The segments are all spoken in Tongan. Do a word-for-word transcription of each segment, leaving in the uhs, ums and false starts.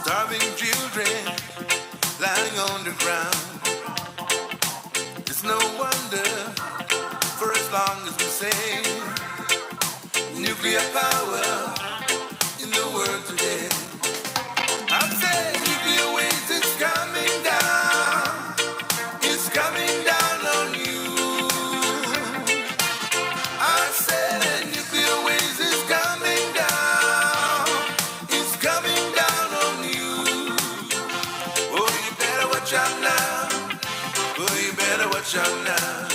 Starving children lying on the ground. It's no wonder, for as long as we say nuclear power in the world today. I say nuclear waste is coming down. It's coming down on you. I said nuclear waste is coming down. It's coming down on you. Oh, you better watch out now. Oh, you better watch out now.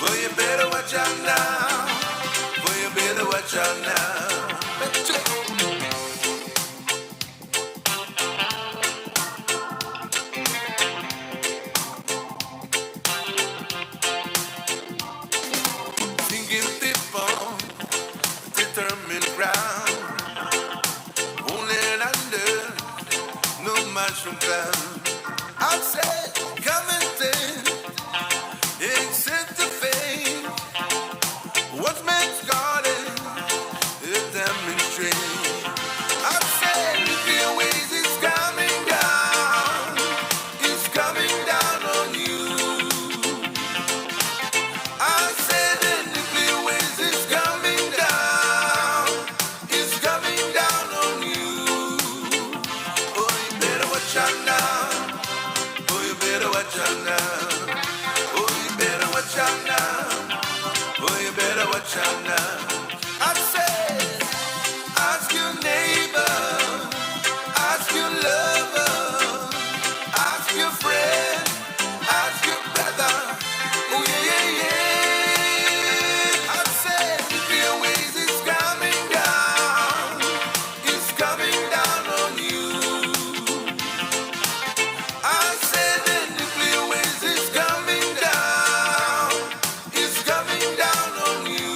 Oh, you better watch out now. Oh, you better watch out now. Sinking deep on determined ground. Won't let under, no mushroom cloud. I say, come and take, accept the fate. What makes God is a demonstrate. I say, nuclear waste is coming down. It's coming down on you. I said the nuclear waste is coming down. It's coming down on you. Oh, you better watch out now. Oh, you better watch out now. Oh, you better watch out now. Oh, you better watch out now. I say, ask your neighbor, ask your lover, ask your friend, ask your brother. Oh, yeah, yeah, yeah. I said nuclear waste is coming down. It's coming down on you. I said the nuclear waste is coming down. It's coming down on you.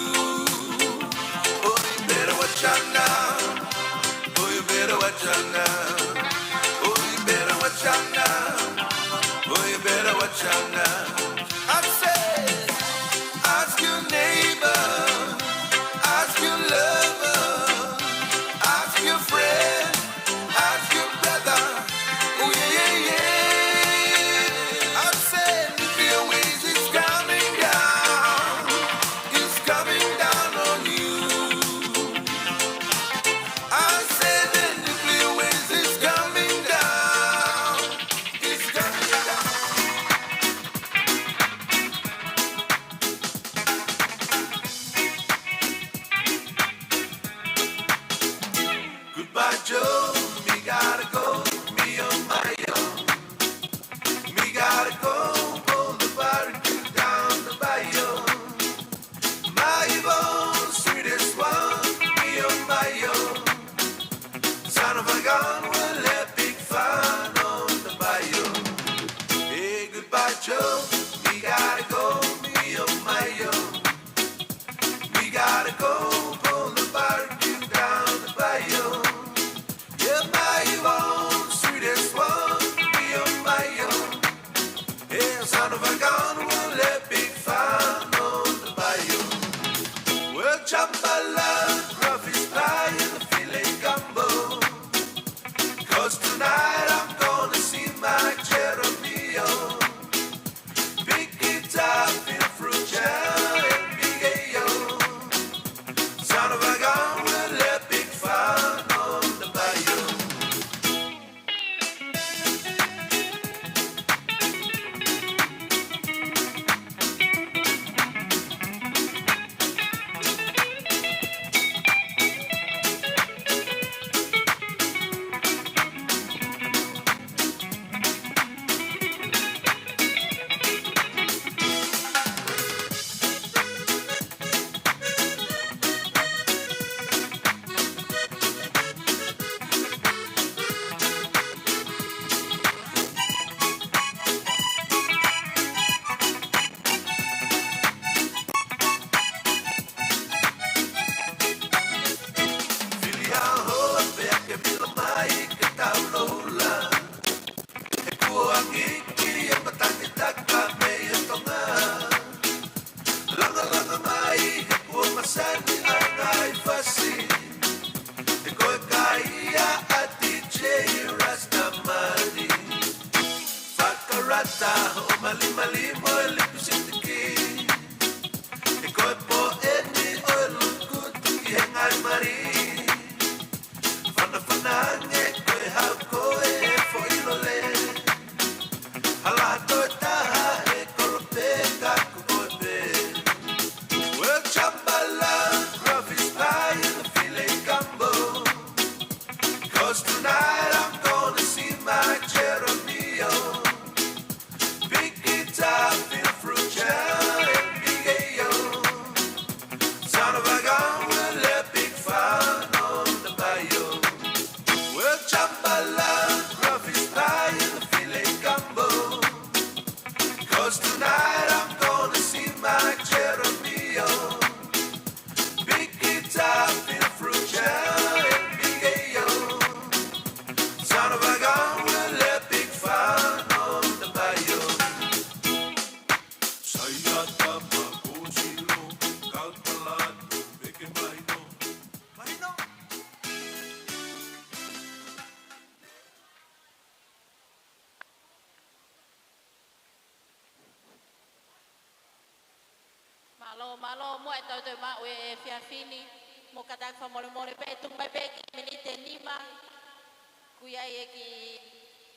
Oh, you better watch out now. Oh, you better watch out now. Oh, you better watch out now. Oh, you better watch out now. I say, ask your neighbor, ask your lover, ask your friend, ask your brother. Oh, yeah, yeah, yeah. I say, nuclear waste is coming down. It's coming down on you. I say the nuclear waste is coming down. It's coming down. Goodbye, Joe. Me gotta go. Me on my own. Me gotta go. Pull the barbecue down the bayou. My Yvonne, sweetest one. Me on my own. Son of a gun, we'll have big fun on the bayou. Hey, goodbye, Joe. Me gotta go. Me on my own. Me gotta go pull the barbecue down the bayou. Yeah, my Yvonne, sweetest one, me on my own. Yeah, son of a gun, we'll have big fun on the bayou. Well, jambalaya, crawfish pie, and the filet gumbo. Mālō muʻa ʻetau toe maʻu e efiafi ni, mo kātaki fakamolemole pē, tuku mai pē ki he miniti ʻe nima, ʻoku ʻi ai e kiʻi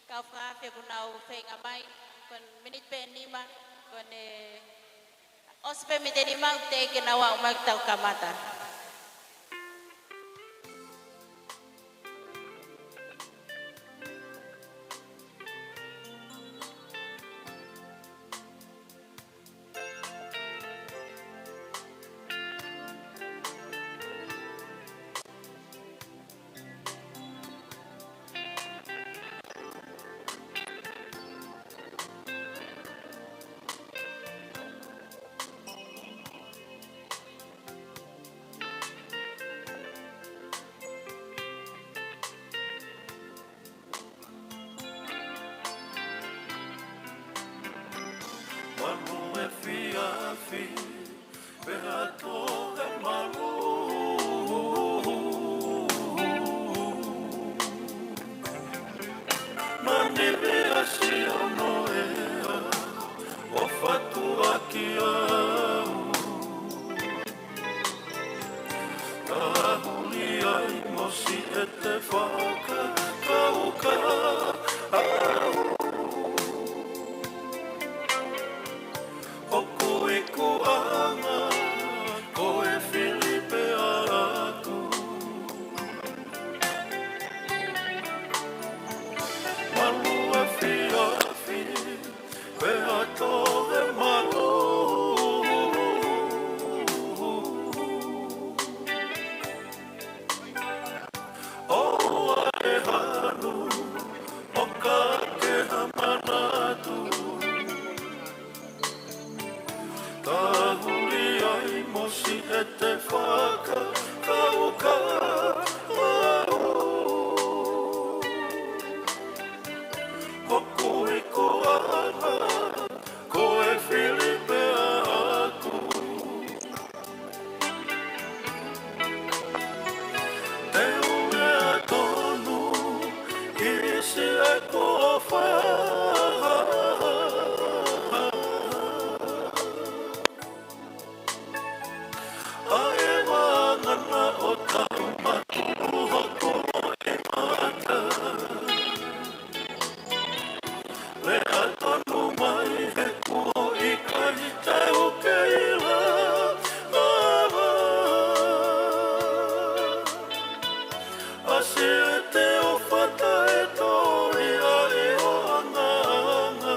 kau fakaafe ʻoku nau feinga mai, ko e miniti pē ʻe nima, ko ʻene ʻosi pē miniti ʻe nima, ʻoku teʻeki ke nau aʻu mai ke tau kamata. Manu efiafi, pea toe malu. Manu efiafi ʻo Noea, ʻo fatu ʻaki au. Ka huli ai mo siʻete fakakaukau. ʻOku ikuʻanga ko e fili pē ʻaʻaku. Manu efiafi, pea toe malu. ʻOua ʻe hanu, ʻo ka ke ha manatu. Ka huli ai mo siʻete fakakaukau. ʻOku ikuʻanga ko e fili pē ʻaʻaku. Te u lea tonu ki siʻeku ʻofa. ʻA e vangana ʻo tau matu hoko e mata. Lea tonu mai he kuo ʻikai te u kei lava. ʻA siʻete ʻofa taʻetoli ʻa e hoʻangaanga.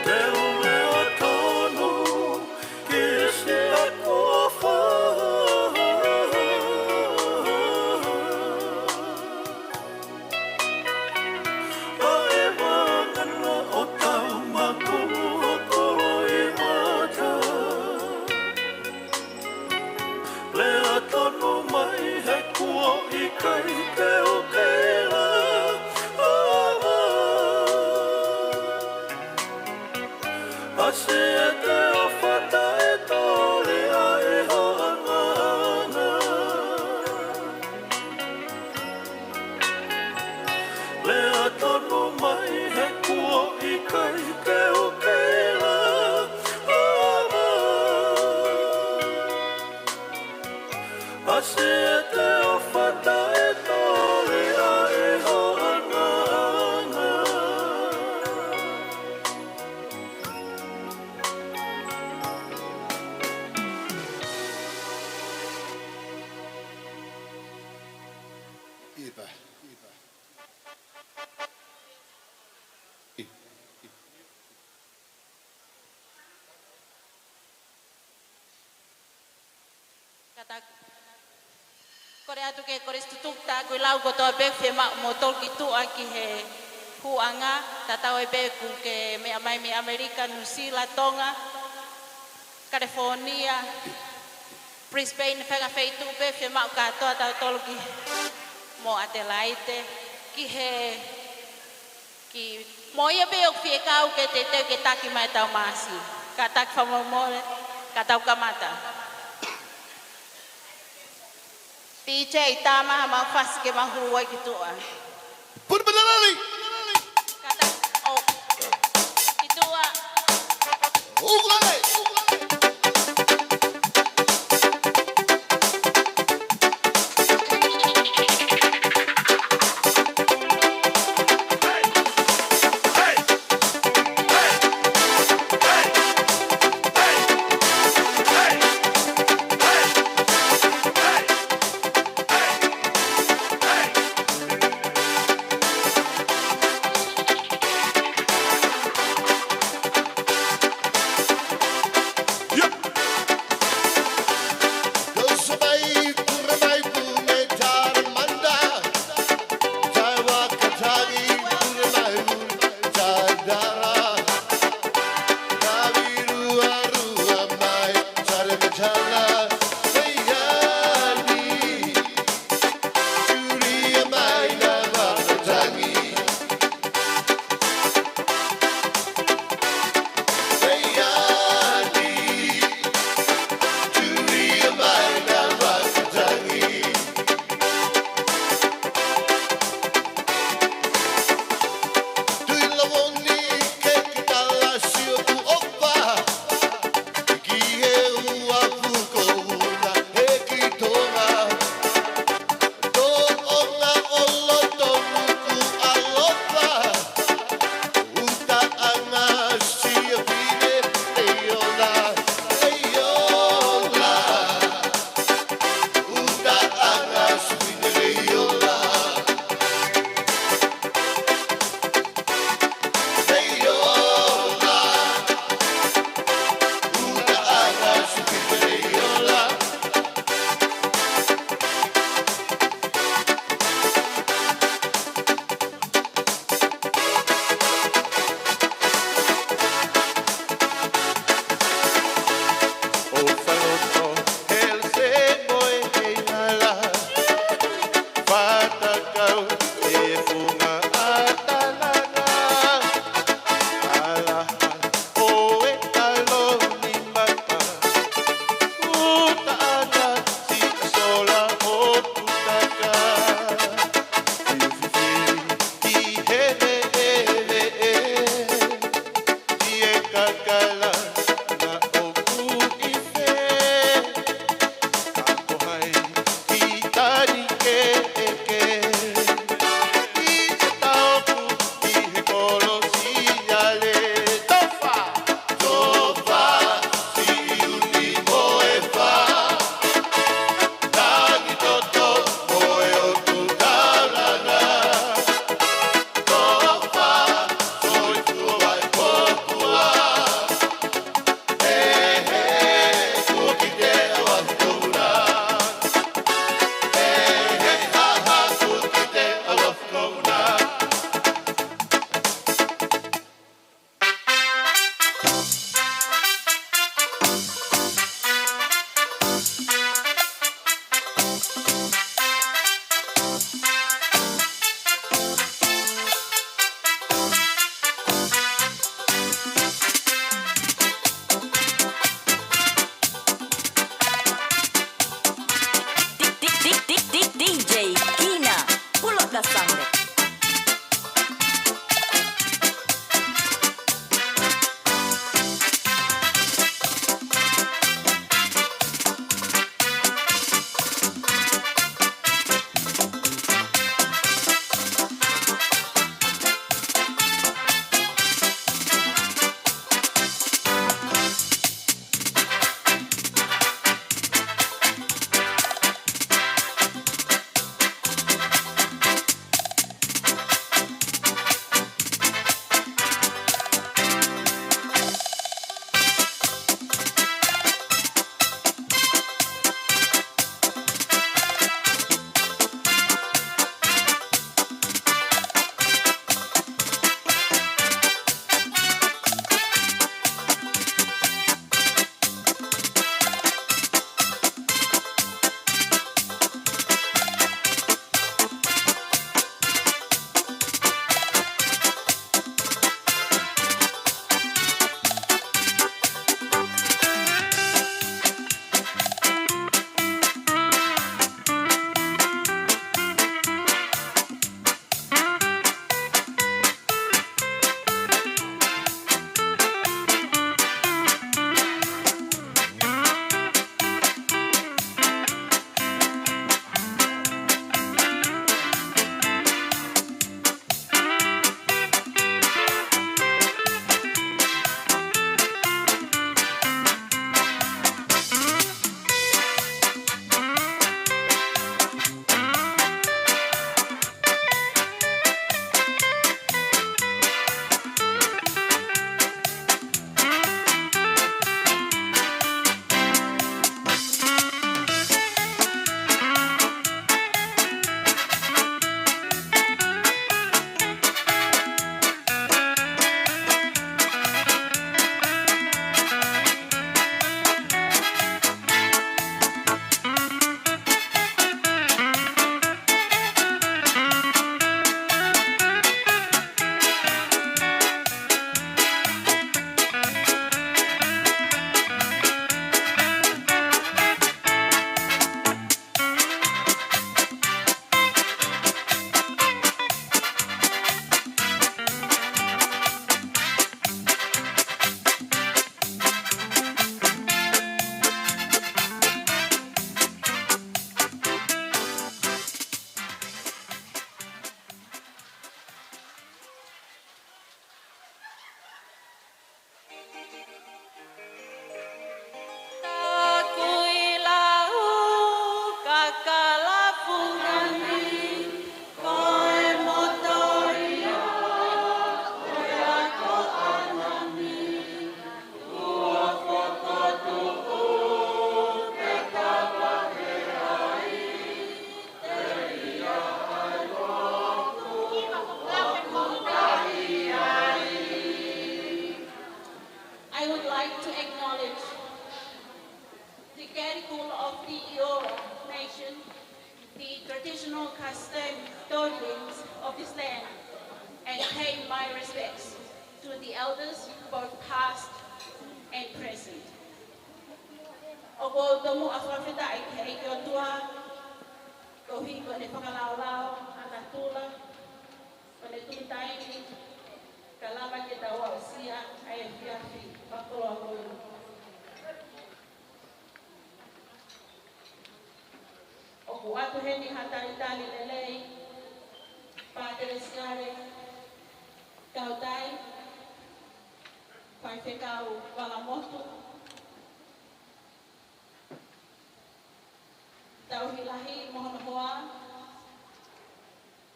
Te u lea tonu ki siʻeku ʻofa. ʻA e vangana ʻo tau matu hoko e mata. Lea tonu mai he kuo ʻikai te u kei lava. ʻA siʻete ʻofa taʻetoli ʻa e hoʻangaanga. Lea tonu mai he kuo ʻikai te u kei lava. ʻA siʻete ʻofa taʻetoli ʻa e hoʻangaanga. ʻIpa, ʻipa. Kole atu ki he Kolisi Tutuku, tā ʻoku ʻi ai e lau kotoa pē ʻoku fiemaʻu mo tolu ki tuʻa ki he hūʻanga, tatau ai pē ʻoku ke meʻa mai mei ʻAmelika, Nuʻusila, Tonga, California, Brisbane, faʻahinga feituʻu pē fiemaʻu kātoa tautolu ki mo Adelaide, ki he, ki, mo ia pē ʻoku fie kau ke teuteu ke taki mai ʻetau māsini. Kātaki fakamolemole, ka tau kamata. DJ, tā mai haʻamau fasi ke mau hū ai ki tuʻa. Put, put, put, put. Kātaki, ʻo, ki tuʻa. Ukulele, ukulele. My respects to the elders, both past and present. ʻOku ou tomuʻa fakafetaʻi ki he ʻEiki ʻOtua, koeʻuhi ko ʻene fakalaolao ʻa natula, ko ʻene tuku taimi, kae lava ke tau aʻusia ʻa e efiafi fakakoloa ko eni. ʻOku ʻoatu heni ha talitali lelei, Pātele Siale Kautai, Faifekau Valamotu, Tauhi Lahi mo hono hoa,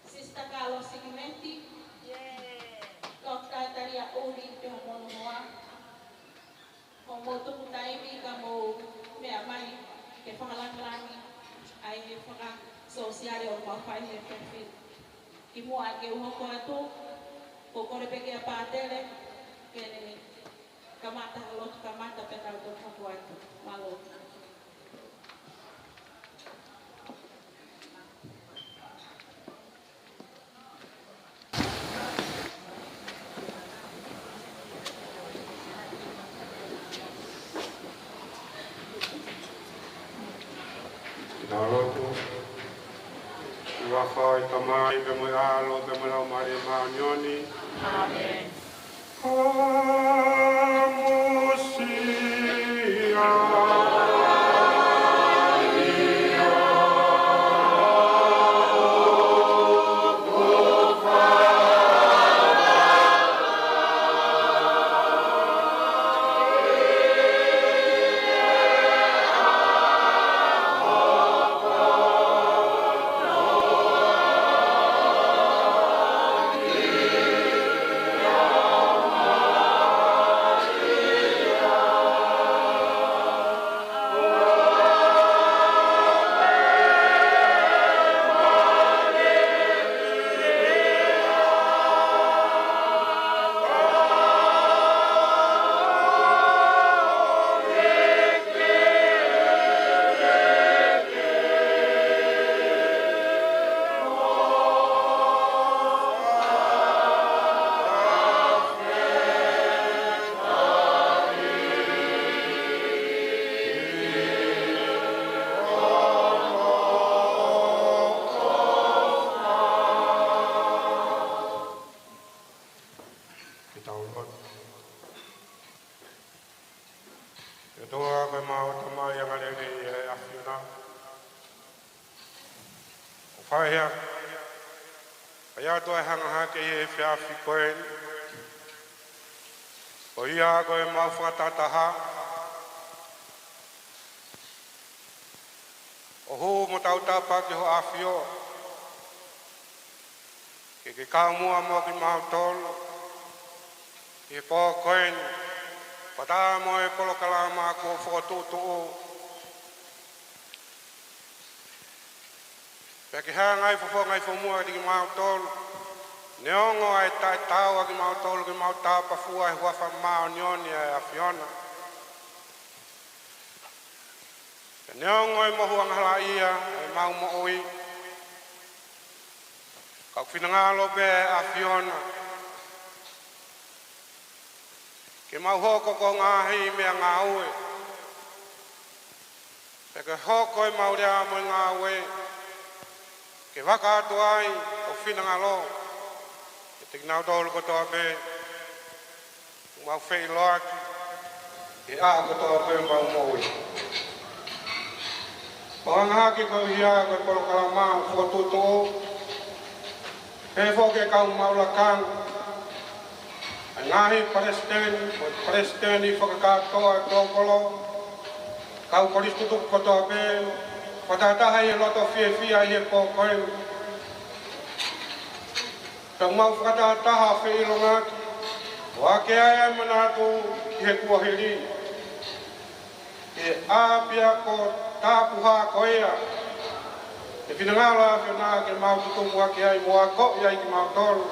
Sister Kalosi Kimeti, Doctor Talia Uli pea mo hono hoa, hoʻomou tuku taimi ka mou meʻa mai ke fakalāngilangi ʻa e fakasōsiale ʻoku mau fai he efiafi. Kimuʻa ke u hoko atu, ʻoku ou kole pē kia Pātele ke ne kamata lotu kamata pea tau toki hoko atu. Mālō. Tau lotu. ʻI he huafa ʻo e Tamai, pea mo e ʻAlo, pea mo e Laumālie Māʻoniʻoni. ʻĀmeni. Ke tau lotu. ʻE ʻOtua ko ʻemau Tamai angalelei ʻi he ʻAfiona. ʻOku fai ʻa e, fai atu ʻa e hanga hake ʻi he efiafi ko eni. Ko ia ko ʻemau fakatahataha ʻo hū mo tautapa ki ho ʻAfio. Ke ke kau muʻa mo kimautolu ʻi he pō ko eni, fakataha mo e polokalama kuo fokotuʻutuʻu. Pea ke hanga ʻo fofonga ʻi fōmuʻa kiate kimautolu, neongo ʻa e taʻetaau ʻa kimautolu ke mau tapafua he huafa māʻoniʻoni ʻa e ʻAfiona. Pea neongo e mohu angahalaʻia ʻemau moʻui, ka ʻoku finangalo pē ʻa e ʻAfiona ke mau hoko ko e ngaahi meʻangāue. Pea ke hoko ʻemau lea mo e ngāue ke vaka atu ai ho finangalo kiate kinautolu kotoa pē ʻoku mau feʻiloaki he ʻaho kotoa pē ʻemau moʻui. Ko e hanga hake ko ia ko e polokalama fokotuʻutuʻu, pehē foki e kau maʻu lakanga, ʻa e ngaahi palesiteni, ko e palesiteni fakakātoa ʻo e tokolo, kau kolisi tutuku kotoa pē, fakatahataha ʻi he loto fiefia ʻi he pō ko eni. Pea mau fakatahataha feʻiloaki, ʻo ʻohake ai ʻa e manatu ki he kuohili, ki he ʻapiako tapuhā ko ia ʻe finangalo ʻa e ʻAfiona ke mau tutupu hake ai mo akoʻi ai kimautolu.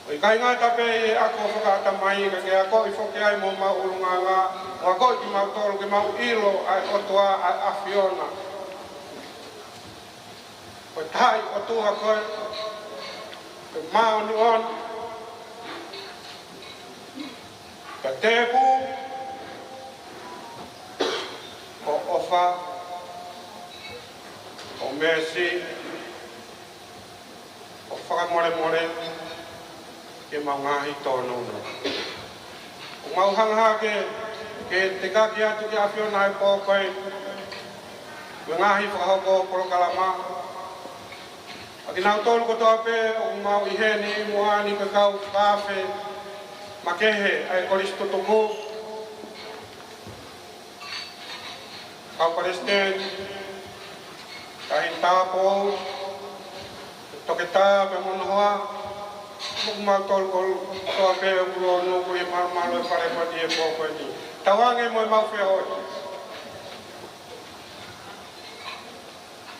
ʻO ʻikai ngata pē ʻi he ako fakaʻatamai, ka ke akoʻi foki ai mo homau ʻulungaanga, mo akoʻi kimautolu ke mau ʻilo ʻa e ʻOtua ʻa e ʻAfiona. Ko e taha ʻi ʻOtua koe, ko e Māʻoniʻoni, ka tepu ʻo ʻofa, ʻo mēsi, ʻo fakamolemole ke mau ngaahi tōnounou. ʻOku mau hanga hake ke tekaki atu ki he ʻAfiona he pō ko eni, mo e ngaahi fakahoko polokalama. ʻA kinautolu kotoa pē ʻoku mau ʻi heni ʻi muʻa ni, ko e kau fakaafe makehe ʻa e Kolisi Tutuku, kau palesiteni, taʻahine tāupoʻou, toketā pea mo hono hoa, mo kimautolu kotoa pē ʻoku lōnuku ʻi he malumalu ʻo e Fale ko eni he pō ko eni. Tauange mo ʻemau feohi.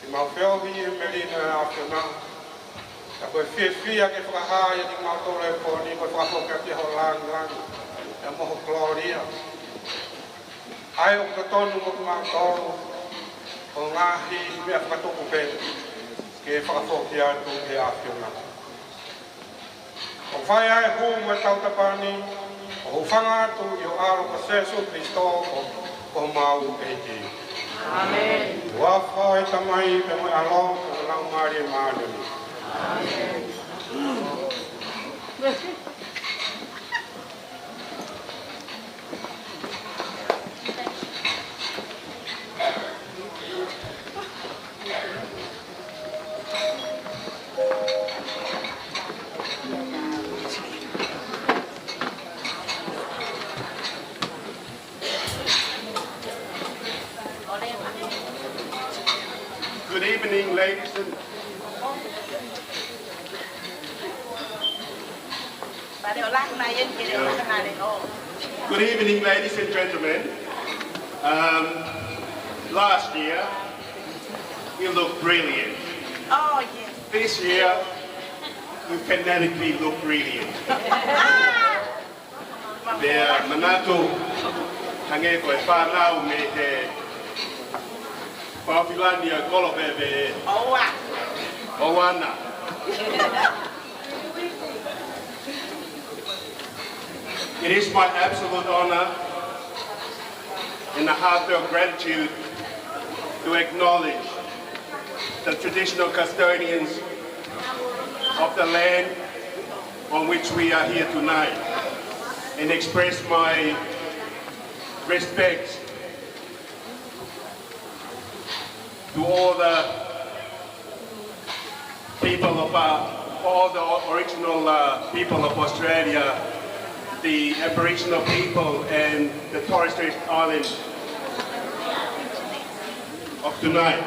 ʻEmau feohi ʻi he melino ʻa e ʻAfiona. Ka ko e fiefia ke fakahā ʻiate kimautolu he pō ni, ko e fakafoki atu ʻa ho langilangi, pea mo ho kolōlia. ʻA ia ʻoku totonu mo kimautolu, ʻo ngaahi meʻa fakatupu pē, ke fakafoki atu ki he ʻAfiona. ʻOku fai ʻa e hū mo e tautapa ni, ʻo hūfanga atu ʻi ho ʻAlo ko Sēsū Kilisitō ko, ko homau ʻEiki. ʻĀmeni. ʻI he huafa ʻo e Tamai, pea mo e ʻAlo, pea mo e Laumālie Māʻoniʻoni. Good evening, ladies and Good evening, ladies and gentlemen. Um, last year, you looked brilliant. Oh, yes. This year, you phonetically look brilliant. Pea manatu, hangē ko e fānau mei he Pāfilani ʻa Kolope pē. ʻOua. ʻOua na. It is my absolute honor and a heartfelt gratitude to acknowledge the traditional custodians of the land on which we are here tonight and express my respects to all the people of, uh, all the original, uh, people of Australia, the Aboriginal people and the Torres Strait Islanders of tonight.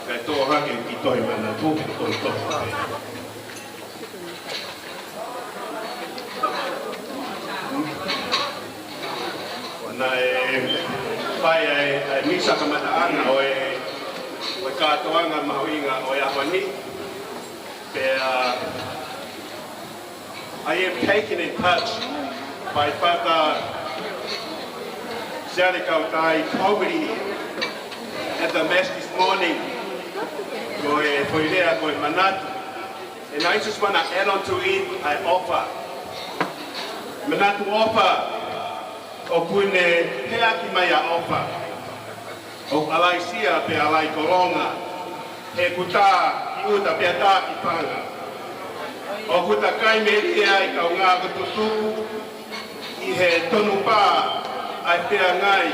Kae tō hake ki toi manatu, ki toi tofa. Naʻe fai ʻa e, ʻa e misa kamataʻanga ʻo e, ʻo e kātoanga mahuʻinga ʻo e ʻaho ni. Pea, uh, I am taken in touch by Father Zele Kautai Comedy at the Mass this morning. Ko e foʻi lea ko e manatu. And I just wanna add on to it, ʻa e ʻofa. Manatu ʻofa, ʻoku ne peaki mai ʻa e ʻofa. ʻOku ʻalai sia pea ʻalai kolonga, he ʻoku tā ki ʻuta pea tā ki panga. ʻOku takai melie ʻa e kaungā ko Tutuku, ʻi he tonu pā ʻa e feangai,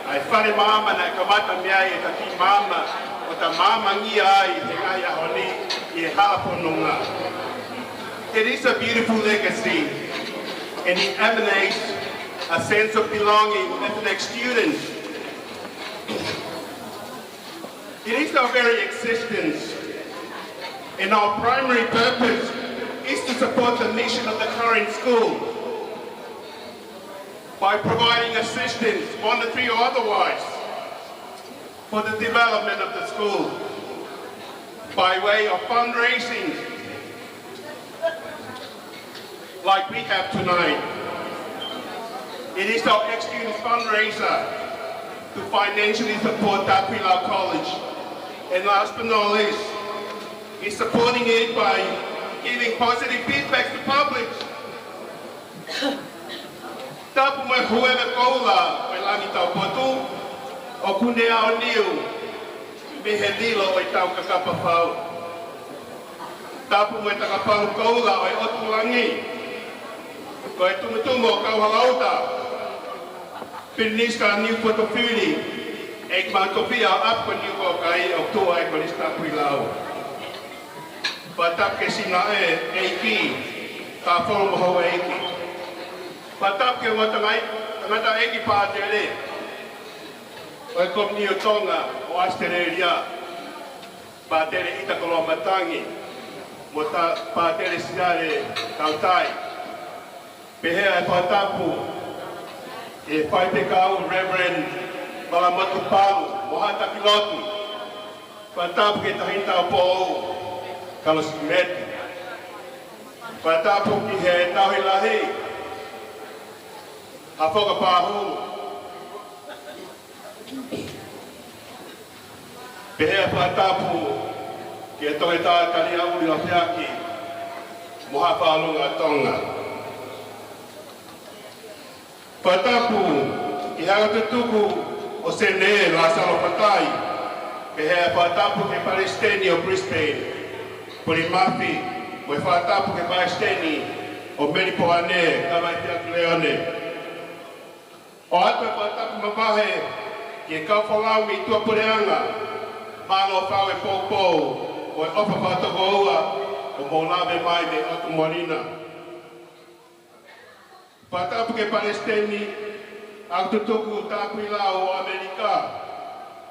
ʻa e fale maama naʻe kamata mei ai ʻeta kiʻi maama, ʻo ta maamangia ai he ngaahi ʻaho ni ʻi he hala fononga. It is a beautiful legacy, and it emanates a sense of belonging as an ex-student. It is our very existence, and our primary purpose is to support the mission of the current school by providing assistance, monetary or otherwise, for the development of the school by way of fundraising like we have tonight. It is our ex-student fundraiser. to financially support Tapuilau College. And last but not least, is supporting it by giving positive feedback to public. Tapu mo e huele koula ʻo e langi taupotu, ʻoku ne aoniu mei he lilo ʻo ʻetau kakapa fau. Tapu mo e takapalu koula ʻo e ʻotu langi, ko e tumutumu ʻo Kauhalauta, Pilinisika Niu Potofili, ʻEiki Maʻu Tofiʻa ʻo e ʻApi ko Niukokai, ʻoku tuʻu ai e Kolisi Tapuilau. Fakatapu ki he Sinaʻe ʻEiki, Tāfolo mo e houʻeiki. Fakatapu ki he ongo tangataʻeiki pātele ʻo e Komini ʻo Tonga ʻo ʻAositelēlia, Pātele ʻIta Koloamatangi, mo e Pātele Siale Tautai. Pehē ʻa e fakatapu ki he faifekau Reverend Malamotu Palu, mo haʻa taki lotu. Fakatapu ki he Taʻahine Taupou, Kalosi Meti. Fakatapu ki he Tauhi Lahi, Haʻafoka Pāhulu. Pehē ʻa e fakatapu ki he Toketā Taliaʻuli Lafeaki, mo Haʻa Faʻalogo ʻa Tonga. Fakatapu ki he Ako Tutuku ʻo Senē, Lāsalo Fatai. Pehē ʻa e fakatapu ki he Palesiteni ʻo Brisbane, Puli Mafi, mo e fakatapu ki he Palesiteni ʻo Melipoane, Kavai Fiatu Leone. ʻOatu e fakatapu mavahe ki he kau folau mei tuʻapuleʻanga, mālō fau e poupou mo e ʻofa fakatokoua ʻoku mou lave mai mei ʻOtu Moana. Fakatapu ki he Palesiteni ʻo e Ako Tutuku Tapuilau ʻo ʻAmelika,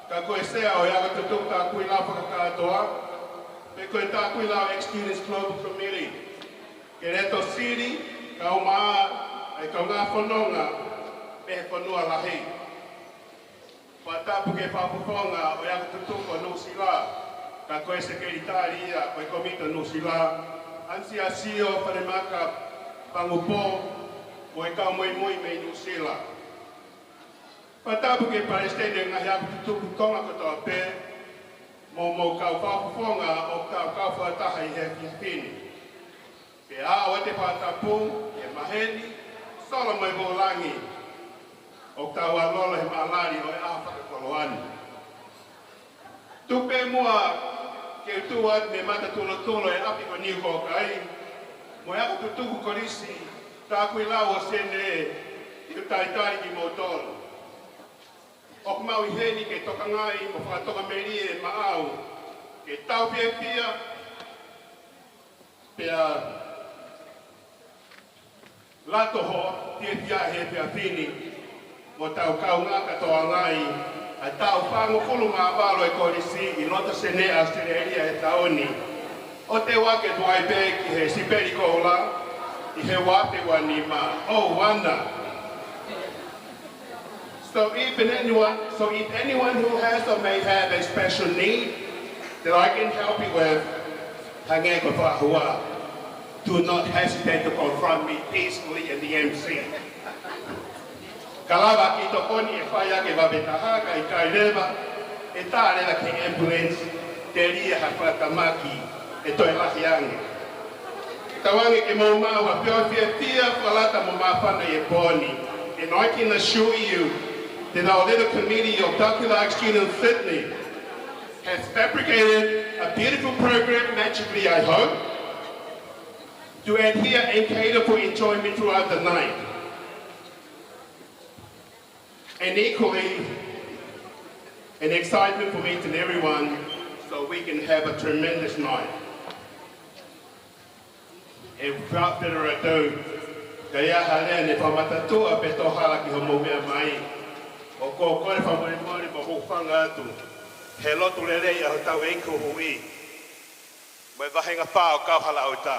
ka ko e Sea ʻo e Ako Tutuku Tapuilau fakakātoa, pe ko e Tapuilau Ex-Students Global Committee, Keleto Sili, Kaumaʻā, ʻa e kaungā fononga mei he fonua lahi. Fakatapu ki he Fakafofonga ʻo e Ako Tutuku ʻo Nuʻusila, ka ko e Sekelitali ia ʻo e Komiti ʻo Nuʻusila, ʻAnisia Sio Falemaka Pangupo, mo e kau muimui mei Nuʻusila. Fakatapu ki he Palesiteni ʻo e ngaahi Ako Tutuku Tonga kotoa pē, mo hoʻomou kau fakafofonga ʻoku tau kau fakataha ʻi he efiafi ni. Pea ʻoatu e fakatapu ki he maheni, solo mo e vūlangi ʻoku tau ʻalu lolo he malali ʻo e ʻaho fakakoloa ni. Tuku pē muʻa ke u tuʻu atu mei he mata tulotulo ʻo e ʻapi ko Niukokai, mo e Ako Tutuku Kolisi Tapuilau ʻo Senē, ke u talitali kimoutolu. ʻOku mau ʻi heni ke tokangaʻi mo fakatokamelie maʻau ke tau fiefia, pea lato hoʻo fiefia he efiafi ni, mo tau kaungā kātoa ngai ʻa e taʻu fāngofulu mā valu ʻo e kolisi ʻi loto Senē ʻAositelēlia he taʻu ni, ʻo teu ake tuai pē ki he Sipeli Koula ʻi he ua afe ua nima. Oh, wonder. So if anyone, so if anyone who has or may have a special need that I can help you with, hangē ko e fakahua, do not hesitate to confront me peacefully in the M C. Ka lava ke tokoni ʻe fai ake vave taha, ka ʻikai leva, ʻe tā leva ki he ambulance, telia ha fakatamaki ʻe toe lahi ange. Tauange ke mou maʻu ha feohi fiefia, fakalata mo māfana ʻi he pō ni. And I can assure you that our little committee of Tapuilau Students Sydney has fabricated a beautiful program, magically I hope, to adhere and cater for enjoyment throughout the night. And equally, an excitement for each and everyone, so we can have a tremendous night. And without further ado, ka ʻi ai ha lea ne fakamatatua pe tō hala ki hoʻomou meʻa mai, ʻoku ou kole fakamolemole mo hūfanga atu he lotu lelei ʻa hotau ʻEiki Huhuʻi mo e vāhenga fā ʻo Kauhalaʻuta.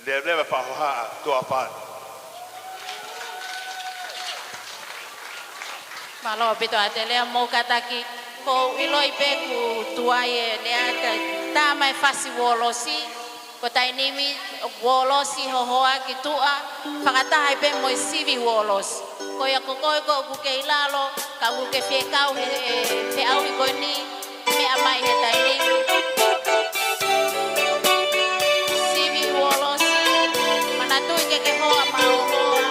Leveleva fakahohaʻa, tuʻa ʻofa atu. Mālō ʻaupito ʻa e lea mo e kātaki. ʻOku ou ʻiloʻi pē kuo tuai e lea ka tā mai e fasi uolosi. Ko e taimi ni ʻoku uolosi hohoa ki tuʻa, fakataha ai pē mo e sivi uolosi. Ko ia ko koe ko ʻoku ke ʻi lalo, ka ʻoku ke fie kau he, he feʻauhi ko eni, meʻa mai he taimi ni. Sivi Uolosi, manatuʻi ke ke hoa maʻu hoa.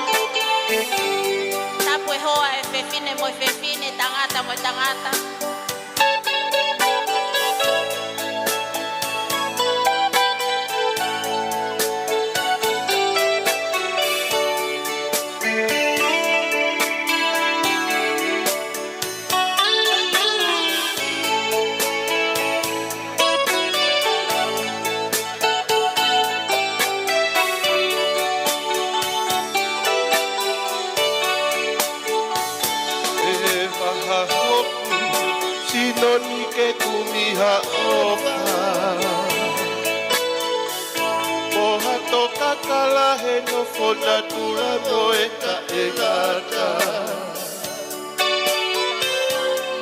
Tapu e hoa ʻa e fefine mo e fefine, tangata mo e tangata. ʻE vaha hoku sino ni ke kumi ha ʻofa. Mo ha toka kala he nofo natula mo e taʻengata.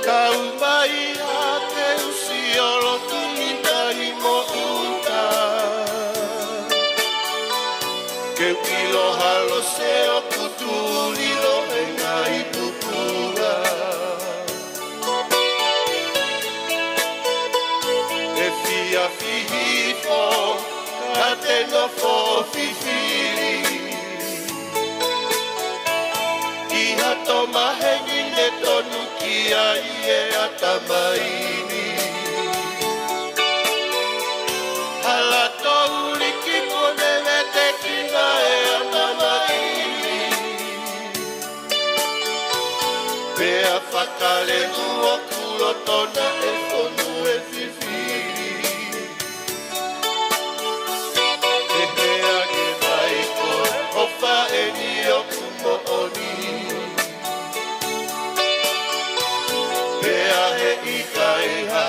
Kau mai ʻa e usi ʻo lotu ni tahi mo uta. Ke u ʻilo ha lose ʻoku tuli ʻi he ngaahi pupula. ʻE fiafi hifo, ka te nofo ʻo fifili. ʻI ha tomahengi ne tonu ki ai e ʻatamai ni. Hala touliki kuo ne vetekina e ʻatamai ni. Pea fakalelu ʻoku lotona e fonu e fifili. ʻE hea ke mai ko e ʻofa eni ʻoku moʻoni. Pea heʻikai ha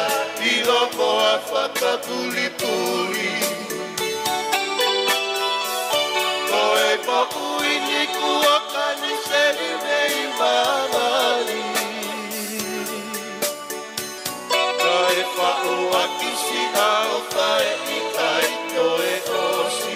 ʻilo mo ha fakapulipuli. Ko e moʻui ni kuo kaniseli mei māmani. Kae faʻu ʻaki siʻa ʻofa ʻe ʻikai toe ʻosi.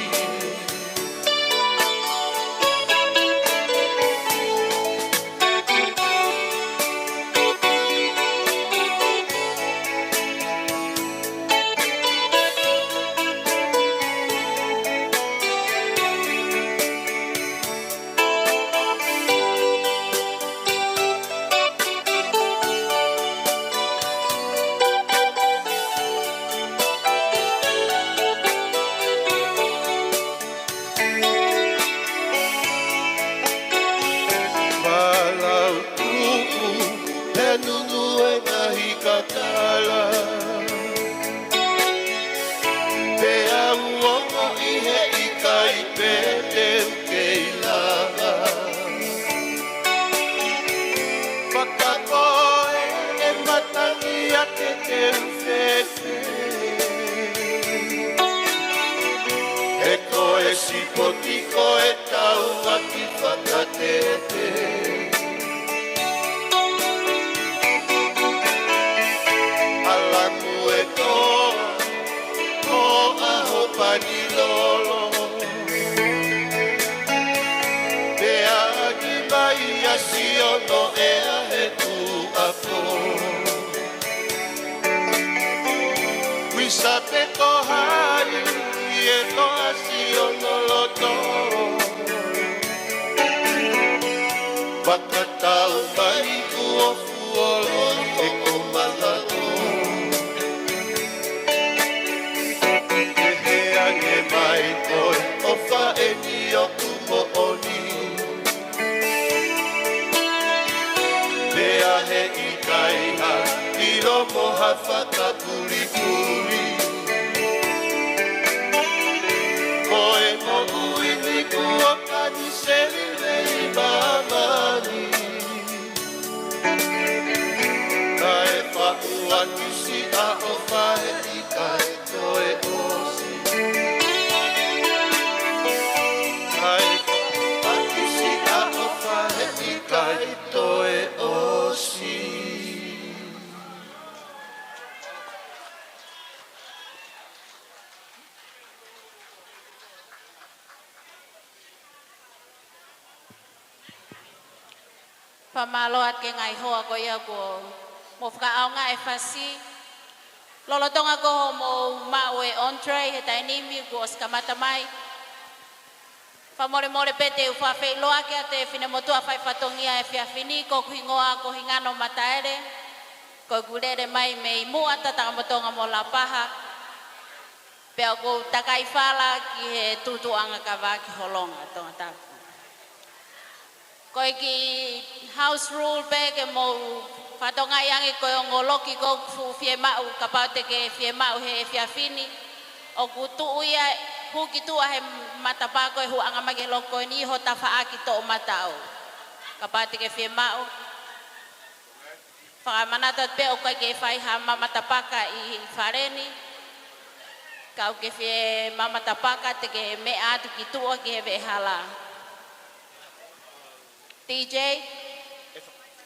Malau tuku, he nunu e ngaahi kakala. Pea u ongoʻi heʻikai pē te u kei lava. Fakakoe e matangi ake te u fefe. He ko e sipoti ko e tau ʻaki fakatete. ʻAlamu e toa, ko ʻaho pani lolo. Pea ʻangi mai ʻa Siono ʻea he tuʻapo. Kuisa pe ko hai ʻe toʻa Siono loto. Fakatau mai kuo fuoloa e ko malako. Ke he ange mai ko e ʻofa eni ʻoku moʻoni. Pea heʻikai ha ʻilo mo ha fakapulipuli. Ko e moʻui ni kuo kaniseli mei māmani. Kae faʻu ʻaki siʻa ʻofa heʻikai toe ʻosi. Kae faʻu ʻaki siʻa ʻofa heʻikai toe ʻosi. Fakamālō atu ki he ngaahi hoa ko ia kuo mou fakaʻaongaʻi e fasi. Lolotonga ko hoʻomou maʻu e entree he taimi ni kuo ʻosi kamata mai. Fakamolemole pē te u fakafeʻiloaki atu e finemotuʻa fai fatongia he efiafi ni, ko hoku hingoa ko Hingano Mataele. Ko ʻeku lele mai mei Muʻa, Tatakamotonga mo Lapaha. Pea ʻoku ou takai fala ki he tutuʻanga kava ki Holonga, Tongatapu. Ko e kiʻi house rule pē ke mou fakatokangaʻi ange ko e ongo loki ko ē ʻoku fuʻu fiemaʻu, kapau te ke fiemaʻu he efiafi ni. ʻOku tuʻu ia, hū ki tuʻa he matapā ko ē, hūʻanga mai ki he loki ko eni, ho tafaʻaki toʻomataʻu. Kapau te ke fiemaʻu. Fakamanatu atu pē ʻoku ʻikai ke fai ha mama tapaka ʻi fale ni. Kapau ʻoku ke fie mama tapaka te ke meʻa atu ki tuʻa ki he veʻehala. D J,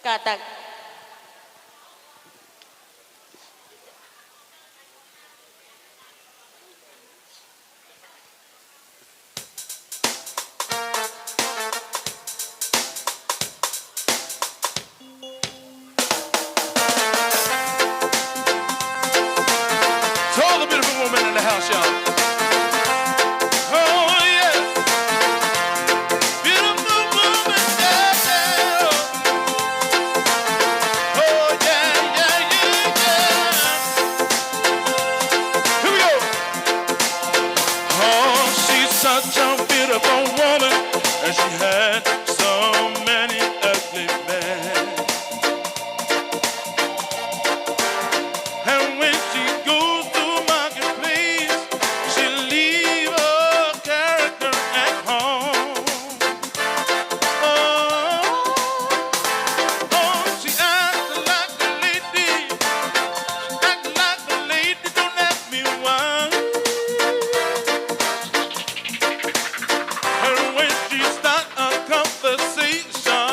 kātaki. To all the beautiful women in the house, y'all. Oh, yeah. Beautiful woman, yeah. Oh, yeah, yeah, yeah, yeah. Here we go. Oh, she's such a beautiful woman, and she had so many ugly men. And when she goes to marketplace, she leave her character at home. Oh, oh, she act like a lady, act like a lady, don't ask me why. And when she start a conversation,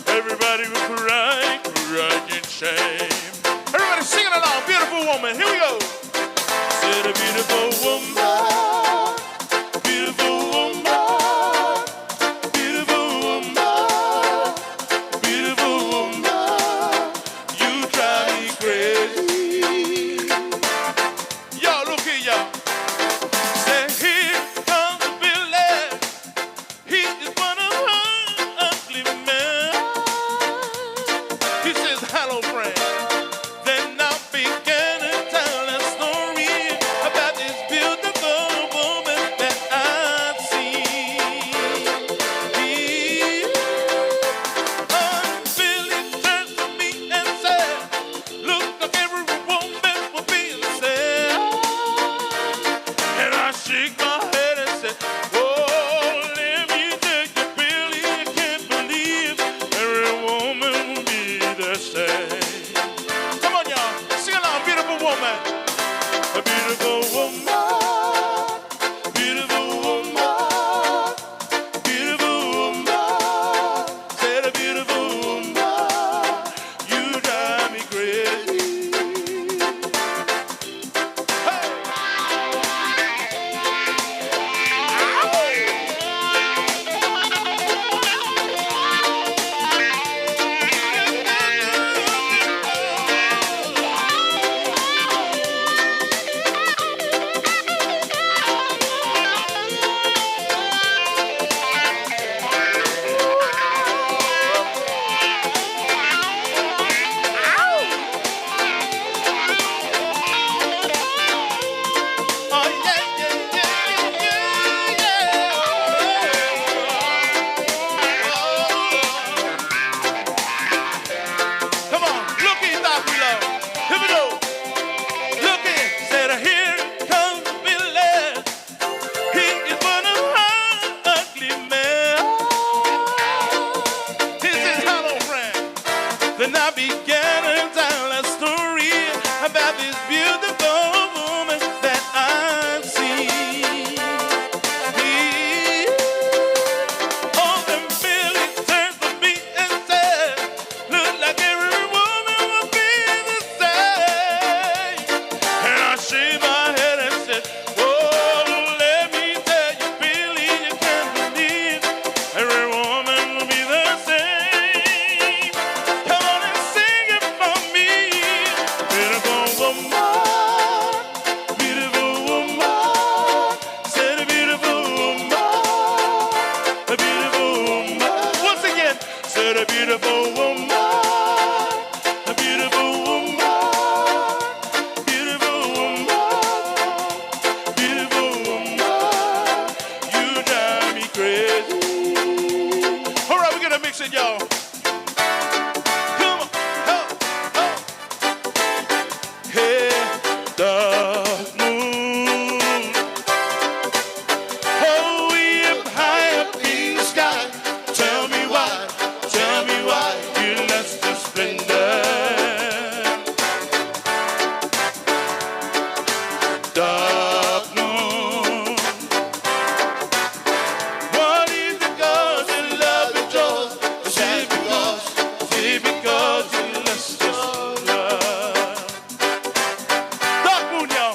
everybody will cry, cry in shame. Everybody singing along, beautiful woman. Here we go. Said a beautiful woman, beautiful woman, beautiful woman, beautiful woman. You drive me crazy. Y'all, look here, y'all. Say, here comes Billy. He is one of her ugly men. He says, "Hello, friend." Then I began to tell a story about this beautiful woman that I've seen. He, Uncle Billy turned to me and said, "Look like every woman will be the same." And I shake my head and say, "Oh, let me tell you, Billy, I can't believe every woman will be the same." Come on, y'all. Sing along, beautiful woman. A beautiful woman. Beautiful woman. Beautiful woman. Said a beautiful woman. You drive me crazy. Hey! Come on, look at that below. Here we go. Look at, said, "Here comes Billy. He is one of her ugly men." He says, "Hello, friend." Then I began to tell a story about this beautiful woman that I've seen. He, oh, then Billy turned to me and said, "Look like every woman will be the same." And I shake my head and said, "Oh, let me tell you, Billy, you can't believe every woman will be the same." Dark moon, oh, we up high up in the sky. Tell me why, tell me why you lost your splendor. Dark moon, what is the cause of love and joy? Is it because, is it because you lost your love? Dark moon, y'all.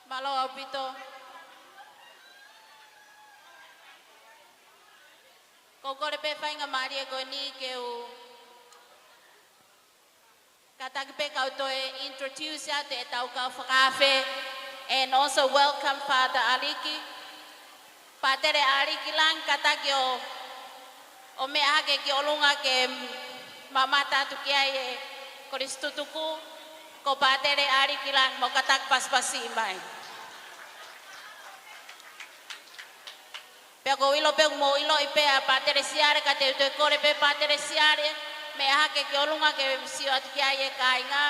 Mālō ʻaupito. Ko e kole pē faingamālie ko eni ke u kātaki pē kau toe introduce atu ʻetau kau fakaafe, and also welcome Father ʻAliki. Pātele ʻAliki Langi, kātaki ʻo, ʻo meʻa hake ki ʻolunga ke mamata atu ki ai e kolisi tutuku, ko Pātele ʻAliki Langi, mou kātaki pasipasi mai. Pea ʻoku ou ʻilo pē ʻoku mou ʻiloʻi pē ʻa Pātele Siale, ka te u toe kole pē Pātele Siale, meʻa hake ki ʻolunga ke sio atu ki ai e kāinga.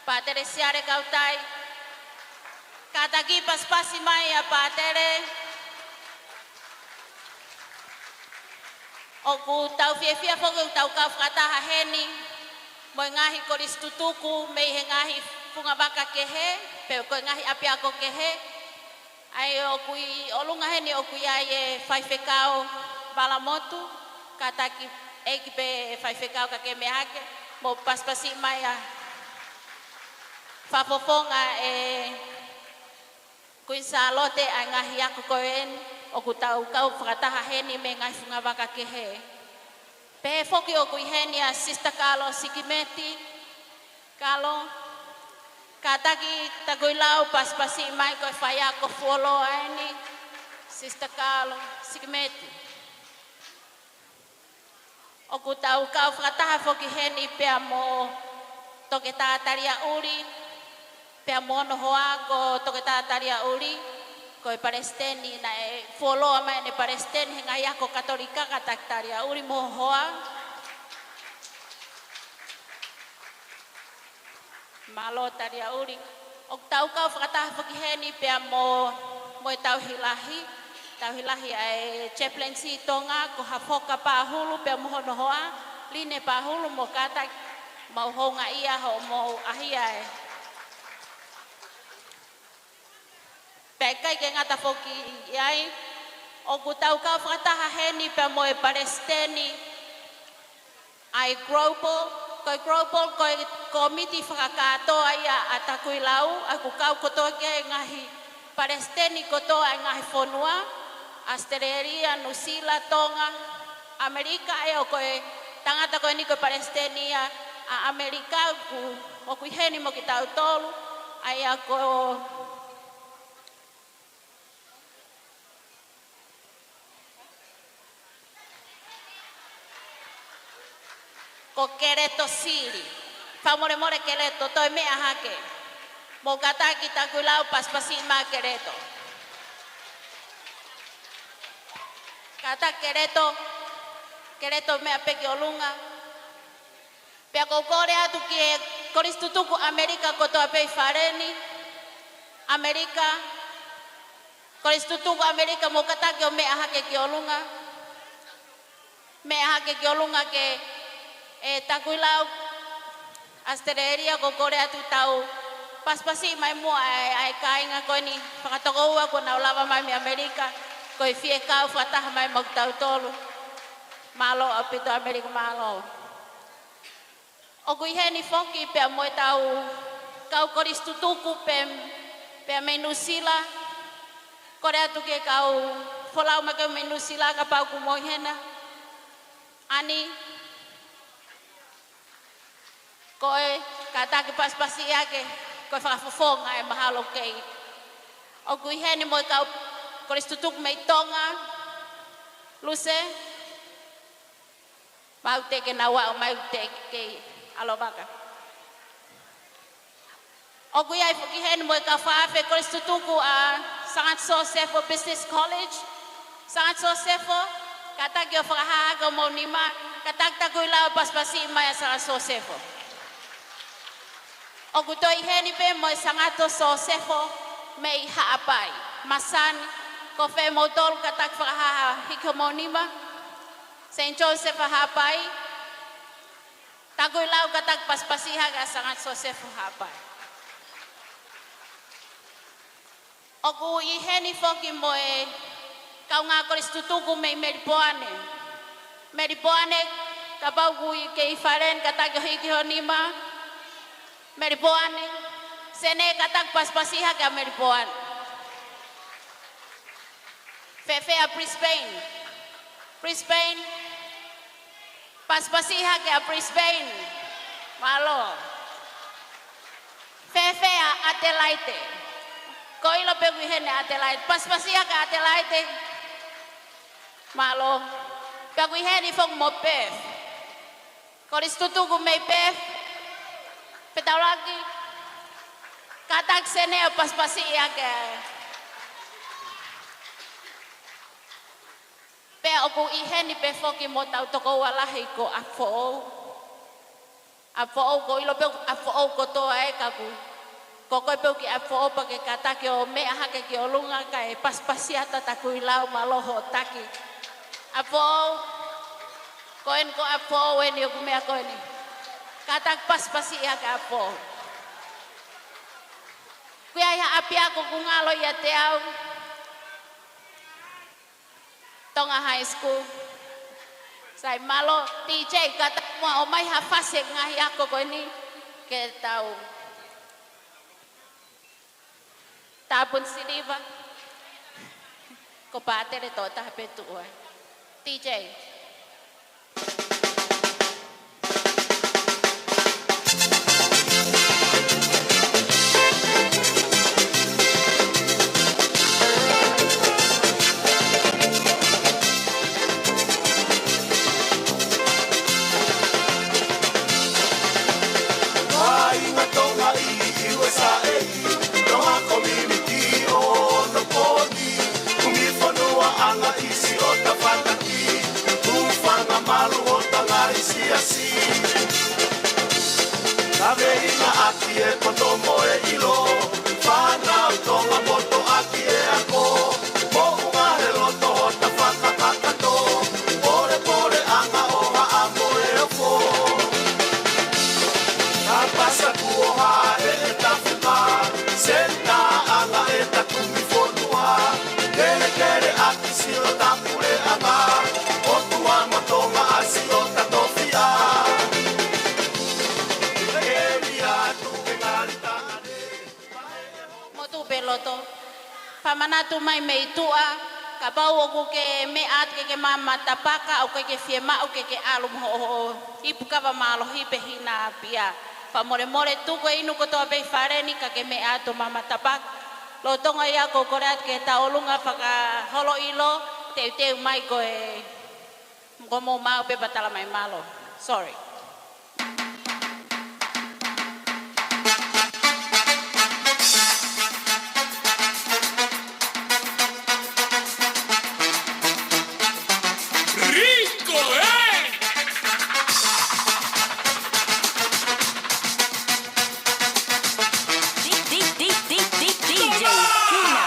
Pātele Siale Kautai. Kātaki pasipasi mai ʻa Pātele. ʻOku tau fiefia foki ʻoku tau kau fakataha heni mo e ngaahi kolisi tutuku mei he ngaahi fungavaka kehe, pe ko e ngaahi ʻapiako kehe. ʻA ia ʻoku ʻi ʻolunga heni ʻoku ʻi ai e faifekau Valamotu, kātaki ʻEiki pē faifekau ka ke meʻa hake, mou pasipasi mai ʻa fakafofonga e Kuini Sālote ʻa e ngaahi ako ko eni, ʻoku tau kau fakataha heni mei he ngaahi fungavaka kehe. Pehē foki ʻoku ʻi heni ʻa Sister Kalo Sikimeti. Kalo, kātaki takuilau pasipasi mai, ko e faiako fuoloa eni, Sister Kalo Sikimeti. ʻOku tau kau fakataha foki heni pea mo Toketā Taliaʻuli, pea mo hono hoa ko Toketā Taliaʻuli, ko e palesiteni naʻe fuoloa mai ʻene palesiteni he ngaahi ako Katolika, kātaki Taliaʻuli mo hoa. Mālō Taliaʻuli. ʻOku tau kau fakataha foki heni pea mo, mo e tauhi lahi. Tauhi lahi ʻa e Chaplaincy Tonga, ko Hafoka Pahulu pea mo hono hoa, Line Pahulu, mou kātaki mou houngaʻia hoʻomou ʻahiʻahi. Pea ʻikai ke ngata foki ʻi ai, ʻoku tau kau fakataha heni pea mo e palesiteni ʻa e Global, ko e Global, ko e kōmiti fakakātoa ia ʻa Takuilau, ʻa ia ʻoku kau kotoa ki ai e ngaahi palesiteni kotoa ʻa e ngaahi fonua, ʻAositelēlia, Nuʻusila, Tonga, ʻAmelika, ʻa ia ko e tangata ko eni ko e palesiteni ia ʻa ʻAmelika, ʻoku, ʻoku ʻi heni mo kitautolu, ʻa ia ko Ko Keleto Sili. Fakamolemole Keleto, toe meʻa hake. Mou kātaki takuilau pasipasi mai Keleto. Kātaki Keleto, Keleto meʻa pē ki ʻolunga. Pea ʻoku ou kole atu ki he kolisi tutuku ʻAmelika kotoa pē ʻi fale ni. ʻAmelika, kolisi tutuku ʻAmelika mou kātaki ʻo meʻa hake ki ʻolunga. Meʻa hake ki ʻolunga ke, ʻe Takuilau ʻAositelēlia ʻoku ou kole atu tau pasipasi mai muʻa ʻa e, ʻa e kāinga ko eni fakatokoua kuo nau lava mai mei ʻAmelika, ko e fie kau fakataha mai mo kitautolu. Mālō ʻaupito ʻAmelika, mālō. ʻOku ʻi heni foki pea mo ʻetau kau kolisi tutuku pē, pea mei Nuʻusila. Kole atu ki he kau folau mai ko ē mei Nuʻusila kapau ʻoku mou ʻi hena. Ani, ko e kātaki pasipasi ʻaki, ko e fakafofonga ʻe mahalo kei. ʻOku ʻi heni mo e kau kolisi tutuku mei Tonga, Luse. Mau te ke nau aʻu mai te ke ʻalu vaka. ʻOku ʻi ai foki heni mo e kau fakaafe kolisi tutuku ʻa Sangata Sosefo Business College. Sangata Sosefo, kātaki ʻo fakahā hake homou nima, kātaki takuilau pasipasi mai ʻa Sangata Sosefo. ʻOku toe ʻi heni pē mo e Sangata Sosefo mei Haʻapai. Masani, ko fē moutolu kātaki fakahā hake homou nima. Saint Joseph Haʻapai. Takuilau kātaki pasipasi hake ʻa Sangata Sosefo Haʻapai. ʻOku ʻi heni foki mo e kaungā kolisi tutuku mei Melipoane. Melipoane, kapau ʻoku ke ʻi fale ni kātaki ʻo hiki ho nima. Melipoane, Sene, kātaki pasipasi hake ʻa Melipoane. Fēfē ʻa Brisbane? Brisbane, pasipasi hake ʻa Brisbane. Mālō. Fēfē ʻa Adelaide? Ko e ʻilo pē ʻoku ʻi heni ʻa Adelaide. Pasipasi hake ʻa Adelaide. Mālō. Pea ʻoku ʻi heni foki mo Perth. Kolisi Tutuku mei Perth. Pea tau laki. Kātaki Sene ʻo pasipasi hake. Pea ʻoku ʻi heni pē foki mo hotau tokoua lahi ko ʻApifoʻou. ʻApifoʻou, ko e ʻilo pē ʻoku ʻApifoʻou kotoa ē, ka ʻoku, ko koe pē ʻoku ʻi ʻApifoʻou pea ke kātaki ʻo meʻa hake ki ʻolunga kae pasipasi atu ʻa Takuilau, mālō hoʻo taki. ʻApifoʻou, ko eni ko ʻApifoʻou eni ʻoku meʻa ko eni. Kātaki pasipasi hake ʻApifoʻou. ʻOku ʻi ai ha ʻapiako ʻoku ngalo ʻiate au? Tonga High School. Sai, mālō, DJ, kātaki muʻa ʻomai ha fasi e ngaahi ako ko eni ke tau tāpuni siliva. Ko Pātele tokotaha pē tuʻu ai. DJ. Kāinga Tonga ʻi U S A, Tonga Community ʻo Onopōni, kumi fonuaʻanga ʻi Siʻotafataki, hūfanga malu ʻo Tonga ʻi Siasi. Kaveinga ʻaki e poto mo e ʻilo, fānau Tonga motuʻaki e ako, moʻunga he loto hota fakakakato, polepoleʻanga ʻo haʻa mo e ofo. Ka pasa kuo haʻele e tafuka, senitaʻanga ʻeta kumi fonua, kelekele ʻaki Siʻota puleʻanga, ʻOtua mo Tonga ʻa Siʻota tofiʻa. Keli atu ke ngali tangane. Motu pē loto. Fakamanatu mai mei tuʻa, kapau ʻoku ke meʻa atu ke ke mama tapaka, ʻoku ke fiemaʻu ke ke ʻalu mo hoʻo ipu kava mālohi pe hina ʻapia. Fakamolemole, tuku e inu kotoa pē ʻi fale ni ka ke meʻa atu mama tapaka. Lolotonga ia ʻoku ou kole atu ke tau ʻolunga fakaholo ʻilo, teuteu mai ko e Ko mou maʻu pē pea tala mai, mālō. Sorry. Rico, eh! D-, D-, D-, D-, D-, D J Kina.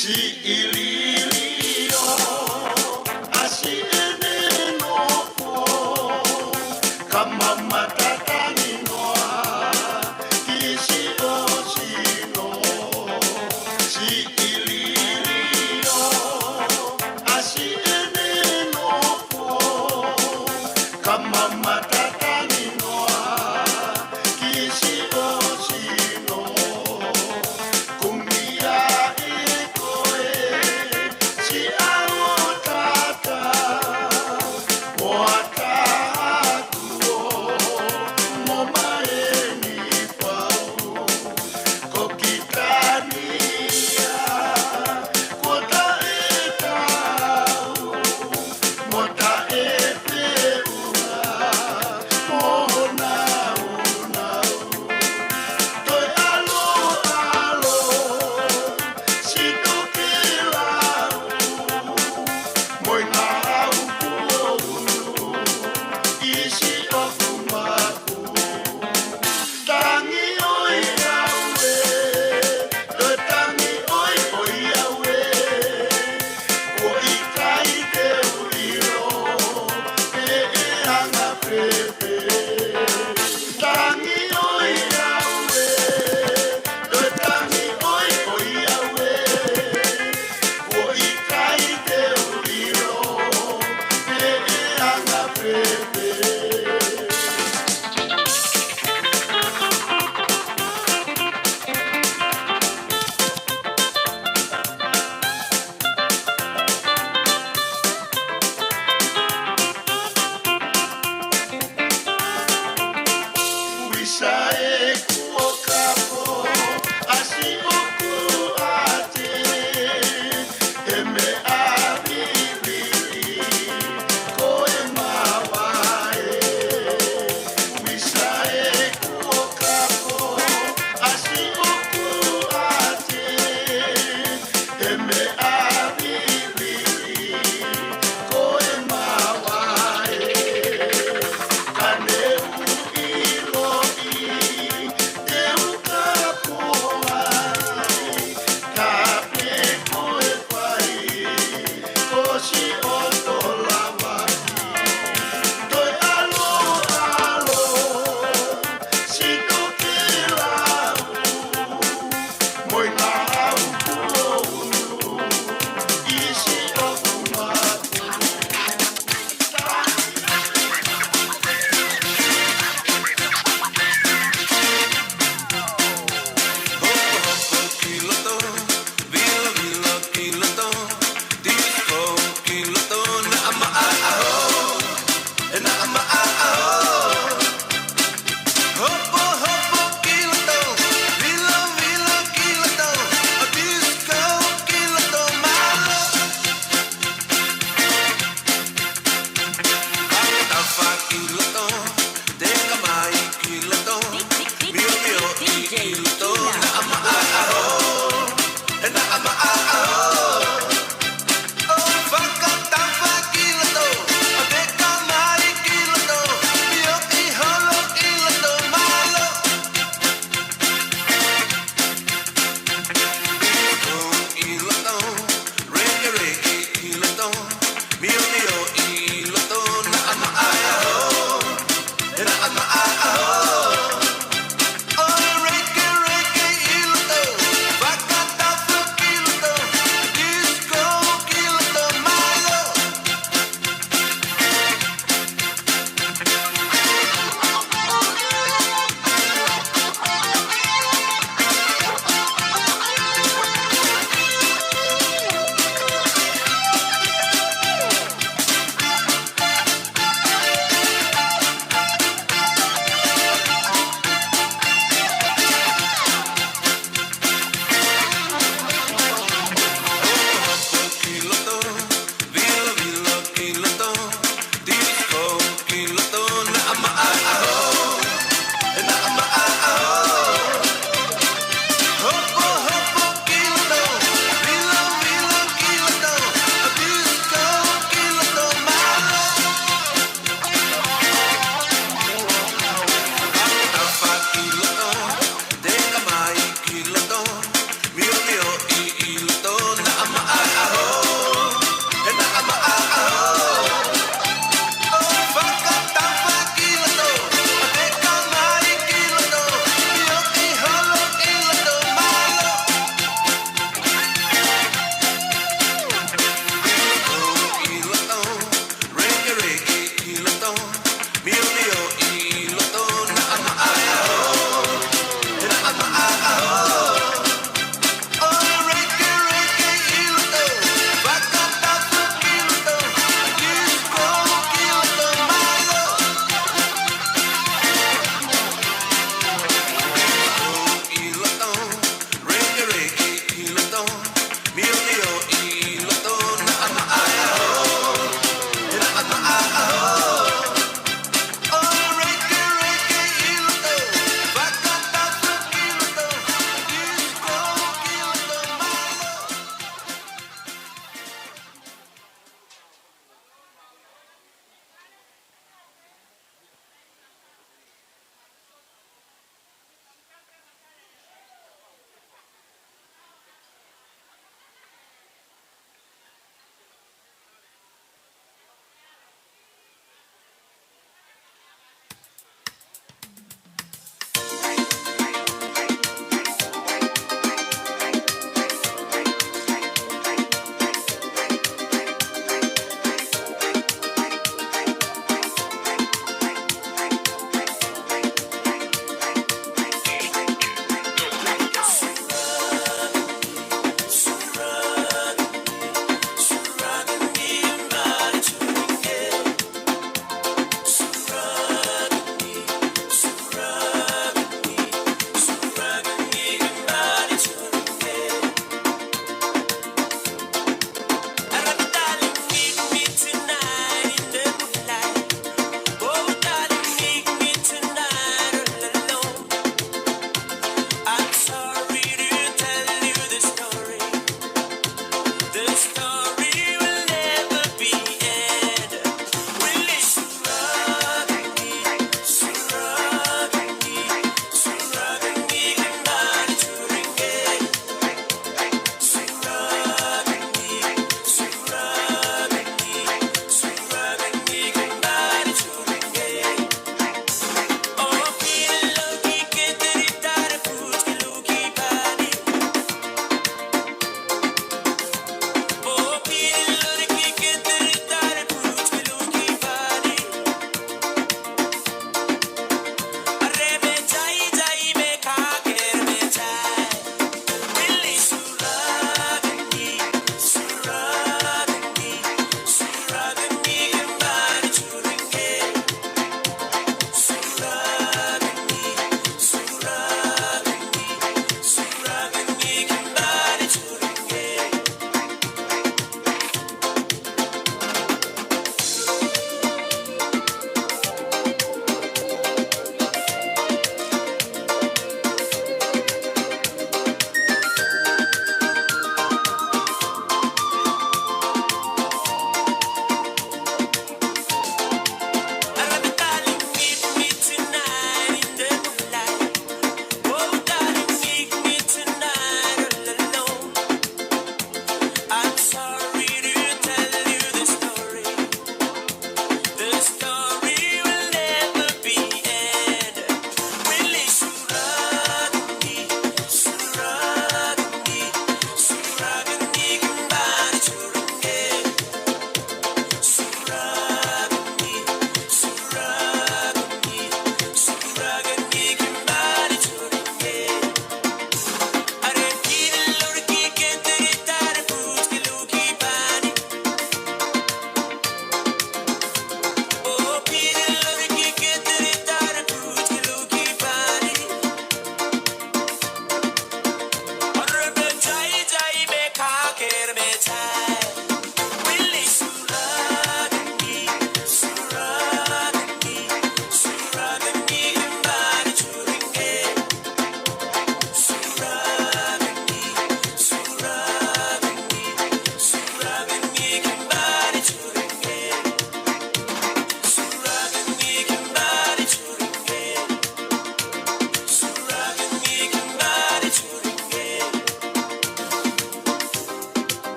Siʻi lilio ʻa siʻene nofo, ka mamata tangi noa ki siʻo sino. Siʻi lilio ʻa siʻene nofo, ka mamata tangi noa ki siʻo sino. Kumi ai koe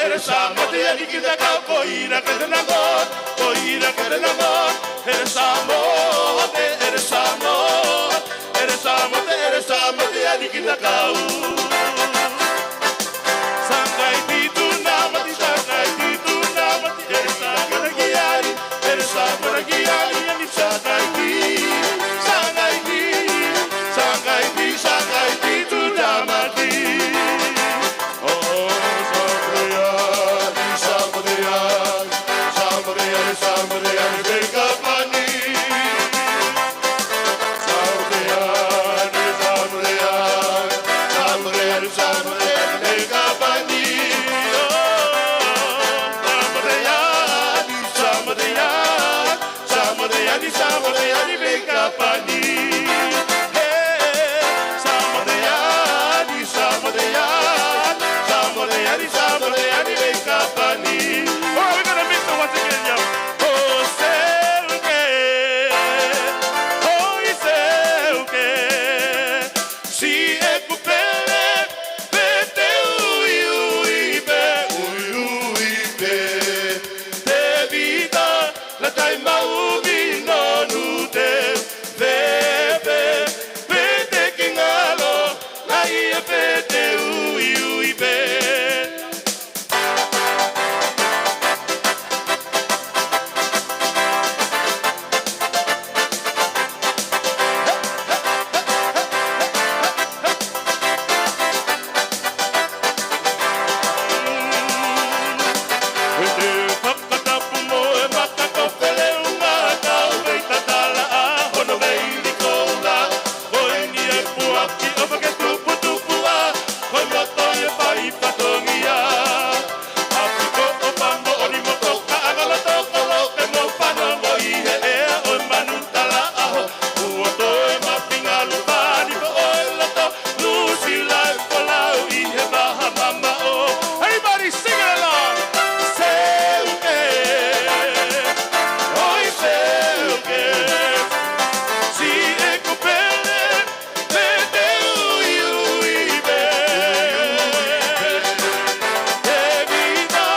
Ere Samoa te ani ki te kau ko ira ke te nango, ko ira ke te nango. Ere Samoa te, ere Samoa, ere Samoa te, ere Samoa te ani ki te kau. Sangai pitu na mati, sangai pitu na mati, ere Samoa ki ari, ere Samoa ki ari, ani sangai pi, sangai pi, sangai pi, sangai pitu na mati. Samoa te ani, Samoa te ani, Vei Kapani. Hey, Samoa te ani, Samoa te ani, Samoa te ani, Samoa te ani, Vei Kapani. All right, we're gonna mix it once again, y'all. Oh, Seuke. Oh, Seuke. Siʻeku pele, pete uiui pē, uiui pē. Tēvita, Latai Maʻumi, Nonute, Fēfē, Pete Kingalo, Laia, Pete uiui pē. Ko e fakatapu mo e maka ko Feleunga kau vei tatala a hono vei likoula. Ko eni e puaki ʻofa ke tuputupu a, ko e moto e fai fatongia. Api ko ʻofa moʻoni mo tokaʻanga loto kolope mo fanongo ʻi he ʻea ʻo e manu tala ʻaho. Kuo toe mafingalu pani ko ʻo e loto, Nuʻusila e folau ʻi he vaha mamaʻo. Everybody sing it along. Seuke, ʻoi Seuke, siʻeku pele, pete uiui pē. Tēvita,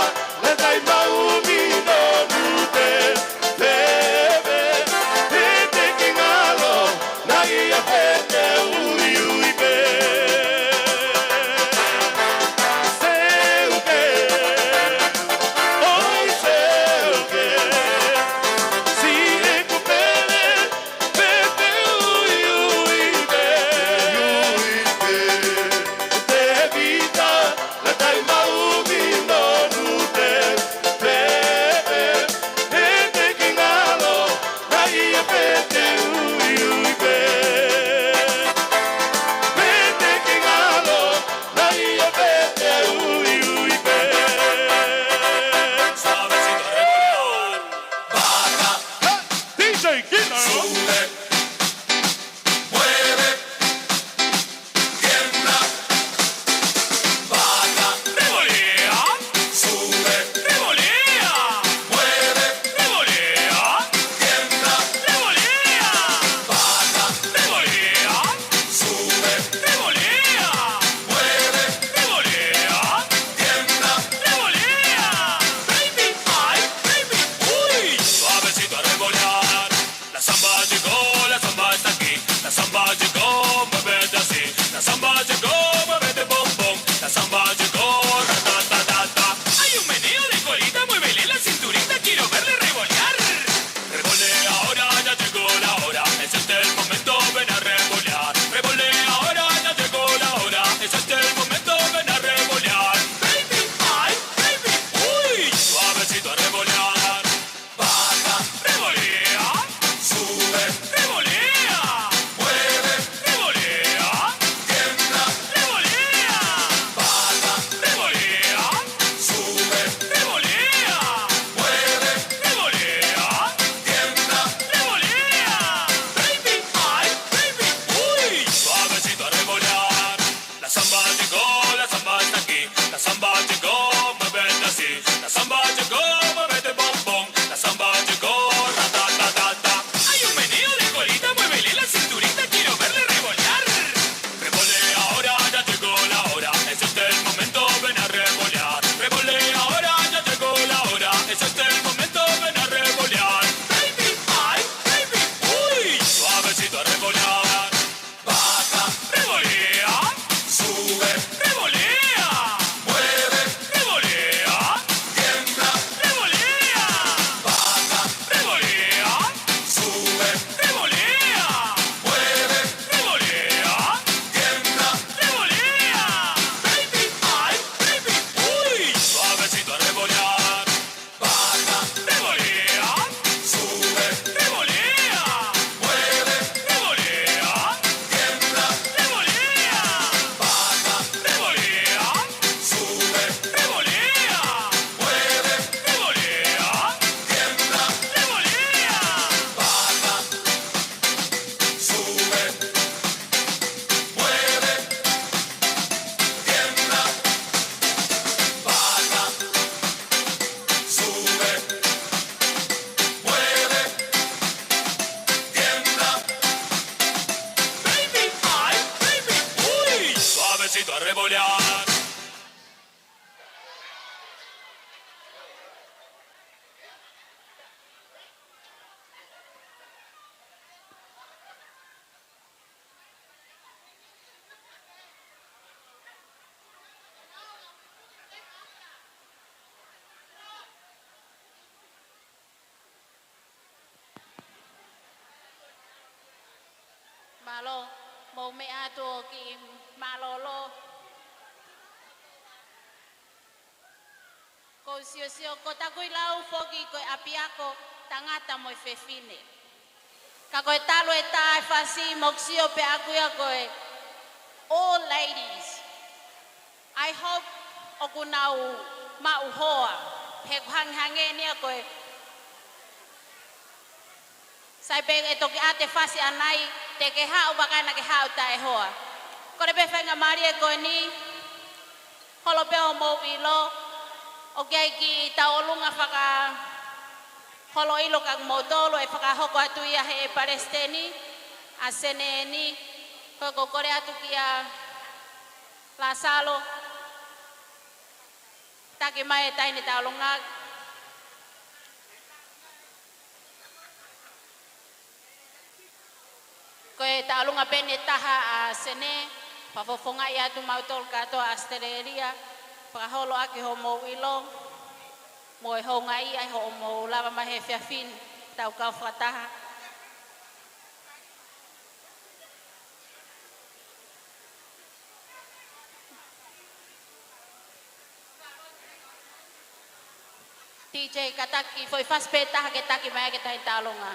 Latai Maʻumi, Nonute, Fēfē, Pete Kingalo, Laia, Pete uiui pē. Seuke, ʻoi Seuke, siʻeku pele, pete uiui pē. Tēvita, Latai Maʻumi, Nonute, Fēfē, Pete Kingalo, Laia, Pete uiui pē. Pete Kingalo, Laia, Pete uiui pē. Suavecito a revolear. Bata. Hey, D J, get down. Sube. Mueve. Tiembla. Baja. Revolea. Sube. Revolea. Mueve. Revolea. Tiembla. Revolea. Baja. Revolea. Sube. Revolea. Mueve. Revolea. Tiembla. Revolea. Baby, ay, baby, uy. Suavecito a revolear. La samba llegó, la samba está aquí. La samba llegó, muévete así. La samba llegó, muévete bombón. La samba llegó, ratatatatá. Hay un meneo de colita, muévele la cinturita, quiero verle revolear. Revolea ahora, ya llegó la hora. Es este el momento, ven a revolear. Revolea ahora, ya llegó la hora. Es este el momento, ven a revolear. Baby, ay, baby, uy. Suavecito a revolear. Baja, revolea, sube, revolea, mueve, revolea, tiembla, revolea, baja, revolea, sube, revolea, mueve, revolea, tiembla, revolea. Baby, ay, baby, uy, suavecito a revolear. La samba llegó, la samba está aquí. La samba llegó, muévete así. La samba llegó, muévete bombón. La samba llegó, ratatatatá. Hay un meneo de colita, muévele la cinturita, quiero verle revolear. Revolea ahora, ya llegó la hora. Es este el momento, ven a revolear. Revolea Mālō, mou meʻa atu ʻo kiʻi mālōlō. Ko u siosio, ko taku ʻilau foki ko e ʻapiako tangata mo e fefine. Ka ko e talu e tā e fasi, mou sio pē ʻaku ia ko e all ladies. I hope ʻoku nau maʻu hoa, he ʻoku hangehangē ni ia ko e sai pē ʻe toki ʻā e fasi ʻanai, te ke haʻu vaka naʻa ke haʻu taʻehoa. Kole pē faingamālie ko eni, holo pē hoʻomou ʻilo, ʻoku ʻi ai e kiʻi tauʻolunga fakaholo ʻilo kia moutolu ʻe fakahoko atu ia ʻe he palesiteni ʻa e Senē ni, ko e kole atu kia Lāsalo, taki mai e taʻahine tauʻolunga. Ko e tauʻolunga pē eni ʻe taha ʻa Senē, fakafofongaʻi atu mautolu kātoa ʻAositelēlia, fakaholo ʻaki hoʻomou ʻilo, mo e houngaʻia ʻi hoʻomou lava mai he efiafi ni, tau kau fakataha. DJ, kātaki, foʻi fasi pē ʻe taha ke taki mai ki he taʻahine tauʻolunga.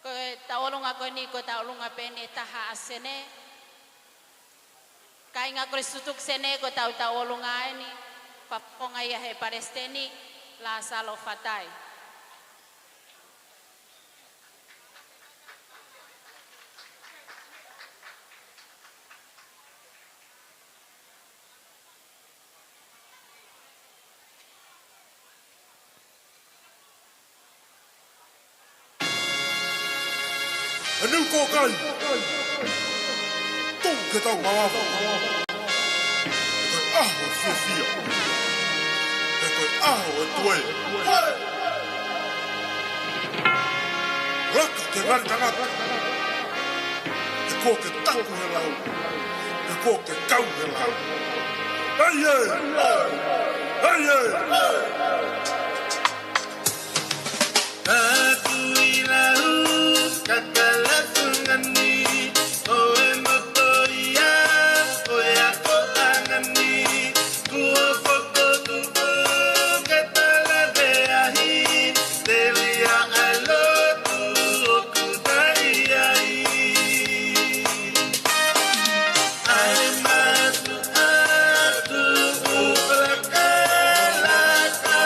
Ko e tauʻolunga ko eni, ko e tauʻolunga pē eni ʻe taha ʻa Senē. Kāinga, kole tutuki Senē, ko e tau tauʻolunga eni, fakafofongaʻi ia ʻe he palesiteni, Lāsalo Fatai. ʻE niu kōkai, tuku ke tau mavafa. Ko e ʻaho ʻo e fiefia. Ko e ʻaho ʻo e tuē. Laka ke ngali tangata. He kuo ke taku he lau. He kuo ke kau he lau. Ei, ei! Ei, ei! Ka kui lau, ka kalatunga ni, ʻo e moto ia, ʻo e ako ʻanga ni, kuo fokotuʻu ke tala veahi, telia ʻa lotu ʻoku tai ai. ʻAi matu atu ʻo laka, laka,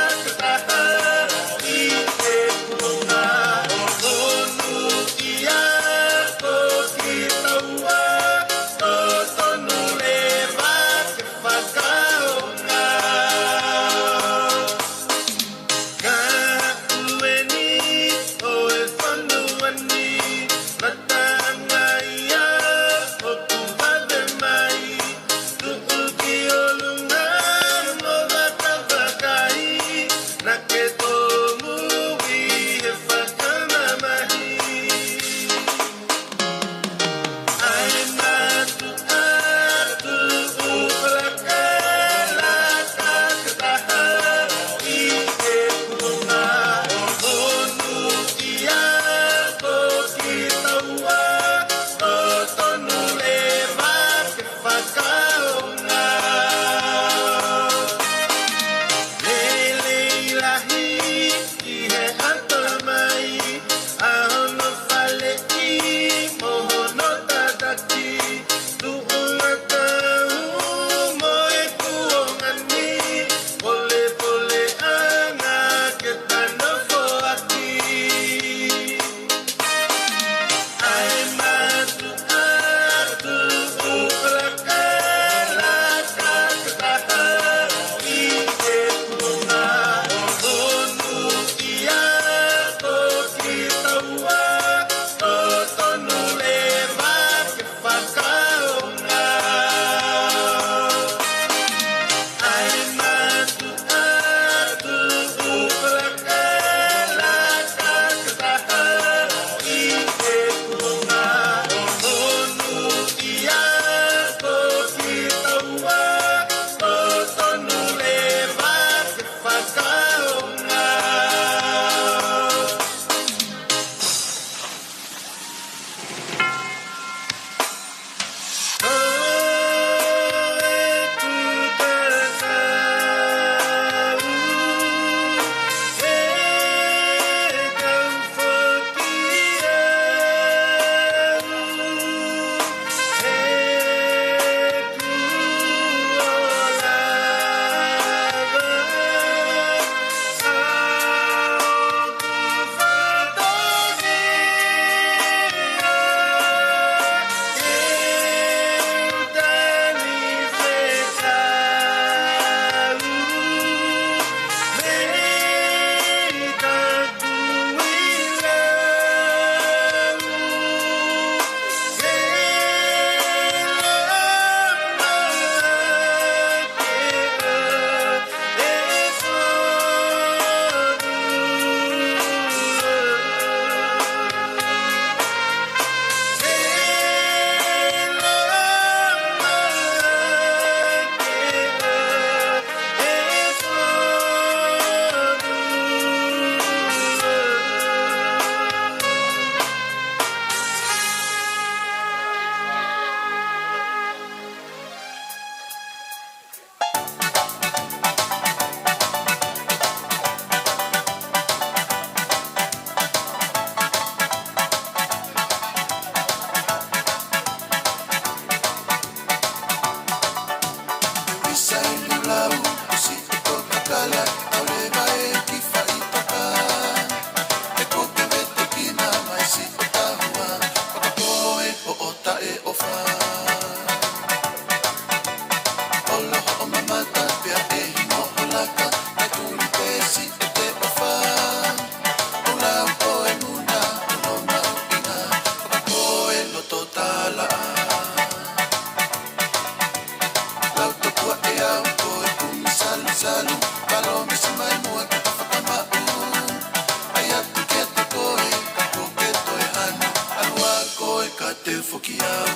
Foki au.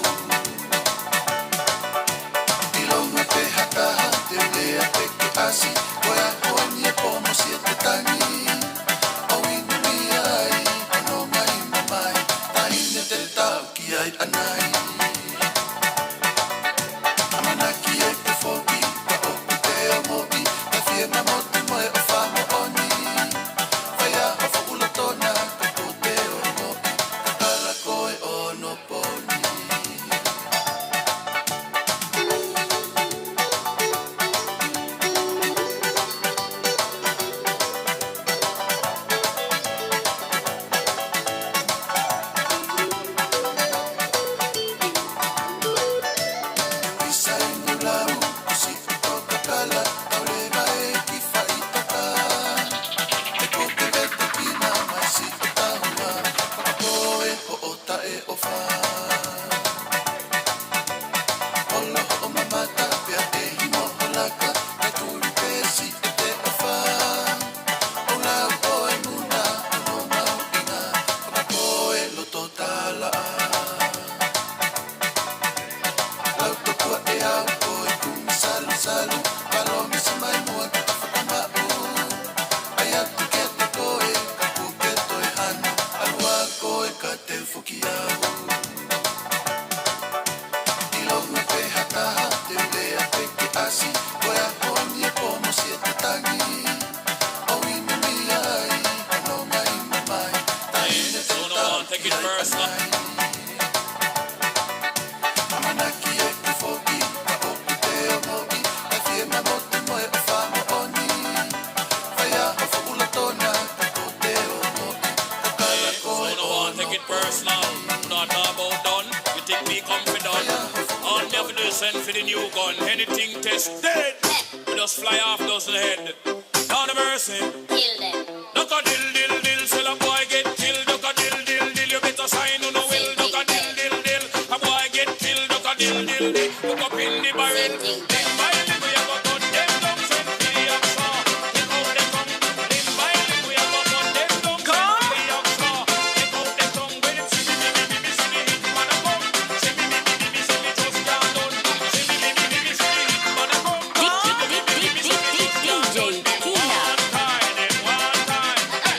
ʻIlonga pē ha taha te u lea pē ke ʻasi, ko e ʻaho ni e pono siʻete tangi. ʻOu inu ni ai, ʻa nonga inu mai, taʻahine te tau ki ai ʻanai. ʻAmanaki ē ke foki, ka ʻoku te ongoʻi, ka fie mamotu mo e ʻofa moʻoni. Fai ʻa ho fuʻu lotona, ka ko te ongoʻi, ka tala ko e ono poni. Isa inu lau, kusi toka kala, tau leva e ki faʻitoka. E ko ke vete pina mai si o tahua, pakapoe hoʻo taʻeʻofa. Holo hoʻo mamata pea ʻehi mo ho laka, kae tuli pē siʻete ʻofa. ʻO lau ko e muna, ʻo no mau ʻina, pakapoe loto talaʻa. Lau tokua ʻe au ko e kumi salusalu, palōmesi mai muʻa ke ta fakamaʻu. ʻAi atu kiate koe, ka kuo ke toe hanu, ʻalu ā koe ka te u foki au. ʻIlonga pē ha taha te u lea pē ke ʻasi, ko e ʻaho ni e pono siʻete tangi. ʻOu inu ni ai, ʻa nonga inu mai, taʻahine te tau ki ai ʻanai. ʻAmanaki ē ke foki, ka ʻoku te ongoʻi, ka fie mamotu mo e ʻofa moʻoni. Fai ʻa ho fuʻu lotona, ka ko te ongoʻi, ka tala ko e ono poni. Take it personal. Not about done. You think me come for done? All me have to do is send for the new gun. Anything test dead. We just fly off those head. Lord of mercy. Kill them. Duck a dill, dill, dill, sell a boy get killed. Duck a dill, dill, dill, you better sign on the will. Duck a dill, dill, dill, a boy get killed. Duck a dill, dill, dill, hook up in the barrel. Limb by limb, we a go cut them down, send for the hacksaw. Take out the tongue. Limb by limb, we a go cut them down, send for the hacksaw. Take out the tongue. When them see me, me, me, me, me, see the hit man a come. See me, me, me, me, me, see me just can't done. See me, me, me, me, me, see the hit man a come. D J Kina. One time, one time.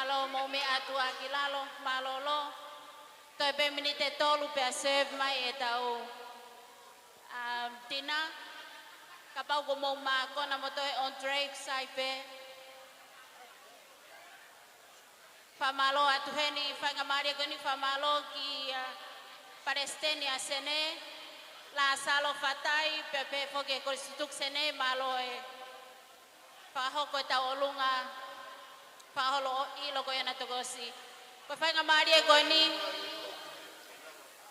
Mālō, mou meʻa atu ā ki lalo, mālōlō. Toe pē miniti ʻe tolu pea serve mai ʻetau, um, tina. Kapau ʻoku mou mākona mo toe on track, sai pē. Fakamālō atu heni, faingamālie ko eni, fakamālō ki, uh, Palesiteni ʻa Senē, Lāsalo Fatai, pea pehē foki e Kolisi Tutuku Senē, mālō e fakahoko ʻetau ʻolunga, fakaholo ʻo ʻilo ko ia naʻa tau ʻosi. Ko e faingamālie ko eni,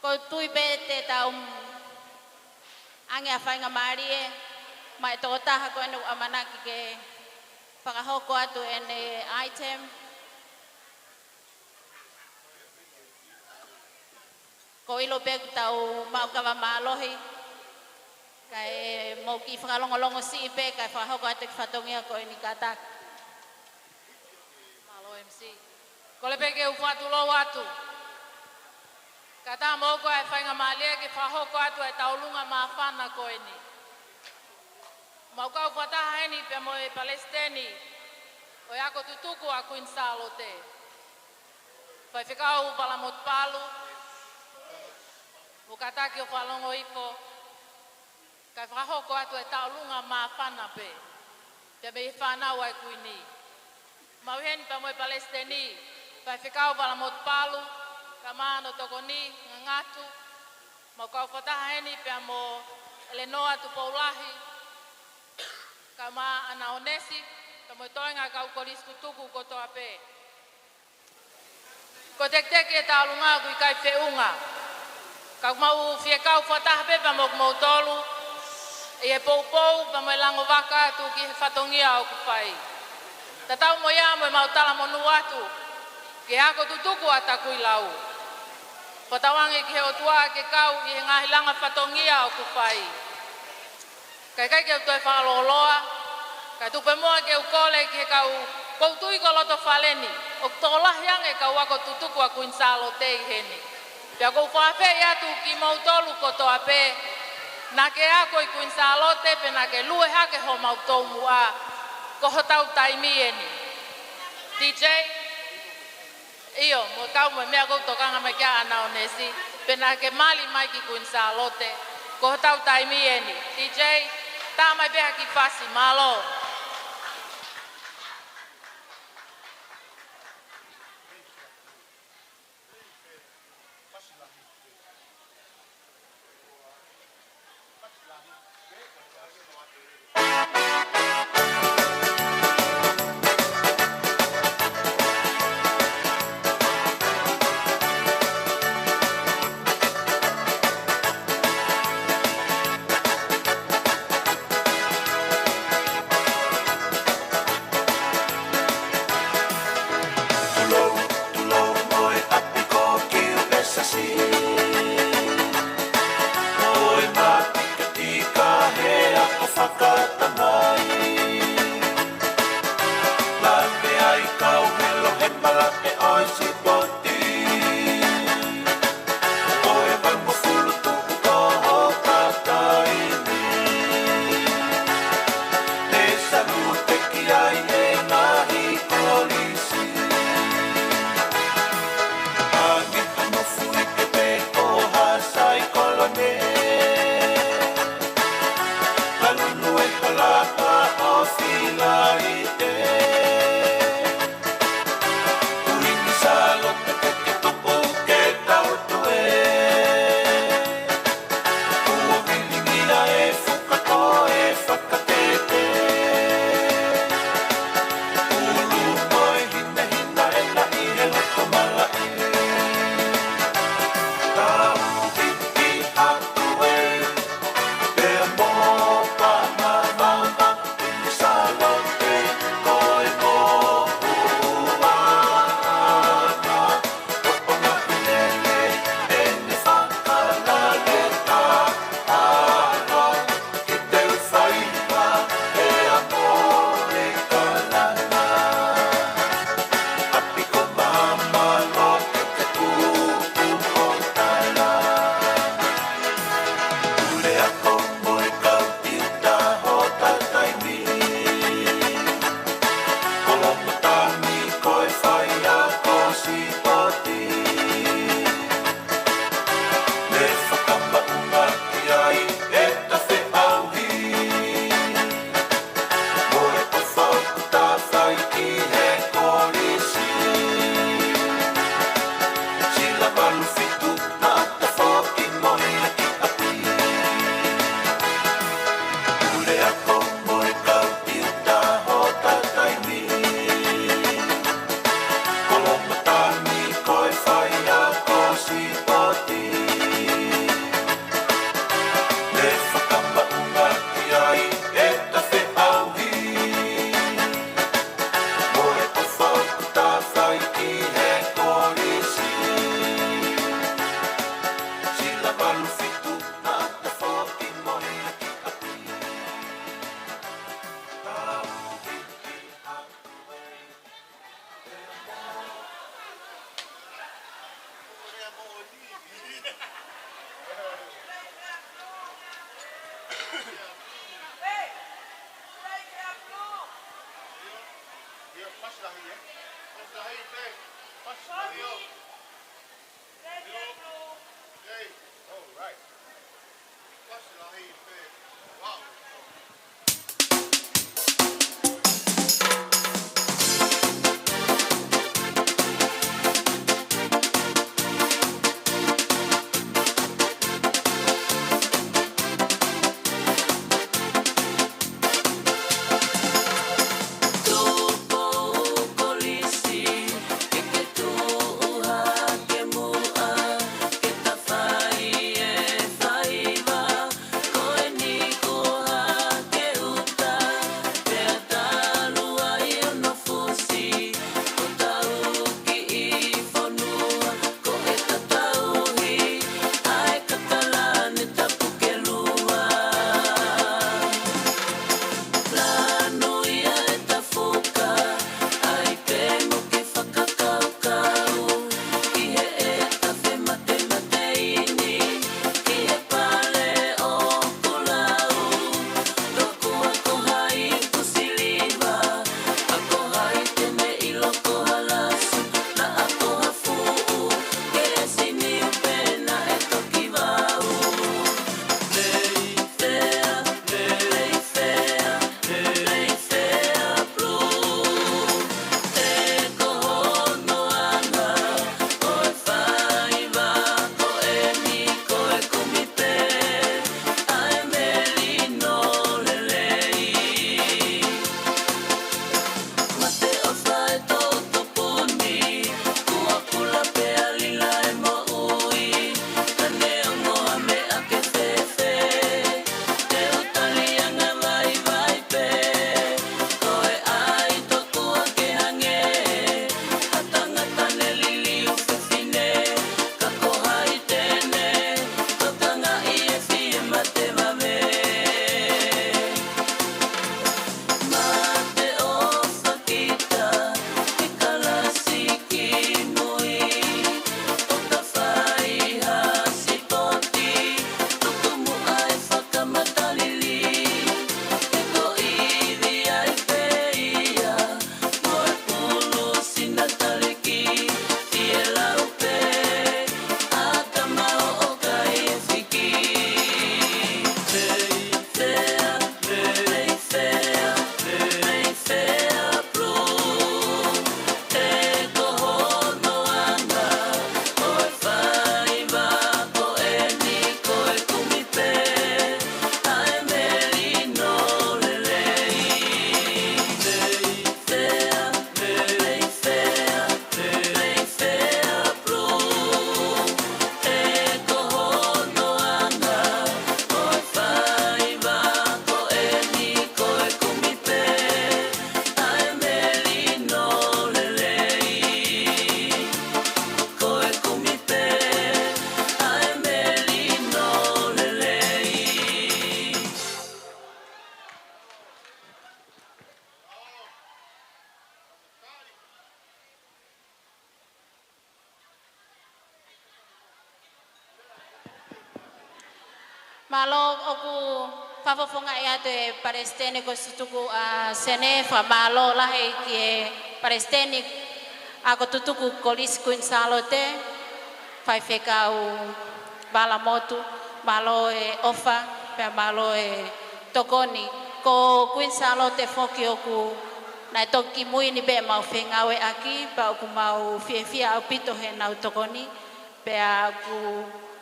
ʻoku ou tui pē te tau ʻange ʻa e faingamālie maʻa e tokotaha ko eni ʻoku ʻamanaki ke fakahoko atu ʻene item. ʻOku ou ʻilo pē ʻoku tau maʻu kava mālohi, kae mou kiʻi fakalongolongo siʻi pē, kae fakahoko atu e fatongia ko eni, kātaki. Mālō M C. Kole pē ke u fakatulou atu. Kātaki mo ko e faingamālie ke fakahoko atu ʻetau ʻolunga māfana ko eni. Mau kau fakataha heni pea mo e Palesiteni ʻo e Ako Tutuku ʻa Kuini Sālote, Faifekau Vala Motupalu, mo kātaki ʻo fakalongo hifo, kae fakahoko atu ʻetau ʻolunga māfana pē, pea mei he fānau ʻa e Kuini. Mau ʻi heni pea mo e Palesiteni, Faifekau Vala Motupalu, kae ʻumaʻā hono tokoni, Ngangatu, mau kau fakataha heni pea mo ʻElenoa Tupoulahi, kae ʻumaʻā ʻAna ʻOnesi, pea mo e toenga kau Kolisi Tutuku kotoa pē. Ko e tekiteki ʻetau ʻolunga ʻoku ʻikai feʻunga. Ka mau fie kau fakataha pē pea mo kimoutolu, ʻi he poupou pea mo e langovaka atu ki he fatongia ʻoku fai. Tatau mo ia mo ʻemau talamonū atu ki he Ako Tutuku ʻa Takuilau. Fakatauange ki he ʻOtua ke kau ʻi he ngaahi langa fatongia ʻoku fai. Kae ʻikai ke u toe fakalōloa, kae tuku pē muʻa ke u kole ki he kau, ʻoku ou tui ko loto fale ni ʻoku tokolahi ange e kau Ako Tutuku ʻa Kuini Sālote ʻi heni. Pea ʻoku ou fakaafeʻi atu kimoutolu kotoa pē naʻa ke ako ʻi Kuini Sālote pe naʻa ke lue hake homau toumuʻa, ko hotau taimi eni. D J, ʻio, mo kau mo e meʻa ʻoku ou tokanga mai ki ai, ʻAna ʻOnesi, pe naʻa ke mali mai ki Kuini Sālote, ko hotau taimi eni. D J, tā mai pē ha kiʻi fasi, mālō. Mālō. ʻOku fakafofongaʻi atu ʻe Palesiteni ko Tutuku ʻa Sene, fakamālō lahi ki he Palesiteni ʻa ko Tutuku Kolisi Kuini Sālote, Faifekau Vala Motu, mālō e ʻofa, pea mālō e tokoni. Ko Kuini Sālote foki ʻoku naʻe toki kimui ni pē ʻemau fengāueʻaki, pea ʻoku mau fiefia ʻaupito heʻenau tokoni, pea ʻoku,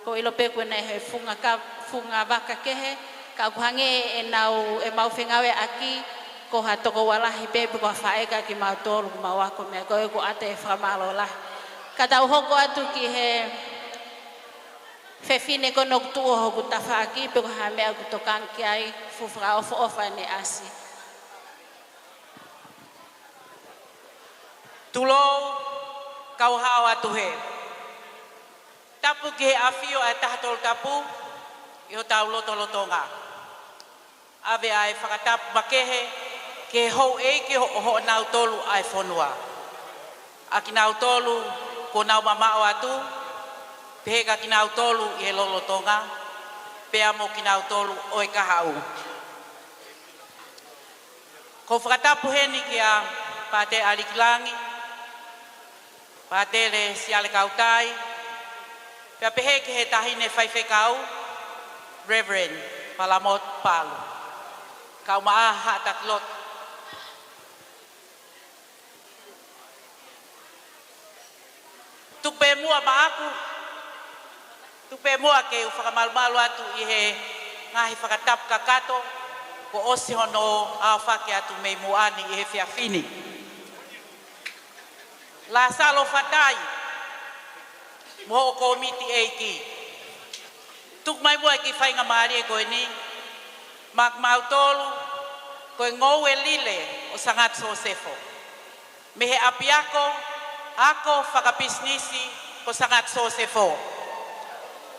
ʻoku ou ʻilo pē kuo nau ʻi he funga ka-, funga vaka kehe, ka ʻoku hangē ʻenau, ʻemau fengāueʻaki ko ha tokoua lahi pē, pe ko ha faʻē kiate kimautolu ʻoku mau ako mei ai, ko ia ʻoku ʻoatu e fakamālō lahi. Ka tau hoko atu ki he fefine ko eni ʻoku tuʻu ʻi hoku tafaʻaki, pe ko ha meʻa ʻoku tokanga ki ai, fuʻu fakaʻofoʻofa ʻene ʻasi. Tulou, kau Haʻa ʻo Atuhe. Tapu ki he ʻafio ʻa e Taha Tolu Tapu ʻi hotau lotolotonga. ʻAve ʻa e fakatapu makehe ki he houʻeiki ʻo ho-, hoʻonautolu ʻa e fonua. ʻA kinautolu kuo nau mamaʻo atu, pehē kia kinautolu ʻi he lolotonga, pea mo kinautolu ʻo e kahaʻu. ʻOku ou fakatapu heni kia Pātele ʻAlikilangi, Pātele Siale Kautai, pea pehē ki he Taʻahine Faifekau, Reverend Palamot Palu. Kau maʻa haʻa taki lotu. Tuku pē muʻa maʻaku, tuku pē muʻa ke u fakamalumalu atu ʻi he ngaahi fakatapu kakato, kuo ʻosi hono aofaki atu mei muʻa ni ʻi he efiafi ni. Lāsalo Fatai, mo hoʻo kōmiti ʻeiki. Tuku mai muʻa e kiʻi faingamālie ko eni, maʻa kimautolu, ko e ngoue lile ʻo Sangata Sosefo. Mei he ʻapiako, ako fakapisinisi ko Sangata Sosefo.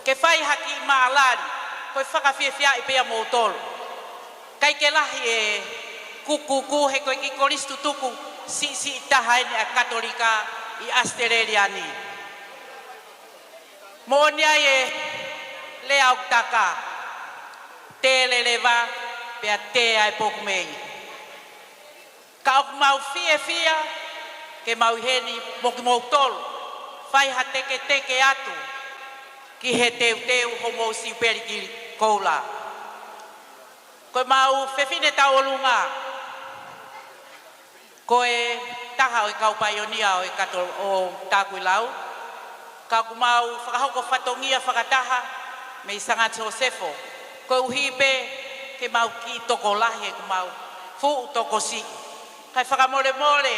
Ke fai ha kiʻi maʻalali, ko e fakafiefiaʻi pē ia moutolu. ʻIkai ke lahi e kūkūkū he ko e kiʻi kolisi tutuku siʻisiʻi taha eni ʻa e Katolika ʻi ʻAositelēlia ni. Moʻoni ai e lea ʻoku taka, tele leva, pea tele ʻa e poku mei. Ka ʻoku mau fiefia ke mau ʻi heni mo kimoutolu, fai ha teketeke atu ki he teuteu homou siupeli kiʻi koula. Ko ʻemau fefine tauʻolunga, ko e taha ʻo e kau paionia ʻo e kato ʻo Takuilau, ka ʻoku mau fakahoko fatongia fakataha mei Sangata Sosefo, koeʻuhi pē ke mau kiʻi tokolahi ʻeku mau fuʻu tokosiʻi. Kae fakamolemole,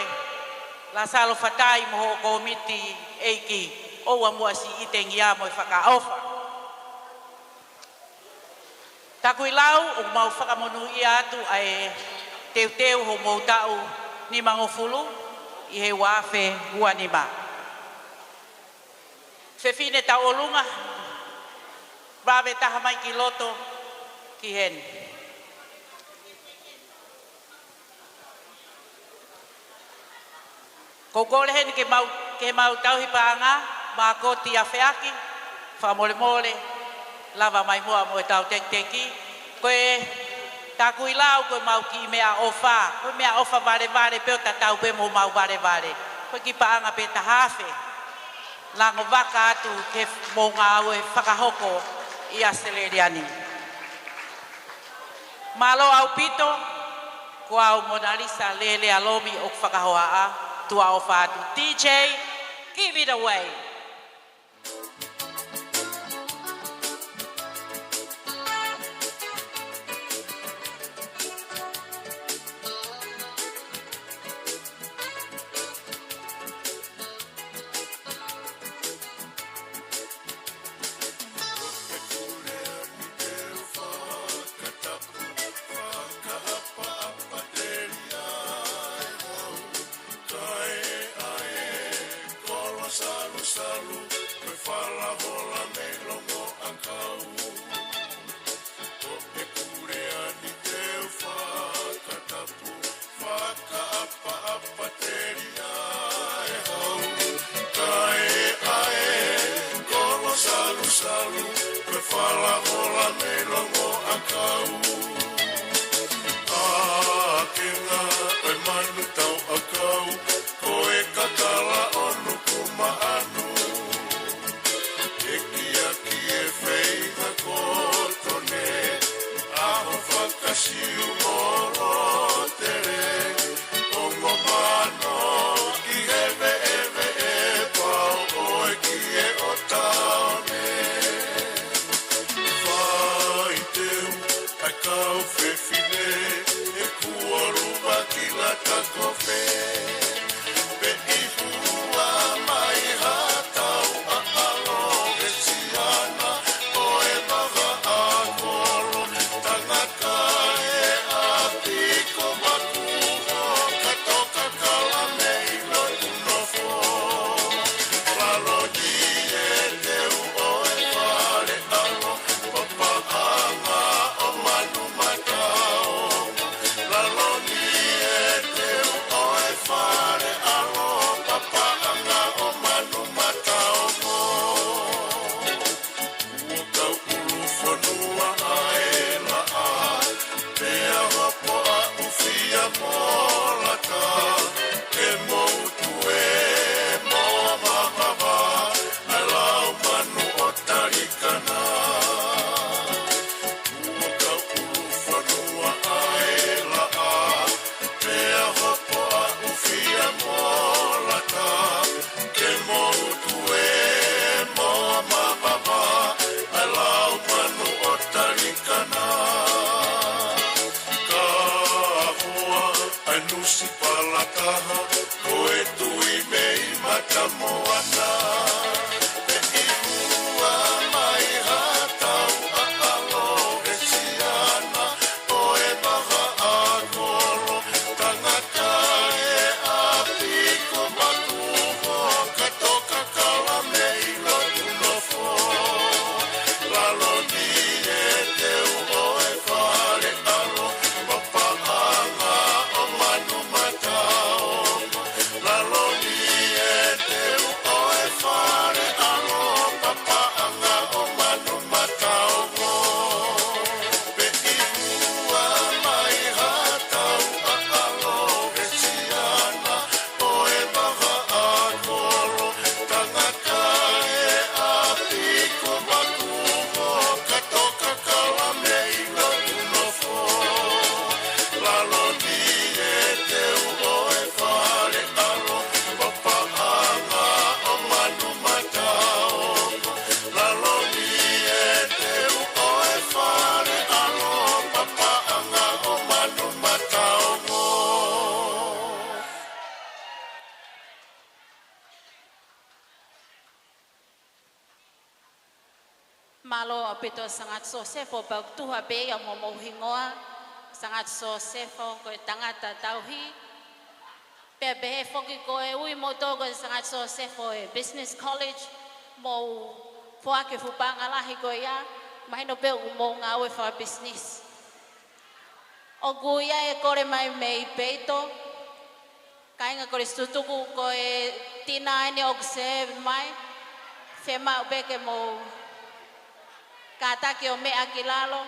Lāsalo Fatai mo hoʻo kōmiti ʻeiki, ʻoua muʻa siʻi ʻitengia mo e fakaʻofa. Takuilau, ʻoku mau fakamonūʻia atu ʻa e teuteu homou taʻu nimangofulu ʻi he ua afe ua nima. Fefine tauʻolunga, vave taha mai ki loto ki heni. Ko e kole heni ke mau, ke mau tauhi paʻanga, mākoti afeʻaki, fakamolemole, lava mai muʻa mo e tau tekiteki. Ko e Takuilau, ko ʻemau kiʻi meʻaʻofa, ko e meʻaʻofa valevale pē ʻo tatau pē mo homau valevale. Ko e kiʻi paʻanga pē taha afe. Lango vaka atu ke mou ngāue fakahoko ʻi ʻAositelēlia ni. Mālō ʻaupito, ko au Monalisa Lelea Lomi ʻoku fakahohaʻa, tuʻa ʻofa atu. D J, give it away. Sipalataha, ko e tui mei Matamoana. Pe ʻi hua mai ha tau ʻaʻalo Vesiana, ʻo e maha ʻa kolo, tangata e ʻapi ko Makuho, ka toka kala mei lotu nofo. Lalo ni e teu ʻo e fale ʻalo, papaʻanga ʻo Manumataongo. Lalo ni e teu ʻo e fale ʻalo, papaʻanga ʻo Manumataongo. Pe ʻi hua mai ha tau ʻaʻalo Vesiana, ʻo e maha ʻa kolo, tangata e ʻapi ko Makuho, ka toka kala mei lotu nofo. Lalo ni e teu ʻo e fale ʻalo, papaʻanga ʻo Manumataongo. Lalo ni e teu ʻo e fale ʻalo, papaʻanga ʻo Manumataongo. Mālō ʻaupito Sangata Sosefo, pea ʻoku tuha pē ia mo hoʻomou hingoa, Sangata Sosefo ko e tangata tauhi. Pea pehē foki ko e ui moutolu ko e Sangata Sosefo e Business College, mou foaki e fuʻu paʻanga lahi ko ia, mahino pē ʻoku mou ngāue fakapisinisi. ʻOku ʻi ai e kole mai mei peito, kāinga Kolisi Tutuku, ko e tina eni ʻoku serve mai, fiemaʻu pē ke mou kātaki ʻo meʻa ki lalo.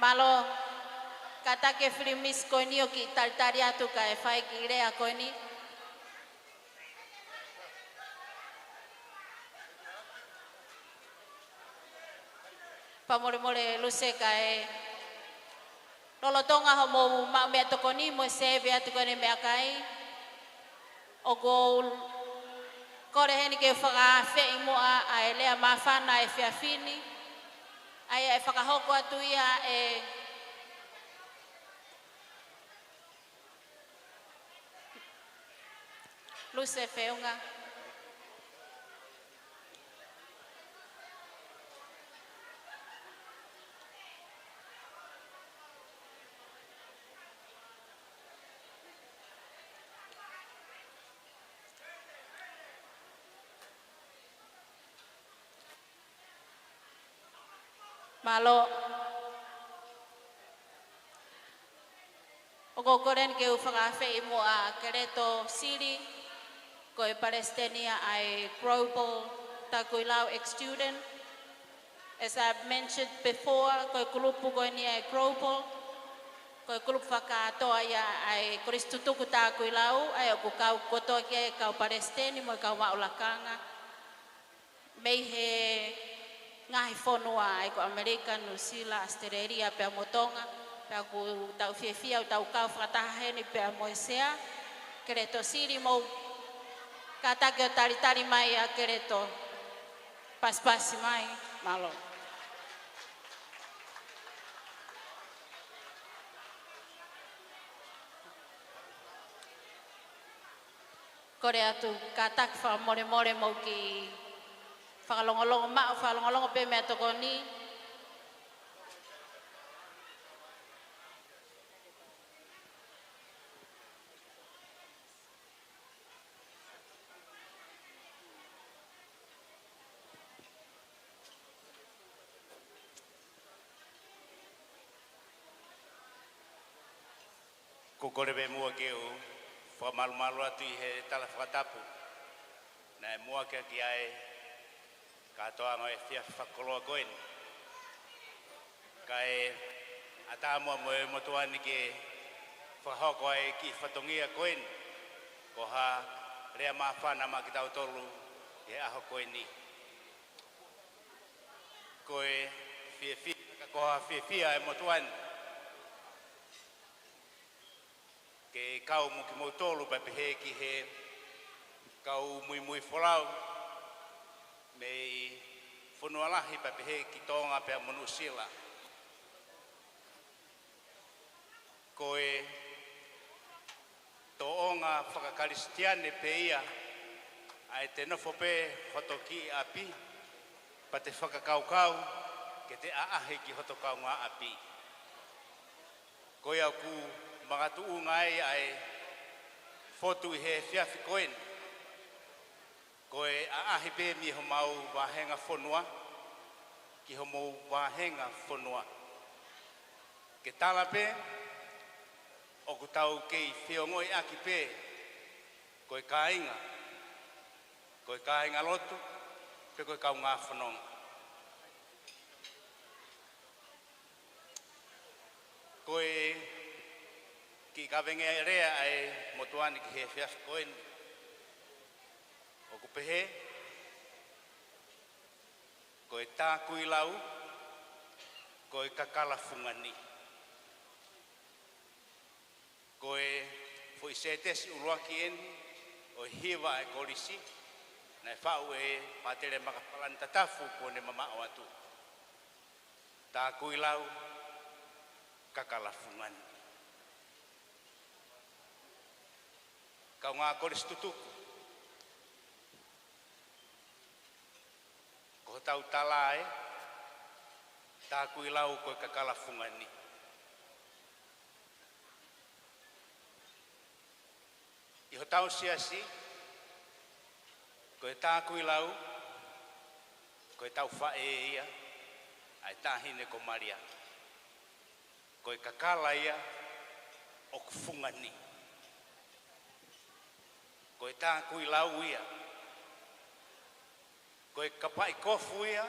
Mālō, kātaki e fili misi ko eni ʻo kiʻi talitali atu kae fai e kiʻi lea ko eni. Fakamolemole Luse kae lolotonga hoʻomou maʻu meʻatokoni mo e sēve atu ko eni meʻakai. ʻOku ou kole heni ke fakaafeʻi muʻa ʻa e lea māfana ʻo e efiafi ni. ʻA ia ʻe fakahoko atu ia ʻe Luse Feunga. Mālō. ʻOku ou kole eni ke u fakaafeʻi muʻa ʻa Keleto Sili, ko e palesiteni ia ʻa e Global Takuilau Ex-Student. As I mentioned before, ko e kulupu ko eni ʻa e Global, ko e kulupu fakakātoa ia ʻa e Kolisi Tutuku Takuilau, ʻa ia ʻoku kau kotoa ki ai e kau palesiteni mo e kau maʻu lakanga mei he ngaahi fonua ʻa ia ko ʻAmelika, Nuʻu Sila, ʻAositelēlia pea mo Tonga. Pea ʻoku tau fiefia ʻo tau kau fakataha heni pea mo e Sea, Keleto Sili, mou kātaki ʻo talitali mai ʻa Keleto. Pasipasi mai, mālō. Kole atu kātaki fakamolemole mou kiʻi fakalongolongo maʻu, fakalongolongo pē meʻatokoni. ʻOku ou kole pē muʻa ke u fakamalumalu atu ʻi he tala fakatapu naʻe muʻaki ʻaki ʻa e kātoanga ʻo e efiafi fakakoloa ko eni. Kae ʻatā muʻa mo e motuʻa ni ke fakahoko ʻa e kiʻi fatongia ko eni, ko ha lea māfana maʻa kitautolu ki he ʻaho ko eni. Ko e fiefia, ka ko ha fiefia e motuʻa ni ke kau mo kimoutolu pea pehē ki he kau muimui folau mei fonua lahi pea pehē ki Tonga pea mo Nuʻusila. Ko e tōʻonga fakakalisitiane pē ia ʻa e te nofo pē hoto kiʻi ʻapi, pea te fakakaukau ke te ʻaʻahi ki hoto kaungāʻapi. Ko ia ʻoku makatuʻunga ai ʻa e fotu ʻi he efiafi ko eni. Ko e ʻaʻahi pē mei homau vāhenga fonua ki homou vāhenga fonua. Ke tala pē, ʻoku tau kei feongoʻiʻaki pē, ko e kāinga, ko e kāingalotu, pe ko e kaungā fononga. Ko e kiʻi kaveinga lea ʻa e motuʻa ni ki he efiafi ko eni. ʻOku pehē, ko e Takuilau, ko e kakala fungani. Ko e foʻi sētesi ʻuluaki eni ʻo e hiva ʻa e kolisi, naʻe faʻu ʻe Pātele Makapalani Tatafu kuo ne mamaʻo atu. Takuilau, kakala fungani. Kaungā kolisi tutuku, ko hotau tala ē, Takuilau ko e kakala fungani. ʻI hotau siasi, ko e Takuilau, ko e tau faʻē ia ʻa e Taʻahine ko Malia. Ko e kakala ia ʻoku fungani. Ko e Takuilau ia, ko e kapaʻi kofu ia,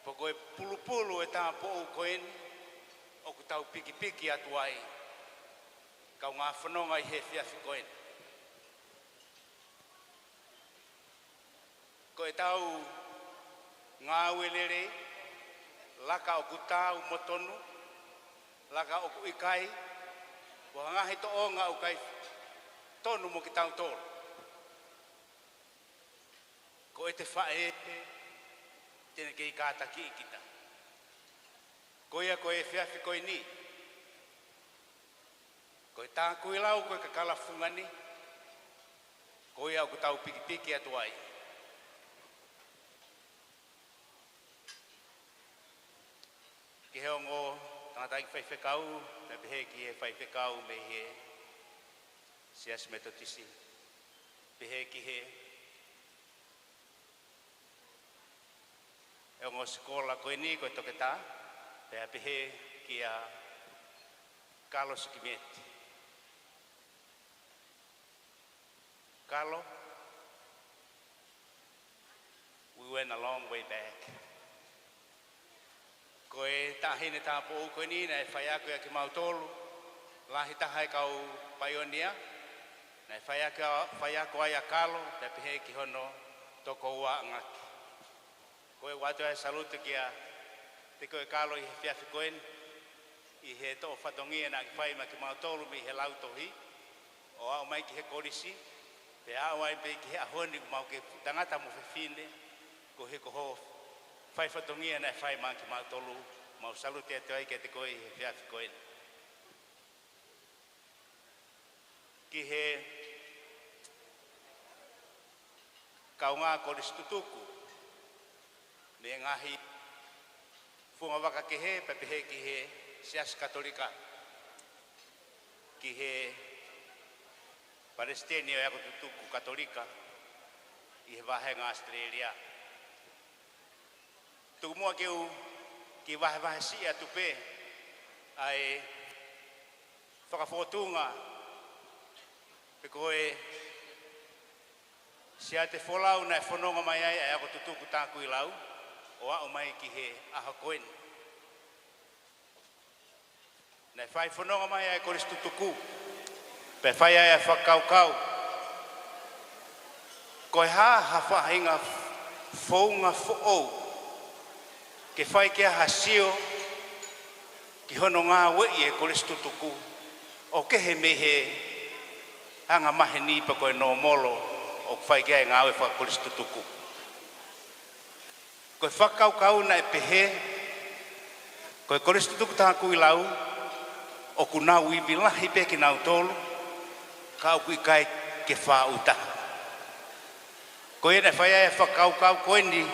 pe ko e pulupulu e tāupoʻou ko eni, ʻoku tau pikipiki atu ai, kaungā fononga ʻi he efiafi ko eni. Ko e tau ngāue lelei, laka ʻoku taau mo tonu, laka ʻoku ʻikai, ko ha ngaahi tōʻonga ʻoku ʻikai tonu mo kitautolu. Ko e te faʻē te ne kei kātakiʻi kita. Ko ia ko e efiafi ko eni, ko e Takuilau ko e kakala fungani, ko ia ʻoku tau pikipiki atu ai. Ki he ongo tangataʻeiki faifekau, pea pehē ki he faifekau mei he Siasi Metotisi, pehē ki he, he ongo sikola ko eni ko e toketā, pea pehē kia Kalo Sikimeti. Kalo, we went a long way back. Ko e taʻahine tāupoʻou ko eni naʻe faiako ia kimautolu, lahi taha e kau paionia, naʻe faiako, faiako ai ʻa Kalo, pea pehē ki hono tokoua ʻa Ngaki. Ko e ʻoatu ʻa e salute kiate koe Kalo ʻi he efiafi ko eni, ʻi he toʻo fatongia naʻa ke fai maʻa kimautolu mei he lautohi, ʻo aʻu mai ki he kolisi, pea aʻu ai pē ki he ʻaho ni ʻoku mau kei fuʻu tangata mo fefine, ko e hā ko hoʻo fai fatongia naʻe fai maʻa kimautolu, mau salute atu ai kiate koe ʻi he efiafi ko eni. Ki he kaungā kolisi tutuku mei he ngaahi fungavaka kehe, pea pehē ki he Siasi Katolika, ki he Palesiteni ʻo e Ako Tutuku Katolika ʻi he vāhenga ʻAositelēlia. Tuku muʻa ke u kiʻi vahevahe siʻi atu pē ʻa e fakafōtunga pe ko e siate folau naʻe fononga mai ai ʻa e Ako Tutuku Takuilau ʻo aʻu mai ki he ʻaho ko eni. Naʻe fai fononga mai ʻa e kolisi tutuku, pea fai ai ʻa e fakakaukau Ko e hā ha faʻahinga founga foʻou ke fai ki ai ha sio ki hono ngāueʻi e kolisi tutuku ʻo kehe mei he anga maheni pe ko e nōmolo ʻoku fai ki ai e ngāue fakakolisi tutuku. Ko e fakakaukau naʻe pehē, ko e kolisi tutuku Takuilau, ʻoku nau ivi lahi pē kinautolu, ka ʻoku ʻikai ke fāʻūtaha. Ko ia naʻe fai ai e fakakaukau ko eni,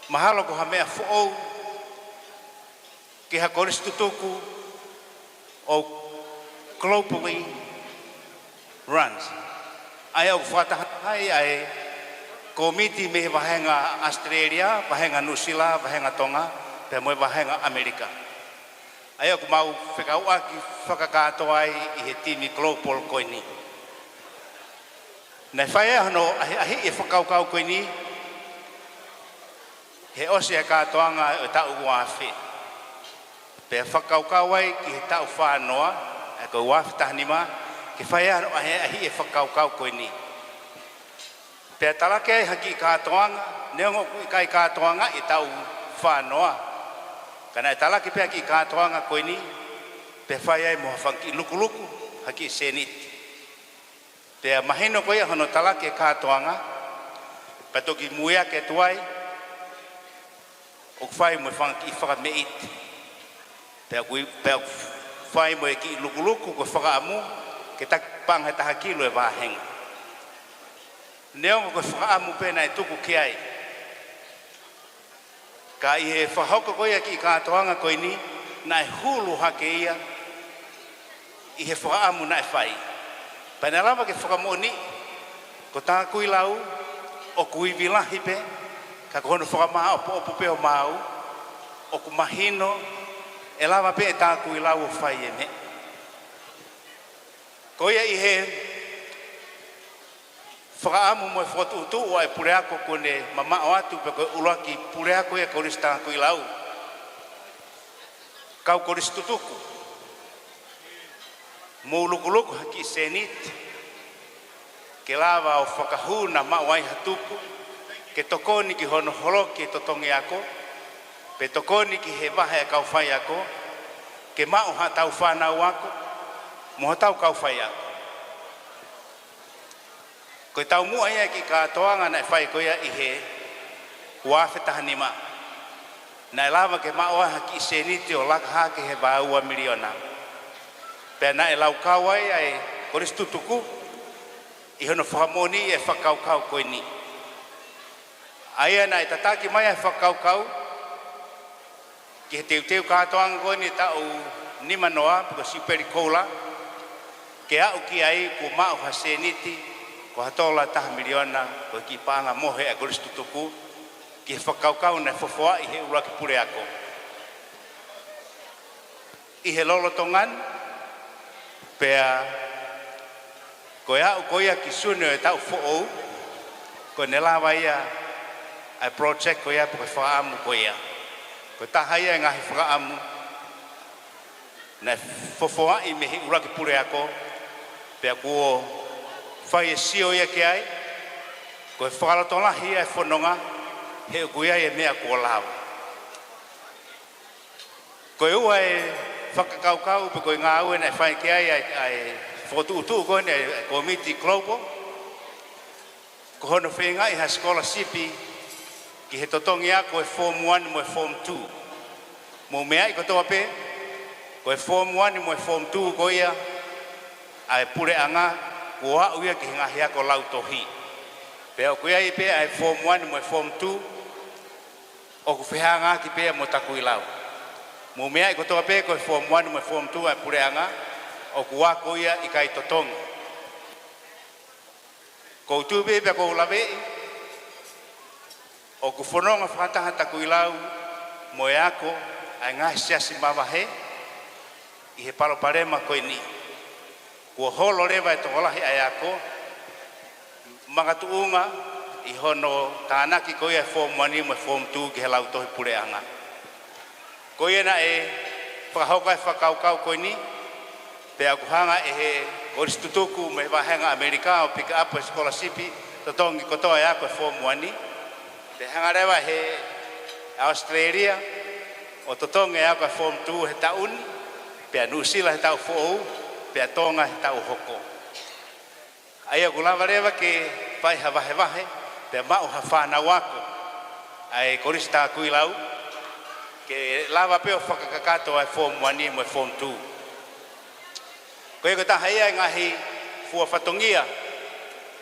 mahalo ko ha meʻa foʻou, ki ha kolisi tutuku ʻoku globally runs. ʻA ia ʻoku fakatahaʻi ʻa e kōmiti mei he vahenga Australia, vahenga New Zealand, vahenga Tonga, pea mo e vahenga ʻAmelika. ʻA ia ʻoku mau fekauʻaki fakakātoa ai ʻi he timi global ko eni. Naʻe fai ai hono ʻahiʻahiʻi e fakakaukau ko eni, he ʻosi e kātoanga ʻo e taʻu ua afe. Pea fakakaukau ai ki he taʻu fā noa, ʻa ia ko e ua afe taha nima, ke fai ai hono ʻahiʻahiʻi e fakakaukau ko eni. Pea talaki ai ha kiʻi kātoanga, neongo ʻoku ʻikai kātoangaʻi e taʻu fā noa. Ka naʻe talaki pē ha kiʻi kātoanga ko eni, pea fai ai mo ha fanga kiʻi lukuluku, ha kiʻi sēniti. Pea mahino ko ia hono talaki e kātoanga, pea toki muiaki atu ai, ʻoku fai mo e fanga kiʻi fakameʻite. Pea ʻoku, pea ʻoku fai mo e kiʻi lukuluku ko e fakaʻamu, ke taki paʻanga he taha kilo e vāhenga. Neongo ko e fakaʻamu pē naʻe tuku ki ai. Ka ʻi he fakahoko ko ia kiʻi kātoanga ko eni, naʻe hulu hake ia ʻi he fakaʻamu naʻe fai. Pea naʻe lava ke fakamoʻoniʻi, ko Takuilau, ʻoku ivi lahi pē, ka ko hono fakamāʻopoʻopo pē ʻo maau, ʻoku mahino, ʻe lava pē ʻe Takuilau ʻo fai e meʻa. Ko ia ʻi he fakaʻamu mo e fokotuʻutuʻu ʻa e puleako kuo ne mamaʻo atu pe ko e ʻuluaki puleako ia kolisi Takuilau. Kau kolisi tutuku. Mou lukuluku ha kiʻi sēniti. Ke lava ʻo fakahū naʻa maʻu ai ha tupu. Ke tokoni ki hono holoki e totongi ako. Pe tokoni ki he vahe e kau faiako. Ke maʻu haʻatau fānau ako. Mo haʻatau kau faiako. Ko e taumuʻa ia e kiʻi kātoanga naʻe fai ko ia ʻi he ua afe taha nima. Naʻe lava ke maʻu ai ha kiʻi sēniti ʻo laka hake he vaeua miliona. Pea naʻe laukau ai ʻa e kolisi tutuku ʻi hono fakamoʻoniʻi e fakakaukau ko eni. ʻA ia naʻe tataki mai ʻa e fakakaukau ki he teuteu kātoanga ko eni taʻu nima noa, pe ko e Siupeli Koula, ke aʻu ki ai kuo maʻu ha sēniti, ko ha tola taha miliona, ko e kiʻi paʻanga mohe ʻa e kolisi tutuku, ki he fakakaukau naʻe fofoaʻi he ʻuluaki puleako. ʻI he lolotonga ni, pea ko e aʻu ko ia ki Sune ʻo e taʻu foʻou, ko ʻene lava ia ʻa e project ko ia pe ko e fakaʻamu ko ia. Ko e taha ia e ngaahi fakaʻamu naʻe fofoaʻi mei he ʻuluaki puleako, pea kuo fai e sio ia ki ai, ko e fakalotolahi ia e fononga, he ʻoku ʻi ai e meʻa kuo lava. Ko e ua e fakakaukau pe ko e ngāue naʻe fai ki ai ʻa e, ʻa e fokotuʻutuʻu ko eni ʻa e kōmiti global, ko hono feingaʻi ha sikolasipi ki he totongi ako e form one mo e form two. Mou meaʻi kotoa pē, ko e form one mo e form two ko ia ʻa e puleʻanga, kuo aʻu ia ki he ngaahi ako lautohi. Pea ʻoku ʻi ai pē ʻa e form one mo e form two, ʻoku fehangaaki pē ia mo Takuilau. Mou meaʻi kotoa pē ko e form one mo e form two ʻa e puleʻanga, ʻoku ako ia ʻikai totongi. Ko u tui pē pea ko u laveʻi, ʻoku fononga fakataha Takuilau mo e ako ʻa e ngaahi siasi mavahe ʻi he palopalema ko eni. Kuo holo leva e tokolahi ʻa e ako, makatuʻunga ʻi hono tānaki ko ia e form one mo e form two ki he lautohi puleʻanga. Ko ia naʻe fakahoko ai e fakakaukau ko eni, pea ʻoku hanga ʻe he kolisi tutuku mei he vahenga ʻAmelika ʻo pick up e sikolasipi Totongi kotoa e ako e Form One, pea hanga leva ʻe he ʻAositelēlia ʻo totongi e ako e Form Two he taʻu ni, pea Nuʻusila he taʻu foʻou, pea Tonga he taʻu hoko. ʻA ia ʻoku lava leva ke fai ha vahevahe, pea maʻu ha fānau ako ʻa e Kolisi Takuilau, ke lava pē ʻo fakakakato ʻa e Form One mo e Form Two. Ko ia ko e taha ia e ngaahi fua fatongia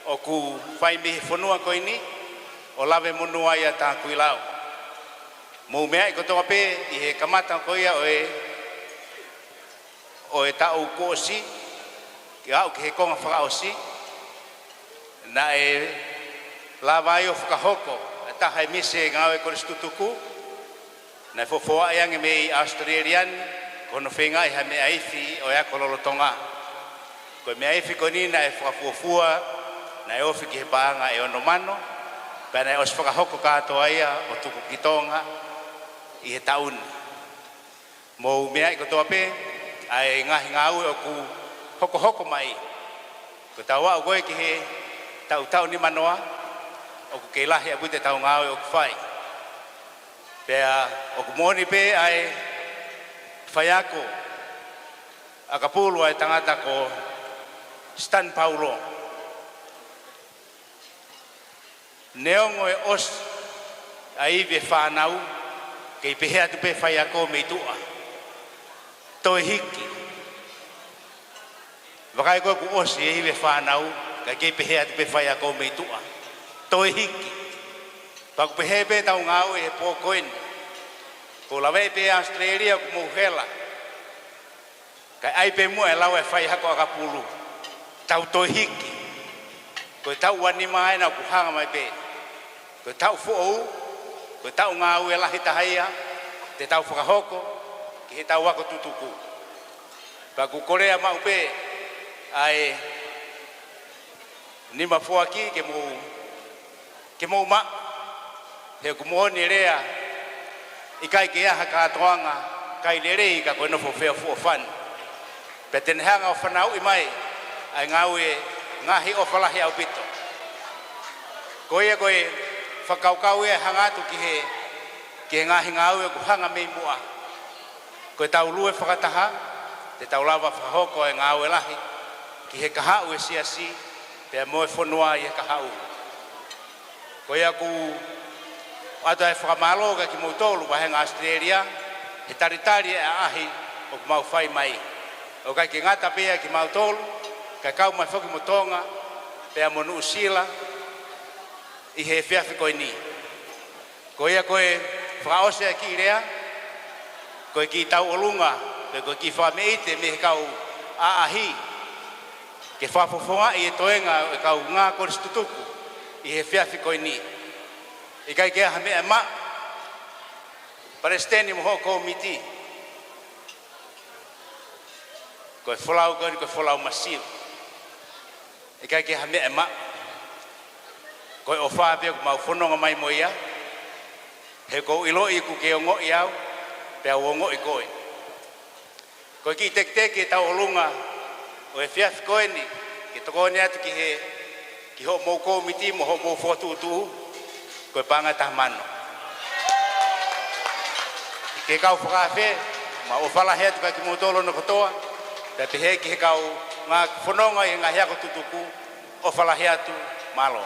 ʻoku fai mei he fonua ko eni ʻo lave monū ai ʻa Takuilau. Mou meaʻi kotoa pē ʻi he kamata ko ia ʻo e, ʻo e taʻu kuo ʻosi, ke aʻu ki he konga fakaʻosi, naʻe lava ai ʻo fakahoko e taha e misi e ngāue kolisi tutuku, naʻe fofoaʻi ange mei ʻAositelēlia ni, ko hono feingaʻi ha meʻa ifi ʻo e ako lolotonga. Ko e meʻa ifi ko eni naʻe fakafuofua, naʻe ofi ki he paʻanga ʻe ono mano, pea naʻe ʻosi fakahoko kātoa ia ʻo tuku ki Tonga ʻi he taʻu ni. Mou meaʻi kotoa pē ʻa e ngaahi ngāue ʻoku hokohoko mai. Ko ʻetau aʻu ko ē ki he taʻu taʻu nimanoa, ʻoku kei lahi ʻaupito ʻetau ngāue ʻoku fai. Pea ʻoku moʻoni pē ʻa e faiako ʻakapulu ʻa e tangata ko Stan Paulo. Neongo e ʻosi ʻa e ivi e fānau, kei pehē atu pē faiako mei tuʻa, toe hiki. Vakai ko ē kuo ʻosi e ivi e fānau, kae kei pehē atu pē faiako mei tuʻa, toe hiki. Pea ʻoku pehē pē ʻetau ngāue he pō ko eni. Ko e lave pē ʻa ʻAositelēlia ʻoku mou hela. Kae ʻai pē muʻa e lau e faiako ʻakapulu, tau toe hiki. Ko e taʻu ua nima ena ʻoku hanga mai pē. Ko e taʻu foʻou, ko e taʻu ngāue lahi taha ia te tau fakahoko ki heʻetau ako tutuku. Pea ʻoku ou kolea maʻu pē ʻa e nima foaki ke mou, ke mou maʻu, he ʻoku moʻoni e lea, ʻikai ke ʻi ai ha kātoanga kai lelei ka ko e nofo feʻofoʻofani. Pea te ne hanga ʻo fanauʻi mai ʻa e ngāue, ngaahi ʻofa lahi ʻaupito. Ko ia ko e fakakaukau ia ʻe hanga atu ki he, ki he ngaahi ngāue ʻoku hanga mei muʻa. Ko ʻetau lue fakataha, te tau lava fakahoko e ngāue lahi ki he kahaʻu e siasi, pea mo e fonua ʻi he kahaʻu. Ko ia ʻoku ʻoatu ʻa e fakamālō kiate kimoutolu vahenga ʻAositelēlia, he talitali e ʻaʻahi ʻoku mau fai mai. ʻOku ʻikai ke ngata pē ia kiate kimautolu, kae kau mai foki mo Tonga, pea mo Nuʻusila, ʻi he efiafi ko eni. Ko ia ko e fakaʻosi e kiʻi lea, ko e kiʻi tauʻolunga, pe ko e kiʻi fakameʻite mei he kau ʻaʻahi, ke fakafofongaʻi e toenga e kau ngā kolisi tutuku ʻi he efiafi ko eni. ʻIkai ke ʻi ai ha meʻa ʻe maʻu, Palesiteni mo hoʻo kōmiti. Ko e folau ko eni, ko e folau masiva. ʻIkai ke ʻi ai ha meʻa ʻe maʻu. Ko e ʻofa pē ʻoku mau fononga mai mo ia. He ʻoku ou ʻiloʻi ʻoku ke ongoʻi au, pea u ongoʻi koe. Ko e kiʻi teketeke e tauʻolunga ʻo e efiafi ko eni, ke tokoni atu ki he, ki hoʻomou kōmiti mo hoʻomou fokotuʻutuʻu, ko e paʻanga ʻe taha mano. Ki he kau fakaafe, mau ʻofa lahi atu kiate kimoutolu hono kotoa, pea pehē ki he kau ngā fononga ʻi he ngaahi ako tutuku, ʻofa lahi atu, mālō.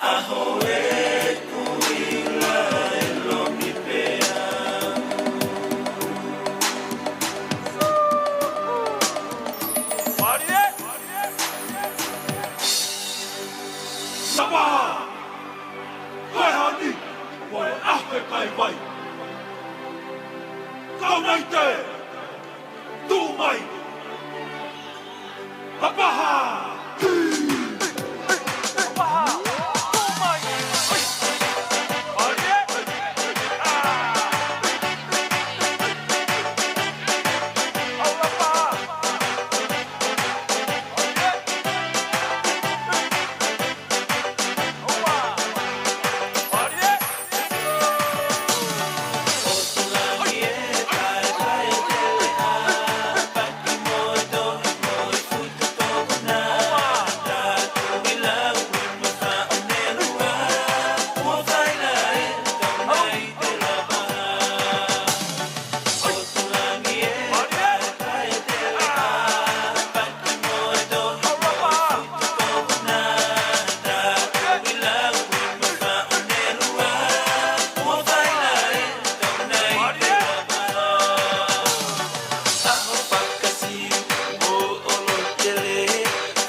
ʻAho e kuila e lomi pea. Marie! Sapa! Ko e hā ni, ko e ʻaho e kaivai. Kaunite! Tuʻu mai! Papaha! Papaha! Tuʻu mai! Ai! Ai! Ah! Au Papaha! Ai! Au Papaha!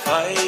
Ai!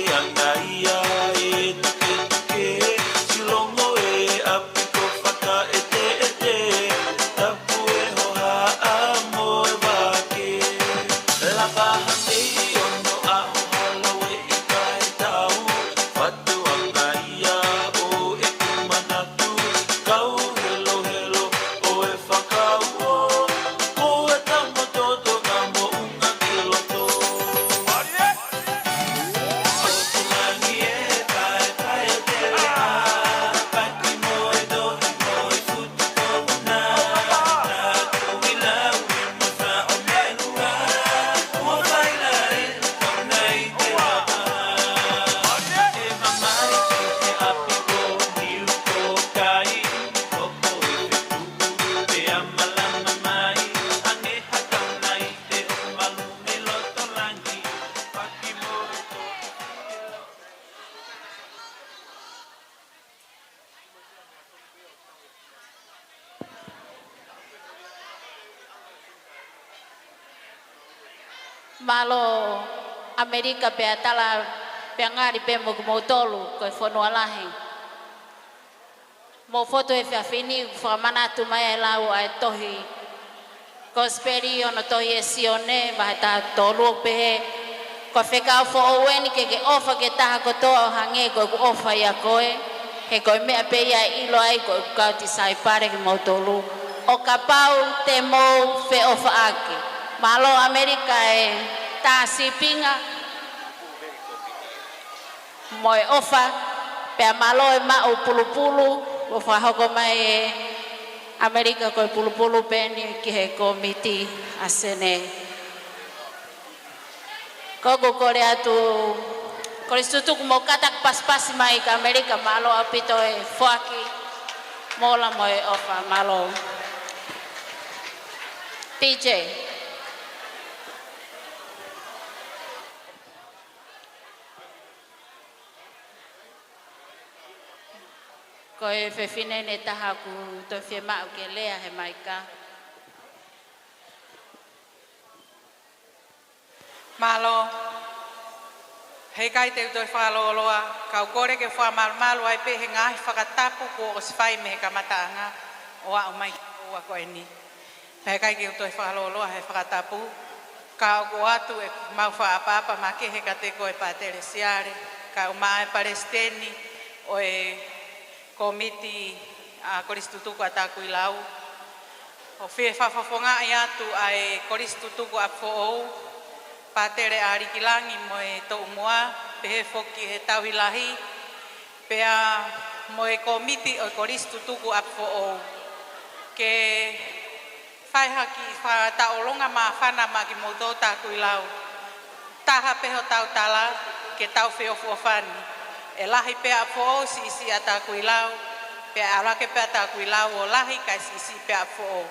Mālō ʻAmelika pea tala pea ngali pē mo kimoutolu ko e fonua lahi. Mou fotu he efiafi ni, fakamanatu mai e lau ʻa e tohi Kosipeli ʻo hono tohi ʻe Sione, vahe taha tolu ʻoku pehē: Ko e fekau foʻou eni ke ke ʻofa ki he taha kotoa ʻo hangē ko ʻeku ʻofa ʻia koe. He ko e meʻa pē ia ʻe ʻilo ai ko ʻeku kau tisaipale kimoutolu, ʻo kapau te mou feʻofaʻaki. Mālō ʻAmelika e tā sīpinga mo e ʻofa, pea mālō e maʻu pulupulu, ʻo fakahoko mai ʻe ʻAmelika ko e pulupulu pē eni ki he kōmiti ʻa Senē. Ko ʻeku kole atu, Kolisi Tutuku, mou kātaki pasipasi mai kia ʻAmelika, mālō ʻaupito e foaki mola mo e ʻofa, mālō. P J. Ko e fefine ʻe taha ʻoku toe fiemaʻu ke lea he maika. Mālō. Heʻikai te u toe fakalōloa, ka u kole ke fakamalumalu ai pē he ngaahi fakatapu kuo ʻosi fai mei he kamataʻanga ʻo aʻu mai ki he houa ko eni. Pea heʻikai ke u toe fakalōloa he fakatapu, ka ʻoku ʻoatu ʻemau fakaʻapaʻapa makehe kiate koe Pātele Siale, kae ʻumaʻā e palesiteni ʻo e kōmiti ʻa Kolisi Tutuku ʻa Takuilau. ʻOku fie fakafofongaʻi atu ʻa e Kolisi Tutuku ʻApifoʻou, Pātele ʻAlikilangi mo e Toʻumoa, pehē foki he Tauhi Lahi, pea mo e kōmiti ʻo e Kolisi Tutuku ʻApifoʻou, ke fai ha kiʻi fakataʻolonga māfana maʻa kimoutolu Takuilau. Taha pē hotau tala, ke tau feʻofoʻofani. ʻE lahi pē ʻApifoʻou, siʻisiʻi ʻa Takuilau, pea ʻe ʻalu hake pē ʻa Takuilau ʻo lahi kae siʻisiʻi pē ʻa Apifoʻou.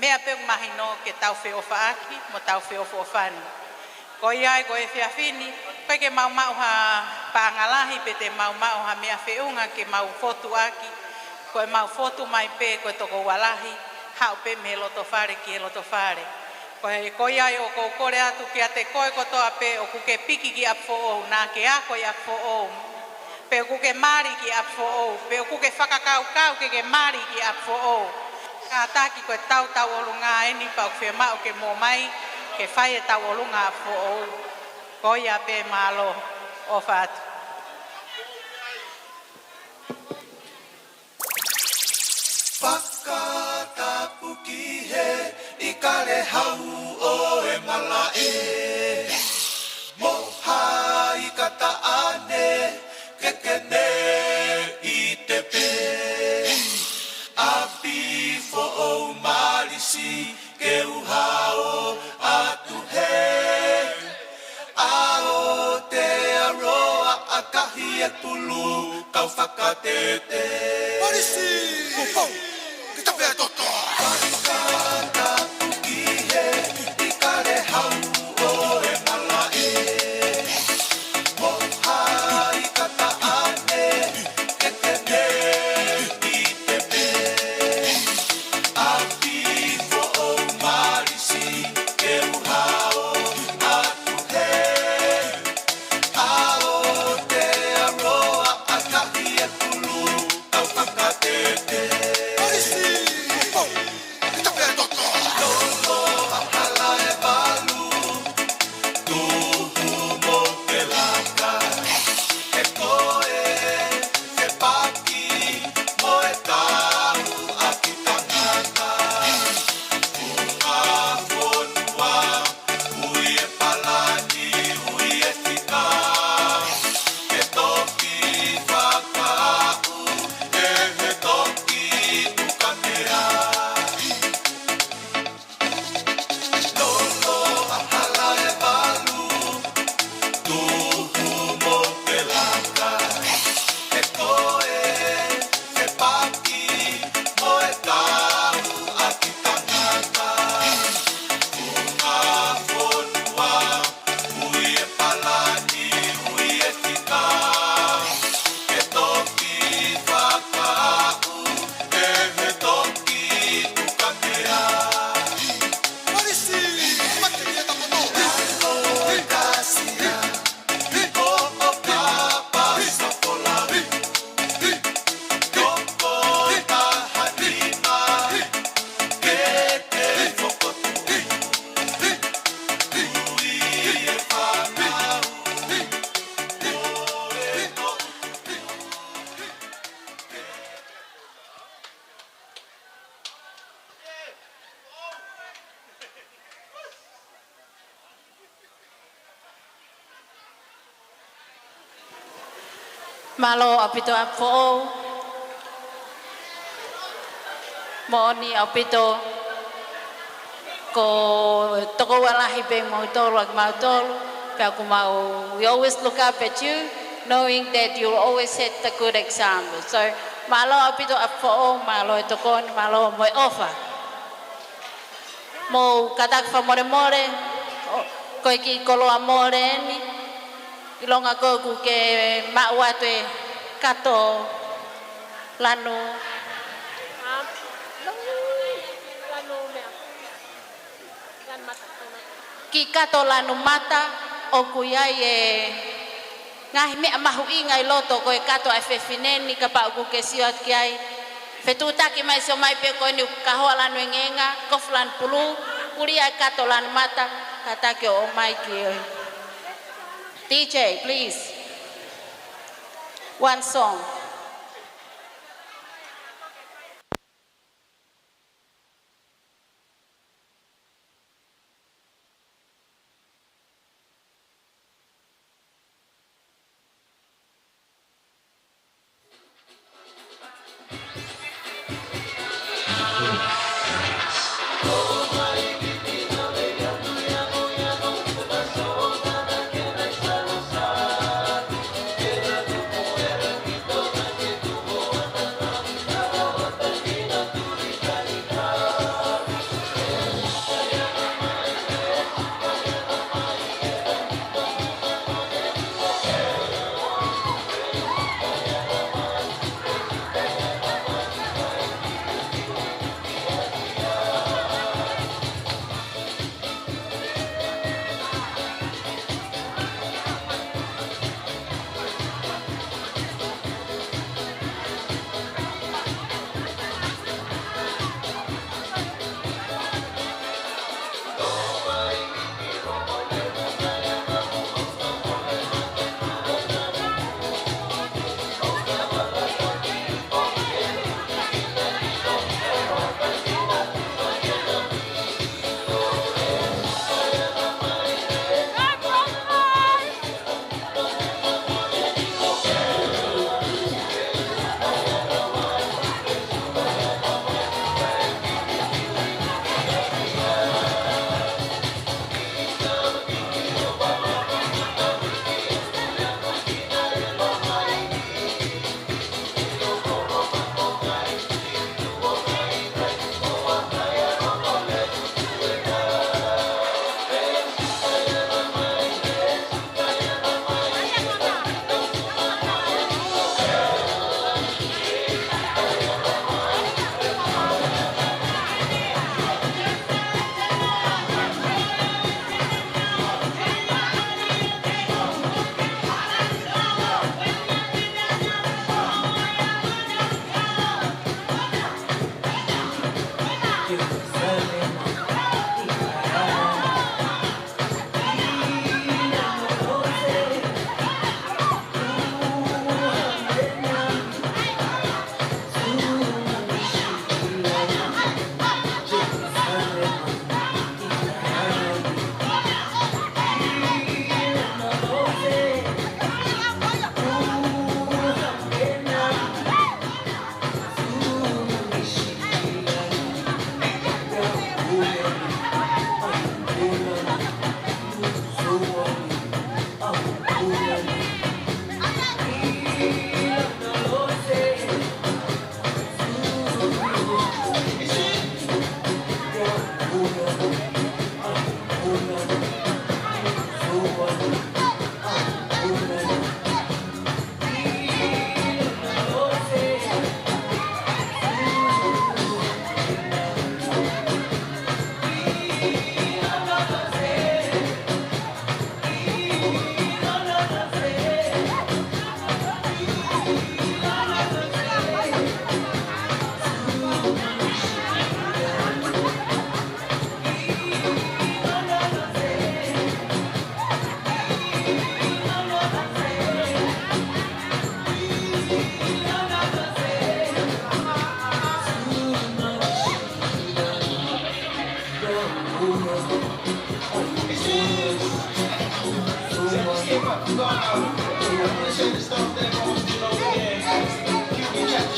Meʻa pē ʻoku mahino ke tau feʻofaʻaki mo tau feʻofoʻofani. Ko ia ai ko e efiafi ni, ʻoku ʻikai ke mau maʻu ha Paʻanga lahi pē te mau maʻu ha meʻa feʻunga ke mau fotu ʻaki, ko ʻemau fotu mai pē ko e toko ua lahi, haʻu pē mei he loto fale ki he loto fale. Ko e, ko ia ai ʻoku ou kole atu kiate koe kotoa pē ʻoku ke piki ki ʻapi foʻou, naʻa ke ako ʻi ʻapi foʻou, pe ʻoku ke mali ki ʻapi foʻou, pe ʻoku ke fakakaukau ke ke mali ki ʻapi foʻou. Kātaki ko e tau tauʻolunga eni pea ʻoku fiemaʻu ke mou ō mai ke fai e tauʻolunga ʻapi foʻou. Ko ia pē, mālō, ʻofa atu. Fakatapu ki he ʻIkale Hau ʻo e Malaʻe, mo hai ka taʻane ke ke ne ʻite pē. ʻApi foʻou malisi ke u hao atu he ʻAotearoa, ʻakahi e pulu kau fakatete. Polisi! Pupou! Ki tape ʻa e toto! Fakatapu ki he ʻIkale Hau ʻo e Malaʻe, mo hai ka taʻane ke ke ne ʻite pē. ʻApi foʻou malisi ke u hao atu he ʻAotearoa, ʻakahi e pulu kau fakatete. Polisi! Pupou! Ki tape ʻa e toto! Lolo hala e valu, tuhu mo ke laka, he ko e fepaki mo e tau ʻaki tangata. Funga fonua, ui e palani, ui e fika, ke toki fakaaʻu, ʻe he toki tukanea. Lolo hala e valu, tuhu mo ke laka, he ko e fepaki mo e tau ʻaki tangata. Funga fonua, ui e palani, ui e fika, ke toki fakaaʻu, ʻe he toki tukanea. Polisi! Mate ki he takoto! Lalo e kasia, koko kapa sapola, koko tahanima, ke ke fokotuʻu, ui e fānau, ʻo e toʻu. Mālō ʻaupito ʻapi foʻou. Moʻoni ʻaupito, ko e toko ua lahi pē kimoutolu ʻa kimautolu, pea ʻoku mau, we always look up at you, knowing that you always set the good example. So, mālō ʻaupito ʻapi foʻou, mālō e tokoni, mālō mo e ʻofa. Mou kātaki fakamolemole, ʻo, ko e kiʻi koloa mole eni, ʻilonga ko ē ʻoku ke maʻu atu e kato lanu. Lanu meʻa. Lanu mata. Kiʻi kato lanu mata, ʻoku ʻi ai e ngaahi meʻa mahuʻinga ʻi loto, ko e kato ʻa e fefine ni, kapau ʻoku ke sio atu ki ai. Fetuʻutaki mai, sio mai pē ko eni ʻoku kahoa lanu engeenga, kofu lanu pulū, ʻuli ʻa e kato lanu mata, kātaki ʻo ʻomai ki ai. D J, please. One song.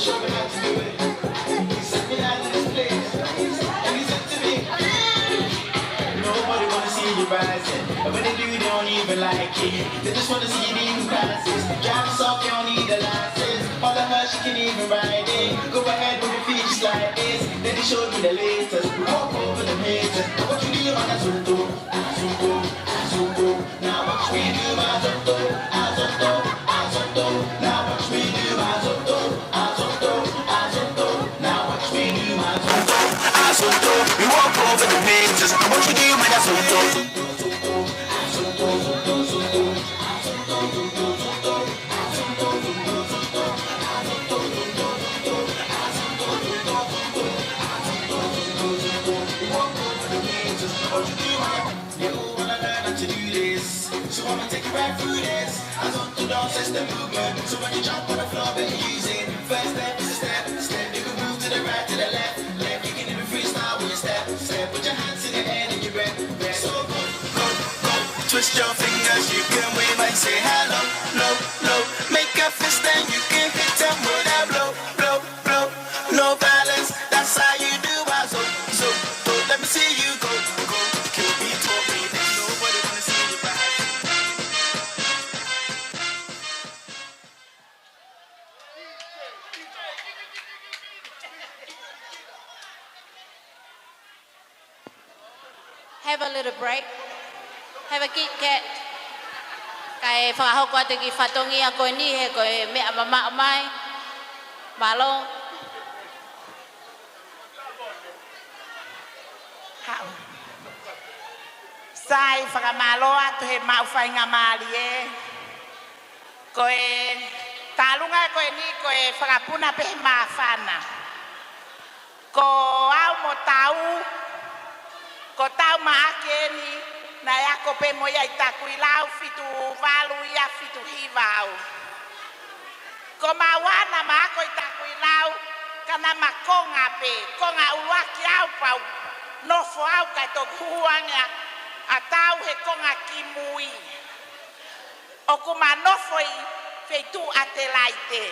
Show me how to do it. He sent me out to this place, and he said to me, "Nobody wanna see you rising. And when they do, they don't even like it. They just wanna see you leaving crisis. Drive us off, you don't need a license. All of her, she can even ride it. Go ahead with your feet just like this." Then he showed me the latest. We walk over the haters. What you do on that Zumba, Zumba, Zumba. Now watch me do my Zumba, Zumba, Zumba. Now watch me do my Zumba, Zumba, Zumba. Now watch me do my Zumba, Zumba. We walk over the haters. What you do, man, that's Zumba. They all wanna learn how to do this. So I'ma take you right through this. I don't do dance, it's the movement. So when you jump on the floor, better use it. First step is a step, step. You can move to the right, to the left, left. You can even freestyle with your step, step. Put your hands in the air and you rep, rep. So go, go, go. Twist your fingers, you can wave and say hello, low, low. Make a fist and you can hit 'em with that blow, blow, blow. No violence, that's how you do it. So, so, so let me see you go, go, kill me, talk me. Nobody wanna see you rise. Have a little break. Have a Kit Kat. Kae fakahoko atu e kiʻi fatongia ko eni he ko e meʻa mamaʻo mai. Mālō. Haʻu. Sai, fakamālō atu he maʻu faingamālie. Ko e tālunga ko eni ko e fakapuna pē he māfana. Ko au mo Tau, ko Tau Maʻake eni, naʻe ako pē mo ia ʻi Takuilau fitu valu ia fitu hiva au. Ko maua naʻa ma ako ʻi Takuilau, ka naʻa ma konga pē, konga ʻuluaki au pea u nofo au kae toki hū ange ʻa, ʻa Tau he konga kimui. ʻOku ma nofo ʻi feituʻu ʻAtelaite.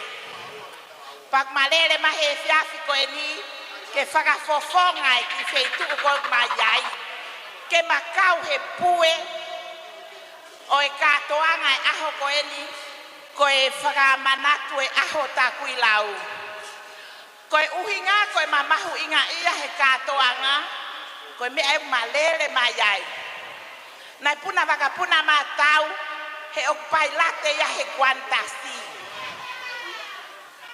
Pea ʻoku ma lele mai he efiafi ko eni ke fakafofonga e kiʻi feituʻu ko ē ʻoku ma ʻi ai. Ke ma kau he pue ʻo e kātoanga e ʻaho ko eni, ko e fakamanatu e ʻaho Takuilau. Ko e ʻuhinga, ko e mamahuʻinga ia he kātoanga, ko e meʻa ʻoku ma lele mai ai. Naʻe puna vakapuna mai ʻa Tau, he ʻoku pailate ia he Qantas.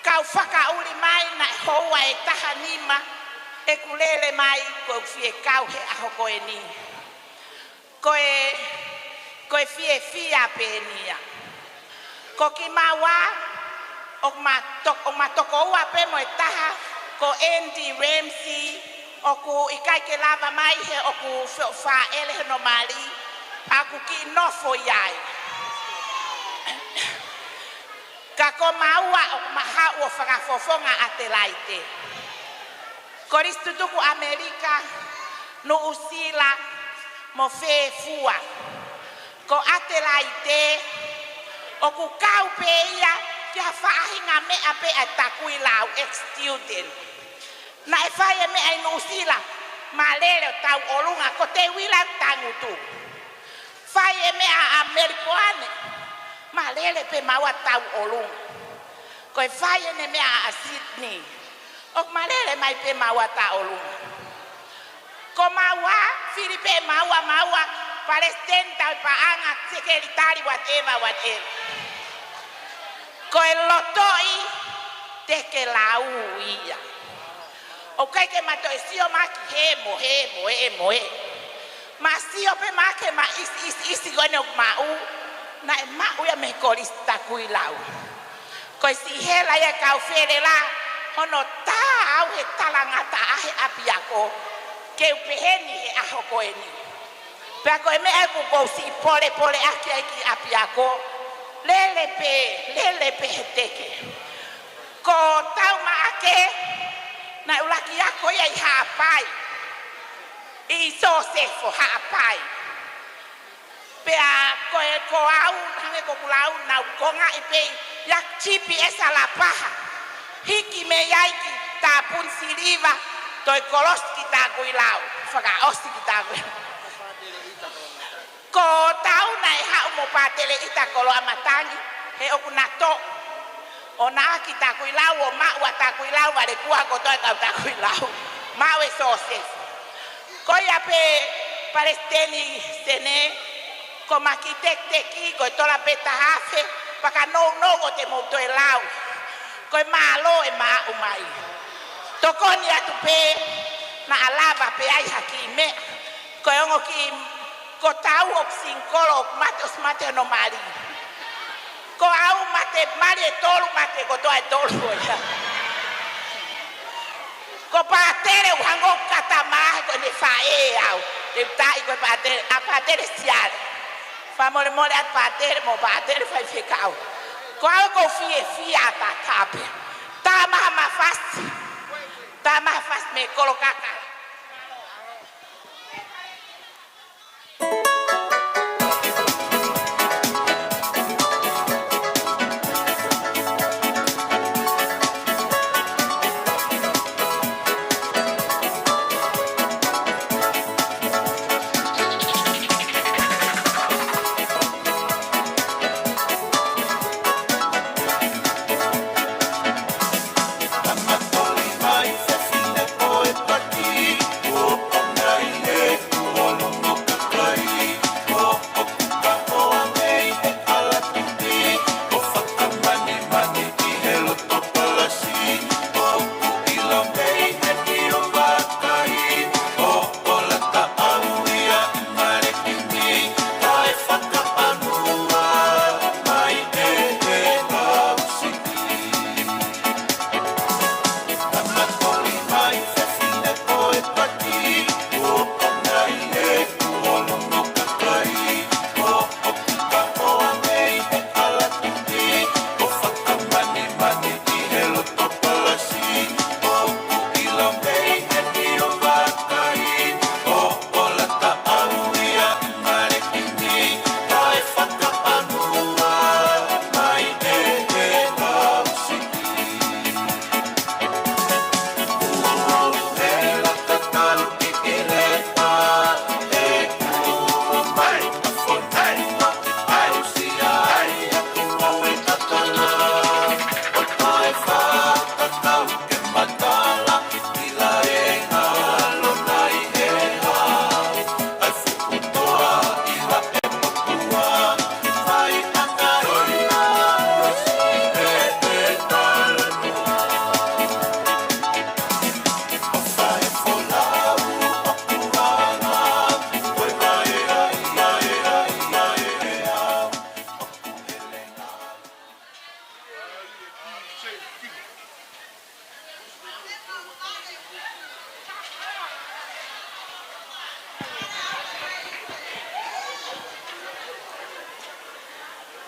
Kau fakaʻuli mai naʻe houa ʻe taha nima ʻeku lele mai, ko ʻeku fie kau he ʻaho ko eni. Ko e, ko e fiefia pē eni ia. Ko kimaua, ʻoku ma to-, ʻoku ma tokoua pē mo e taha, ko Andy Ramsey, ʻoku ʻikai ke lava mai he ʻoku fo-, fāʻele hono mali, pea ʻoku kiʻi nofo ʻi ai. Ka ko maua ʻoku ma haʻu ʻo fakafofonga ʻAtelaite. Kolisi Tutuku ʻAmelika, Nuʻusila, mo Fefua. Ko ʻAtelaite, ʻoku kau pē ia ki ha faʻahinga meʻa pē ʻa Takuilau, ex-student. Naʻe fai e meʻa ʻi Nuʻusila, ma lele ʻo tauʻolunga, ko Teuila Tangutu. Fai e meʻa ʻa Melipoane, ma lele pē maua tauʻolunga. Ko e fai ʻene meʻa ʻa Sydney, ʻoku ma lele mai pē maua tauʻolunga. Ko maua, fili pē maua, maua, palesiteni, tauʻi paʻanga, sekelitali, whatever, whatever. Ko e lotoʻi Tekelau ia. ʻOku ʻikai ke ma toe sio mai ki he mo, he mo, he mo, he. Ma sio pē mai ki he meʻa ʻisi, ʻisi, ʻisi ko eni ʻoku maʻu. Naʻe maʻu ia mei he Kolisi Takuilau. Ko e siʻi hela ia ʻa e kau felela, hono tā au he talangataʻa he ʻapiako. Ke u pehē ni he ʻaho ko eni. Pea ko e meʻa ʻoku ou siʻi polepole ʻaki ai ki ʻapiako. Lele pē, lele pē he teke. Ko Tau Maʻake, naʻe ʻuluaki ako ia ʻi Haʻapai. ʻI Sosefo Haʻapai. Pea ko e, ko au, hangē ko ʻeku lau, naʻa ku kongaʻi pē ia G P S ʻa Lapaha. Hiki mei ʻi ai ki tāpuni siliva, toe kolosi ki Takuilau, fakaʻosi ki Takuilau. Ko Tau naʻe haʻu mo Pātele ʻIta Koloamatangi, he ʻoku na toʻo. ʻO na ʻā ki Takuilau, ʻo maʻu ʻa Takuilau, vale kuo kotoa e kau Takuilau. Maʻu e Siosefa. Ko ia pē Palesiteni Sene, ko Makitekiteki, ko e tola pē taha afe, pea ka nounou ʻo te mou toe lau. Ko e mālō e maʻu mai. Tokoni atu pē, naʻa lava pē ai ha kiʻi meʻa. Ko e ongo kiʻi, ko Tau ʻoku singikolo, ʻoku mate, ʻosi mate hono mali. Ko au mate, mali e tolu, mate kotoa e tolu ko ia. Ko Pātele ʻoku hangē ʻoku kata mai, ko ʻene faʻē au. Te u taʻi ko e Pātele, ʻa Pātele Siale. Fakamolemole atu Pātele mo Pātele Faifekau. Ko au ʻoku ou fiefia ʻataʻatā pē. Tā maha mafasi. Tā maha fasi mei Kolokaka.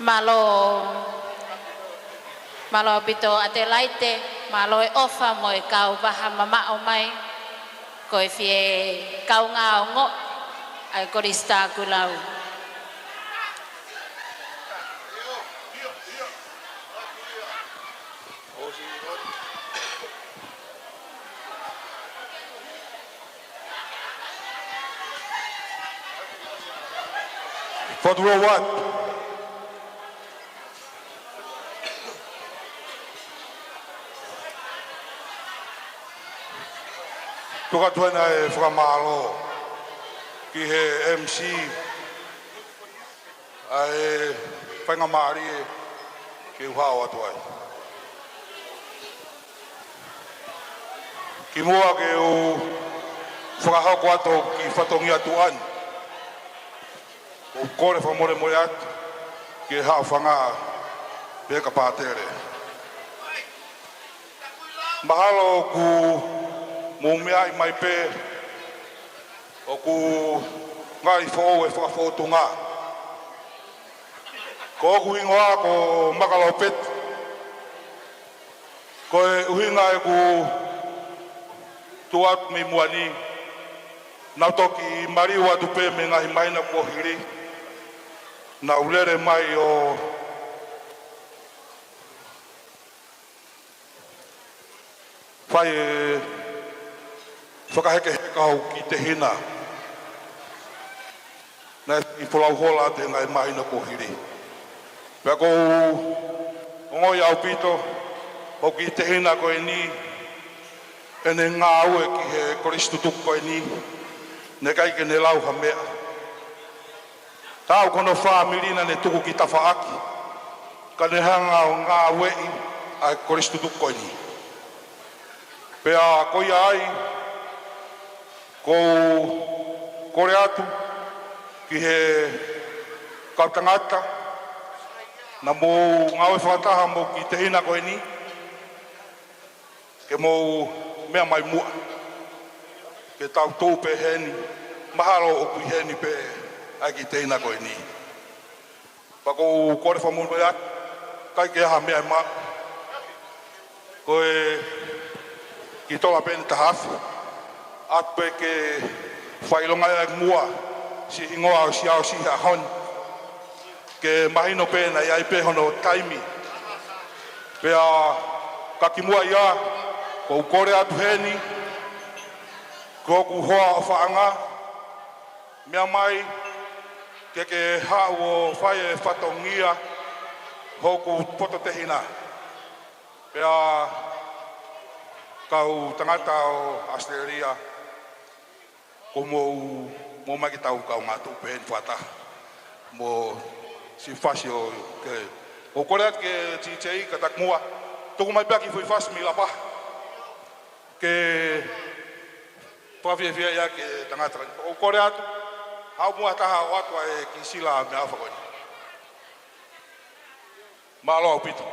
Mālō, mālō ʻaupito ʻAtelaite, mālō e ʻofa mo e kau vaha mamaʻo mai, ko e fie kaungā ongoʻi ʻa e Kolisi Takuilau. Fatu Roa Watu. Tuku atu ena e fakamālō ki he M C, ʻa e faingamālie ke u hao atu ai. Kimuʻa ke u fakahoko atu ki fatongia tuʻa ni, ʻoku ou kole fakamolemole atu ki he haʻofanga pē ka Pātele. Mahalo ʻoku mou meaʻi mai pē ʻoku ngali foʻou e fakafōtunga. Ko hoku hingoa ko Makalopeti. Ko e ʻuhinga ʻeku tuʻu atu mei muʻa ni, naʻá ku toki maliu atu pē mei he ngaahi māhina kuo hili. Naʻá ku lele mai ʻo ʻAi e fakahekeheka hoku kiʻi tehina naʻe folau holo atu he ngaahi māhina kuo hili. Pea ʻoku ou ongoʻi ʻaupito hoku kiʻi tehina ko eni, ʻene ngāue ki he kolisi tutuku ko eni, naʻe ʻikai ke ne lau ha meʻa. Tau ko hono fāmili naʻa ne tuku ki tafaʻaki, ka ne hanga ʻo ngāueʻi ʻa e kolisi tutuku ko eni. Pea ko ia ai, ʻoku ou kole atu ki he kau tangata naʻa mou ngāue fakataha mo e kiʻi tehina ko eni, ke mou meʻa mai muʻa, ke tau tuʻu pē heni, mahalo ʻoku ʻi heni pē ʻa e kiʻi tehina ko eni. Pea ʻoku ou kole fakamolemole atu, ʻikai ke ʻi ai ha meʻa ʻe maʻu. Ko e kiʻi tola pē ʻeni ʻe taha afe, ʻoatu pē ke fakaʻilongaʻi ʻaki muʻa siʻi hingoa ʻo siʻi ʻaho siʻi he ʻaho ni, ke mahino pē naʻe ʻi ai pē hono taimi. Pea ka kimuʻa ia, ʻoku ou kole atu heni, ko hoku hoa ʻofaʻanga, meʻa mai ke ke haʻu ʻo fai e fatongia hoku poto tehina. Pea kau tangata ʻo ʻAositelēlia, ʻoku mou, mou ō mai ke tau kaungā tuʻu pē heni fakataha mo siʻi fasi ʻo ke, ʻoku ou kole atu ki he D J ka taku muʻa, tuku mai pē ha kiʻi foʻi fasi mei Lapaha ke fakafiefia ia ki he tangata. ʻOku ou kole atu, haʻu muʻa ha taha ʻo ʻoatu ʻa e kiʻi sila meʻaʻofa ko eni. Mālō ʻaupito.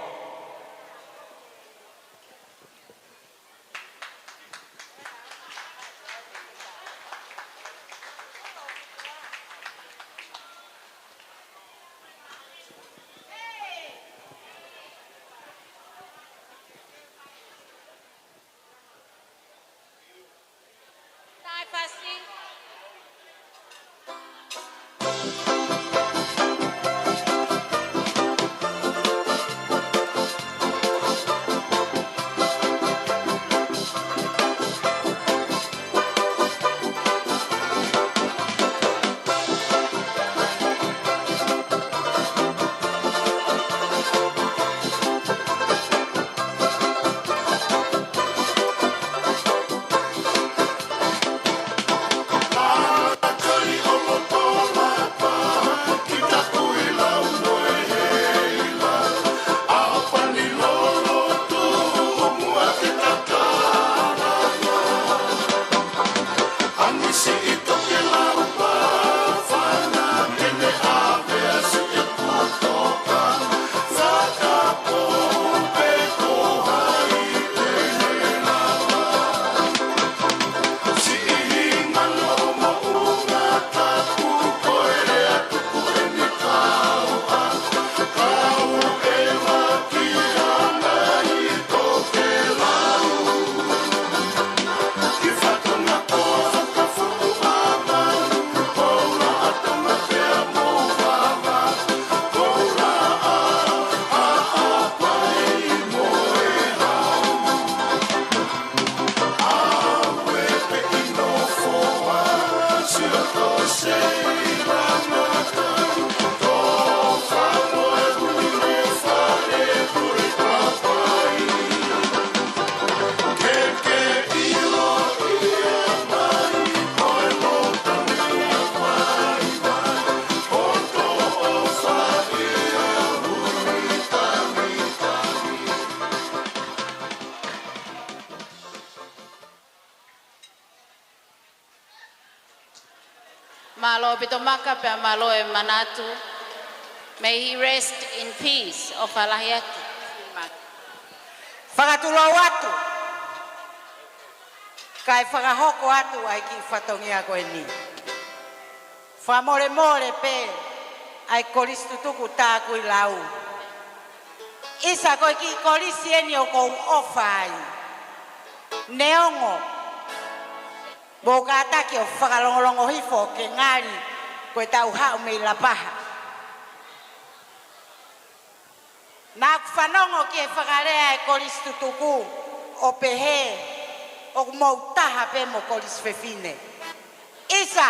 Mālō ʻaupito Maka, pea mālō e manatu. May he rest in peace. ʻOfa lahi atu. Fakatulou atu. Kae fakahoko atu ʻa e kiʻi fatongia ko eni. Fakamolemole pē ʻa e kolisi tutuku Takuilau. ʻIsa, ko e kiʻi kolisi eni ʻoku ou ʻofa ai. Neongo ʻoku ou kātaki ʻo fakalongolongo hifo ke ngali ko ʻetau haʻu mei Lapaha. Naʻa ku fanongo ki he fakalea ʻa e kolisi tutuku ʻo pehē, ʻOku mou taha pē mo Kolisi Fefine. ʻIsa,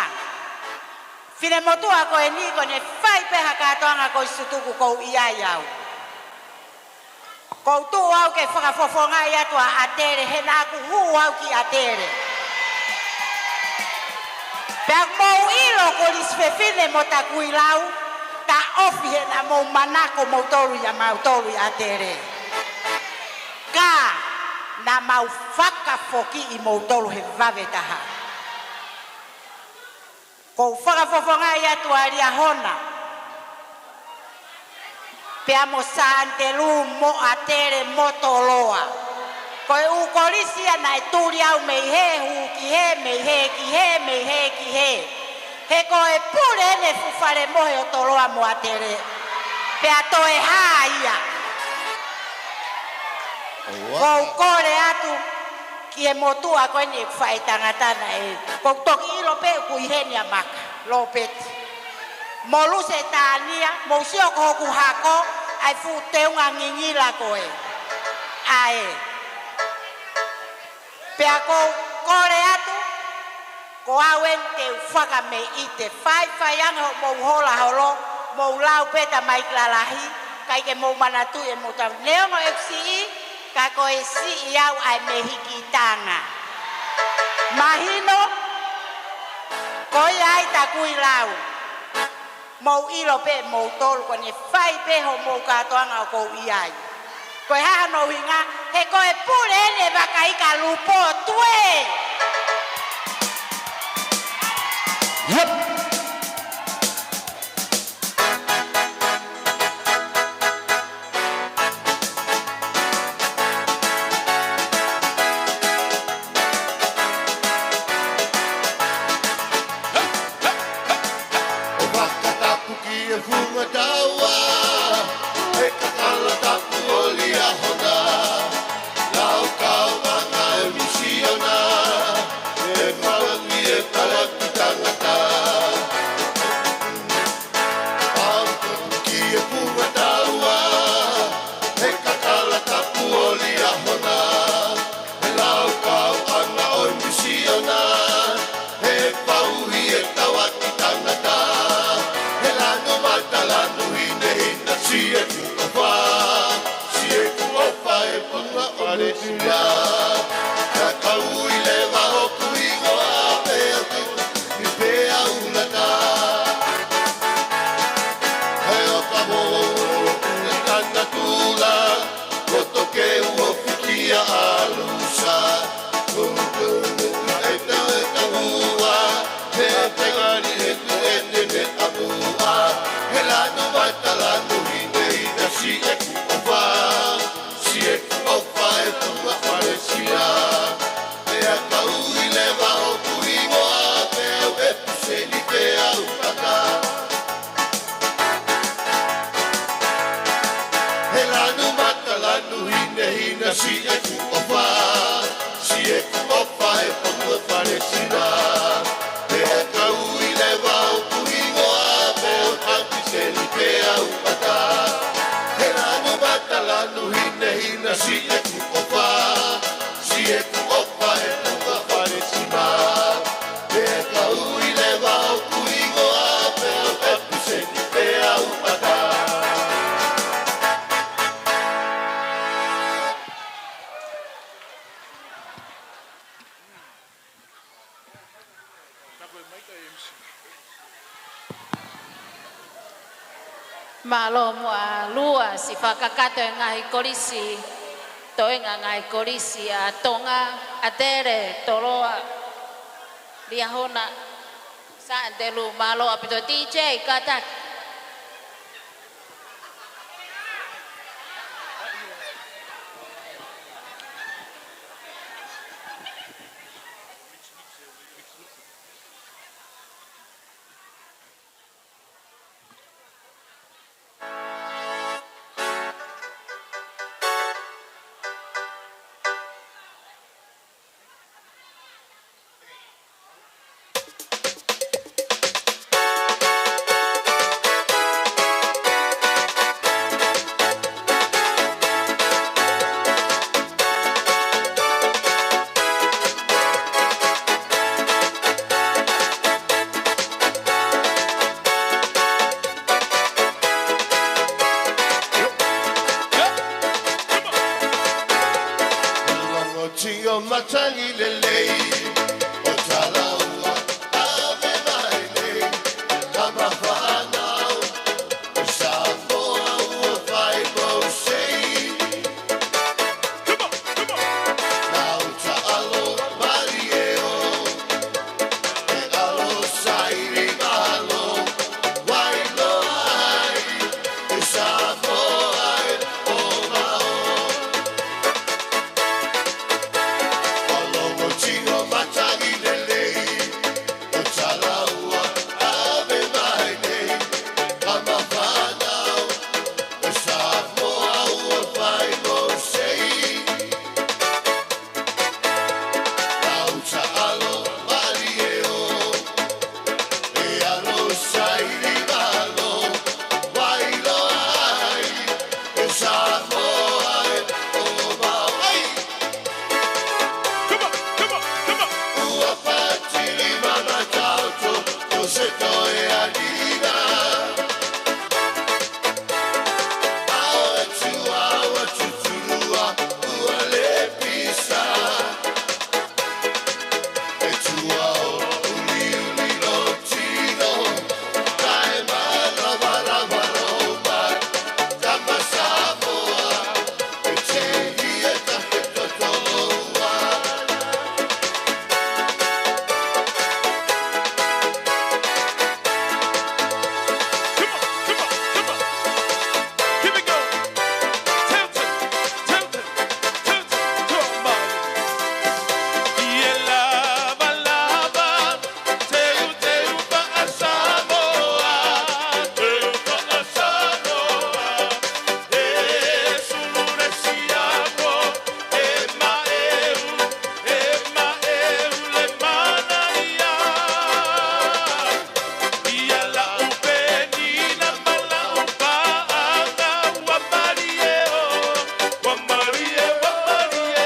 finemotuʻa ko eni ko ʻene fai pē ha kātoanga ko e sutuku ʻoku ou ʻi ai au. ʻOku ou tuʻu au ke fakafofongaʻi atu ʻa ʻAtele, he naʻa ku hū au ki ʻAtele. Pea ʻoku mou ʻilo Kolisi Fefine mo Takuilau, taʻofi he naʻa mou manako moutolu ia mautolu ʻi ʻAtele. Ka, naʻa mau fakafoki ʻi moutolu he vave taha. ʻOku ou fakafofongaʻi atu ʻa Liahona, pea mo Santelu mo ʻAtele mo Toloa. Ko e ʻū kolisi ia naʻe tuli au mei hē hū ki hē, mei hē ki hē, mei hē ki hē. He ko e pule ʻene fuʻu fale mohe ʻo Toloa mo ʻAtele. Pea toe hā ia. ʻOku ou kole atu ki he motuʻa ko eni ʻeku faʻētangata naʻe. ʻOku ou toki ʻilo pē ʻoku ʻi heni ʻa Maka Lopeti mo Lusetania, mou sio ko hoku hako, ʻa e fuʻu teunga ngingila ko ē. ʻA ē. Pea ʻoku ou kole atu, ko au eni te u fakameʻite, faifai ange hoʻomou hola holo, mou lau pē Tamai Lalahi, ʻikai ke mou manatuʻi ʻemou tau. Neongo ʻeku siʻi, ka ko e siʻi au ʻa e mehikitanga. Mahino, ko ia ai Takuilau. Mou ʻilo pē moutolu ko ʻene fai pē hoʻomou kātoanga ʻoku ou ʻi ai. Ko e hā hono ʻuhinga, he ko e pule ʻene vaka ika lupo tue. Yep. ʻO fakatapu ki he funga taua, he kakala tapu ʻo Liahona, laukau ʻa e misiona, he malangi e palaki tangata. Pau ki he funga taua, he kakala tapu ʻo Liahona, he laukau ʻa e misiona, he pauhi e tauaki tangata, he lanu mata lanu hinehina, siʻeku ʻofa, siʻeku ʻofa e Tonga Palesina. Ka ka ui leva hoku hingoa pea u tuʻu ʻi pea u lata. He ʻoka mo e tana tula, ko toke uo fikia alusa. Ko e tau e tau ua, he tau ni he tu e ne me a mua. He lanu mata lanu hinehina, siʻeku ʻofa. Siʻeku ʻofa e Tonga Palesina. Pea ka ui leva hoku hingoa, pea u ʻepiseni pea u pata. He lanu mata lanu hinehina, siʻeku ʻofa. Siʻeku ʻofa e Tonga Palesina. Pea ka ui leva hoku hingoa, pea u ʻepiseni pea u pata. He lanu mata lanu hinehina, siʻeku ʻofa, siʻeku ʻofa e Tonga Palesina. Pea ka ui leva hoku hingoa, pea u ʻepiseni pea u pata. Mālō muʻa Lua, siʻi fakakakato e ngaahi kolisi, toenga ngaahi kolisi ʻa Tonga, ʻAtele, Toloa, Liahona, Santelu, mālō ʻaupito. D J, kātaki. ʻO matangi lelei, ʻo talaua, ʻave mai nei, ka ma fānau, ʻe Samoa ua fai mau sei. Come on, come on. Nau taʻalo, malie ʻo, ʻe ʻalo sairi malo, wai lo ai, ʻe Samoa ʻe ʻo mao. Ua longo tino matangi lelei, ʻo talaua, ʻave mai nei, ka ma fānau, ʻe Samoa ua fai mau sei. Nau taʻalo, malie ʻo, ʻe ʻalo sairi malo, wai lo ai, ʻe Samoa ʻe ʻo mao. Ai! Come on, come on, come on. Ua fati lima mataoto, ko se toe anina. Ao e tua, ua tutulua, ua lepisa. E tua o uliuli lo tino, kae malava lava lo mai, tama Samoa, e tēhi e tafe totoloua. Come on, come on, come on. Here we go. Tilton, Tilton, Tilton, come on. ʻIe lava lava, teu teu faʻa Samoa, teu faʻa Samoa. E sulu le siamo, e maʻeu, e maʻeu le mana ia. ʻIa laʻu penina ma laʻu paʻanga, ua malie ʻo, ua malie, ua malie.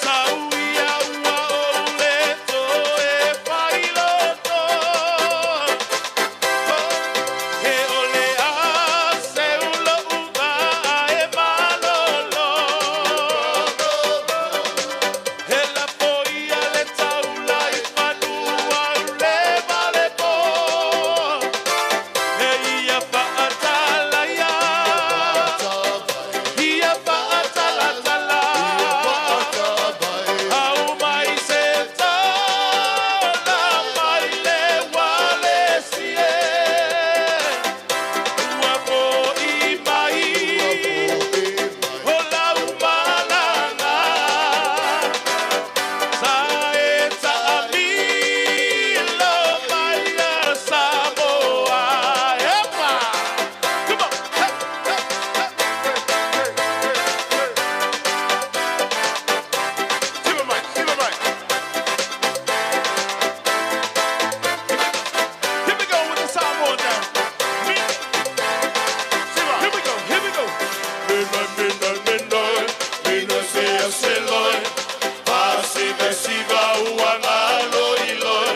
Sau ia ua ʻoule toe failoto. He ʻole ʻa Seulo ʻUvea e mālōlō. He lapoia le taula ʻi fanua ule vale pō. He ia faʻatalaia. Ia faʻatalatala. Aʻu mai se taula mai le uale sie. Ua foʻi mai ho lau malanga. Sa e taʻamilo mai ʻa Samoa. Epa! Come on. Hey, hey, hey, hey, hey, hey, hey. Give it, Mike. Give it, Mike. Here we go with the Samoan now. Me. Here we go, here we go. Mino, mino, mino, mino, sea, se, loi. Pasi, me, siva, ua, ngā, loi, loi.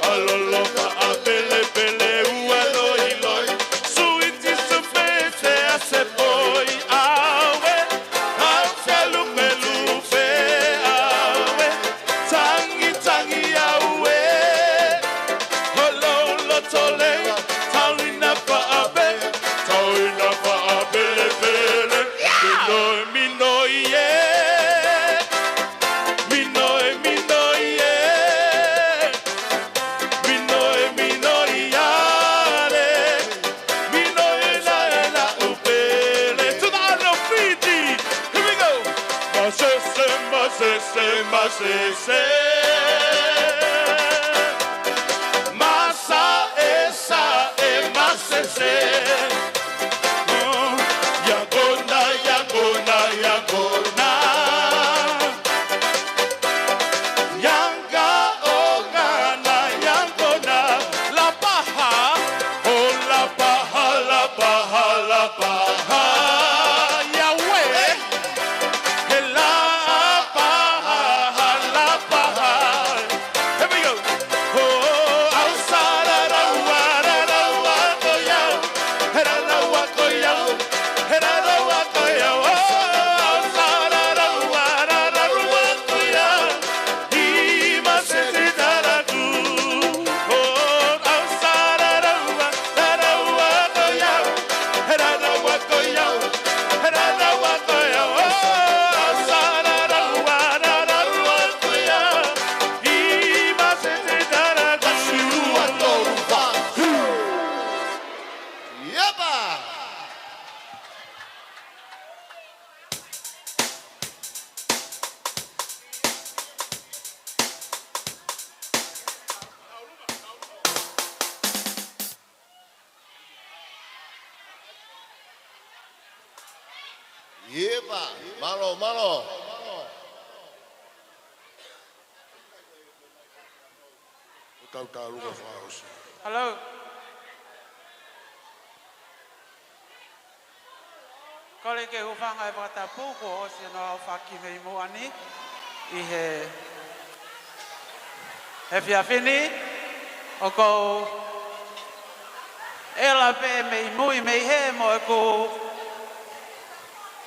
Alolo, ka, a, pele, pele, ua, loi, loi. Suiti, sufete, a, se, poi, awe. Au, se, lupe, lupe, awe. Tangi, tangi, awe. Holo, loto, lei. Tauina, faʻape. Tauina, faʻapele, pele. Mino, mino, ie. Mino, mino, ie. Mino, mino, iale. Mino, ela, ela, upele. To the island of Fiji. Here we go. Masese, masese, masese. Masa, esa, e, masese. Oh, yagona, yagona, yagona. Yanga, ongana, yagona. Lapaha. Oh, lapaha, lapaha, lapaha. Yahweh. He lapaha, lapaha. Here we go. Oh, au sara rau, ara rau, ako yau. He la, Mālō, mālō. Kau tālunga fakaʻosi. Hello. Kole ke u hūfanga he fakatapu kuo ʻosi hono aofaki mei muʻa ni ʻi he efiafi ni. ʻOku ou ʻela pē mei mui mei he mo ʻeku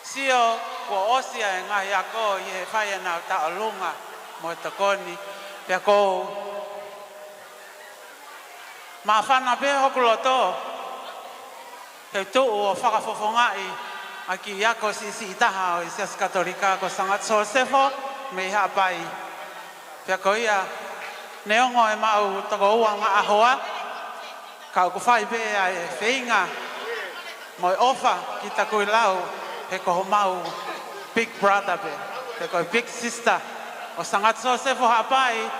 sio kuo ʻosi ʻa e ngaahi ako ʻi he fai ʻenau tauʻolunga mo e tokoni. Pea ʻoku ou māfana pē hoku loto ke u tuʻu ʻo fakafofongaʻi ʻa e kiʻi ako siʻisiʻi taha ʻo e Siasi Katolika ko Sangata Sosefo mei Haʻapai. Pea ko ia, neongo ʻemau toko ua ngaahi hoa, ka ʻoku fai pē ʻa e feinga mo e ʻofa ki Takuilau, he ko homau big brother pē, he ko e big sister ʻo Sangata Sosefo Haʻapai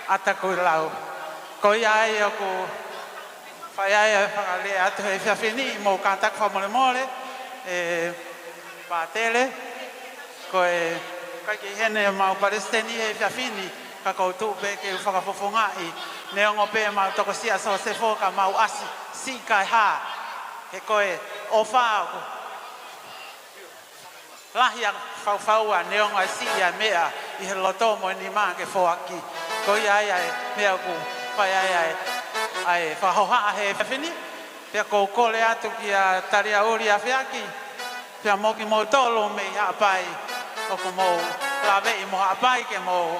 ʻa Takuilau. Ko ia ai ʻoku fai ai ʻa e fakalea atu he efiafi ni, mou kātaki fakamolemole, ʻe Pātele, ko e ʻikai ke ʻi heni ʻemau palesiteni he efiafi ni, ka ʻoku ou tuʻu pē ke u fakafofongaʻi, neongo pē ʻemau tokosiʻi ʻa Sosefo ka mau ʻasi siʻi kae hā, he ko e ʻofa ʻoku lahi ʻa e faufau ʻa neongo ʻa e siʻi ʻa e meʻa ʻi he loto mo e nima ke foaki. Ko ia ai ʻa e meʻa ʻoku fai ai ʻa e, ʻa e fakahohaʻa he efiafi ni. Pea ʻoku ou kole atu kia Taliaʻuli Afeaki, pea mo kimoutolu mei Haʻapai, ʻoku mou laveʻi mo Haʻapai ke mou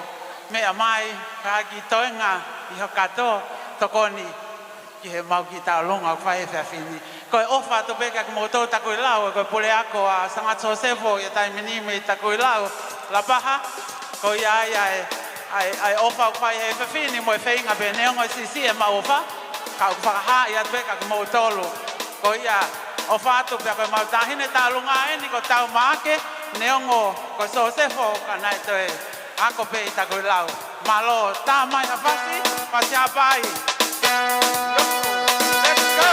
meʻa mai, ka ki toenga ʻi ho kato tokoni ki heʻemau kiʻi tauʻolunga ʻoku fai he efiafi ni. Ko e ʻofa atu pē kia kimoutolu Takuilau, ko e puleako ʻa Sangata Sosefo ʻi he taimi ni mei Takuilau, Lapaha, ko ia ai ʻa e, ʻa e, ʻa e ʻofa ʻoku fai he efiafi ni mo e feinga pē neongo ʻe siʻisiʻi ʻemau ʻofa, ka ʻoku fakahaaʻi atu pē kia kimoutolu. Ko ia ʻofa atu pē ko ʻemau taʻahine tauʻolunga eni ko Taumaake, neongo ko Sosefo ka naʻe toe ako pē ʻi Takuilau. Mālō, tā mai ha fasi, fasi Haʻapai. Let's go.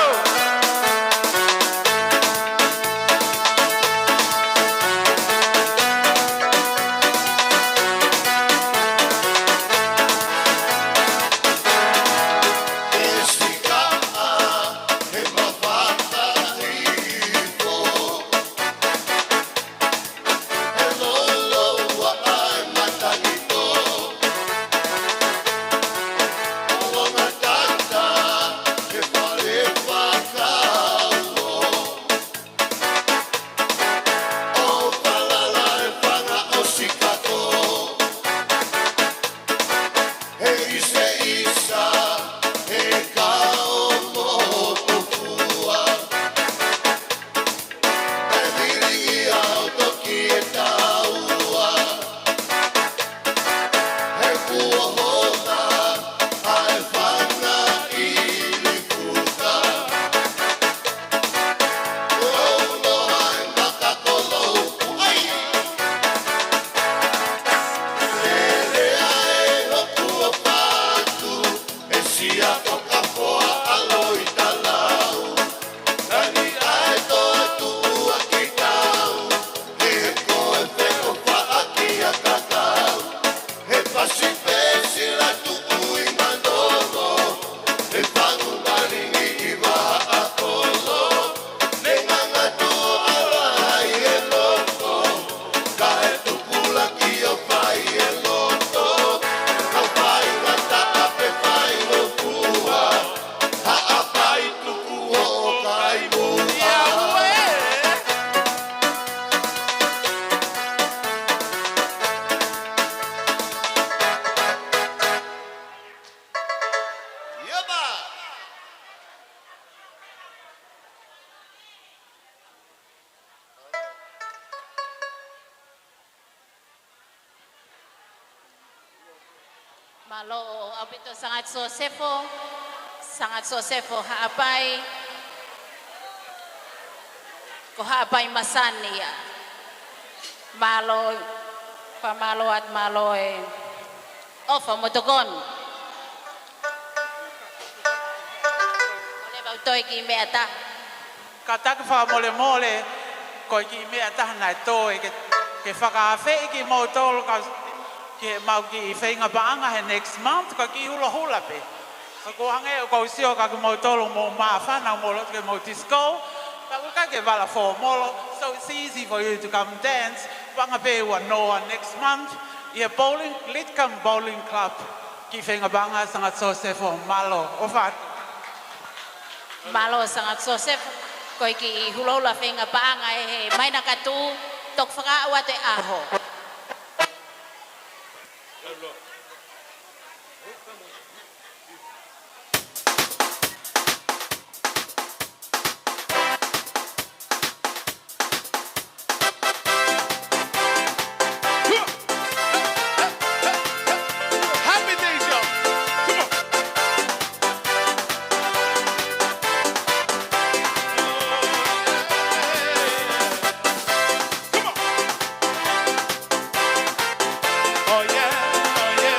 Mālō ʻaupito Sangata Sosefo, Sangata Sosefo Haʻapai, ko Haʻapai masani ia. Mālō, fakamālō atu, mālō e ʻofa mo tokoni. Kole mau toe kiʻi meʻa taha. Kātaki fakamolemole, Ko e kiʻi meʻa taha naʻe toe ke, ke fakaafeʻi kimoutolu ka ki heʻemau kiʻi feinga paʻanga he next month, ko e kiʻi hulohula pē. Ka ʻoku hangē ʻoku ou sio kia kimoutolu mou māfana, mou loto ke mou disco, ka ʻoku ʻikai ke vala fōmolo, so it's easy for you to come dance. Paʻanga pē ua noa next month, ʻi he bowling, Lidcombe Bowling Club, kiʻi feinga paʻanga Sanga Joseph ʻo mālō, ʻofa atu. Mālō Sanga Joseph, ko e kiʻi hulohula feinga paʻanga ē, he mai na ka tū, toki fakaʻau atu e ʻaho. Happy days, y'all. Come on. Come on. Oh, yeah. Oh, yeah.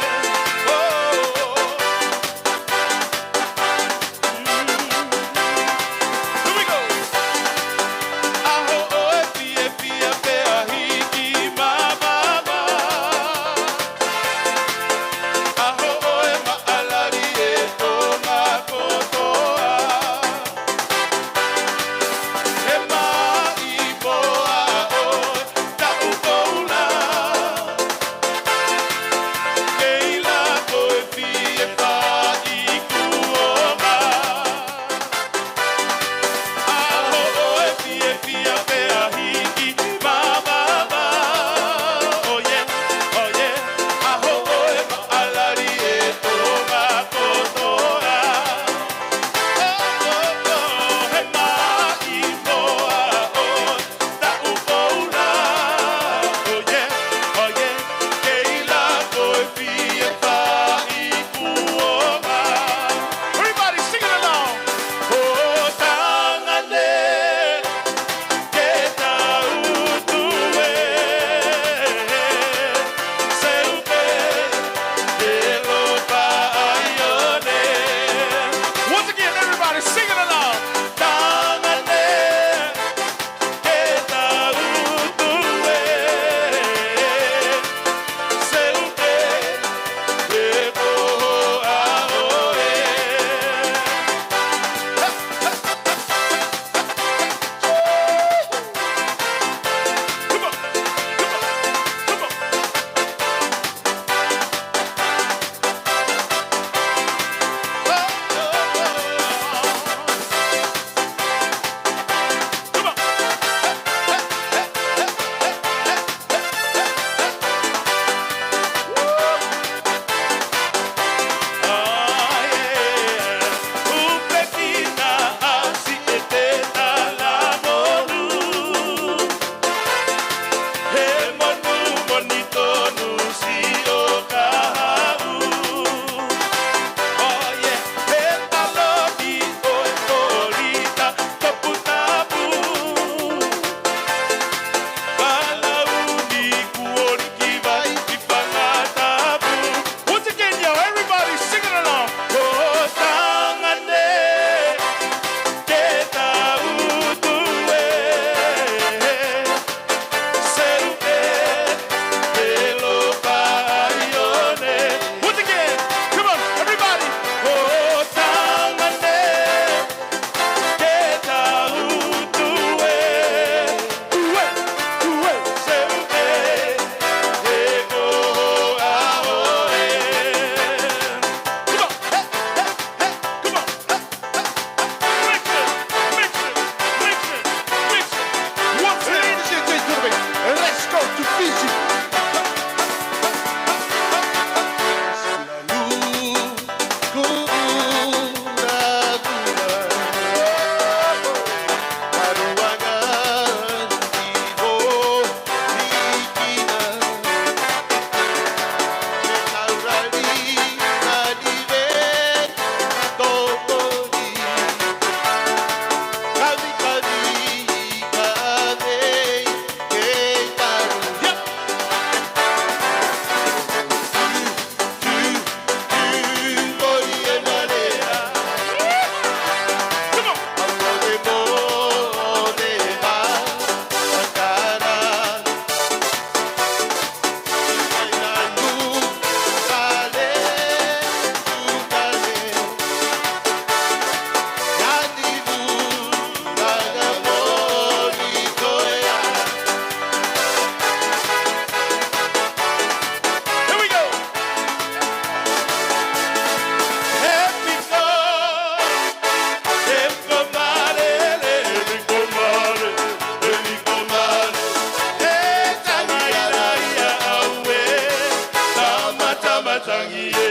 Tangi ē.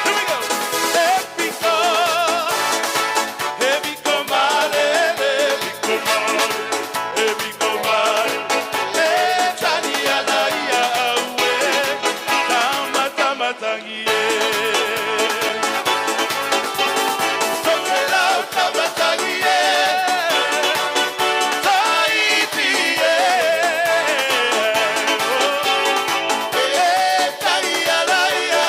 Here we go. He piko, he piko mālie, he piko mālie, he piko mālie. E tani ʻa Laia ʻauē, tama, tama Tangi ē. Tokelau, tama Tangi ē. Tahiti ē. E tani ʻa Laia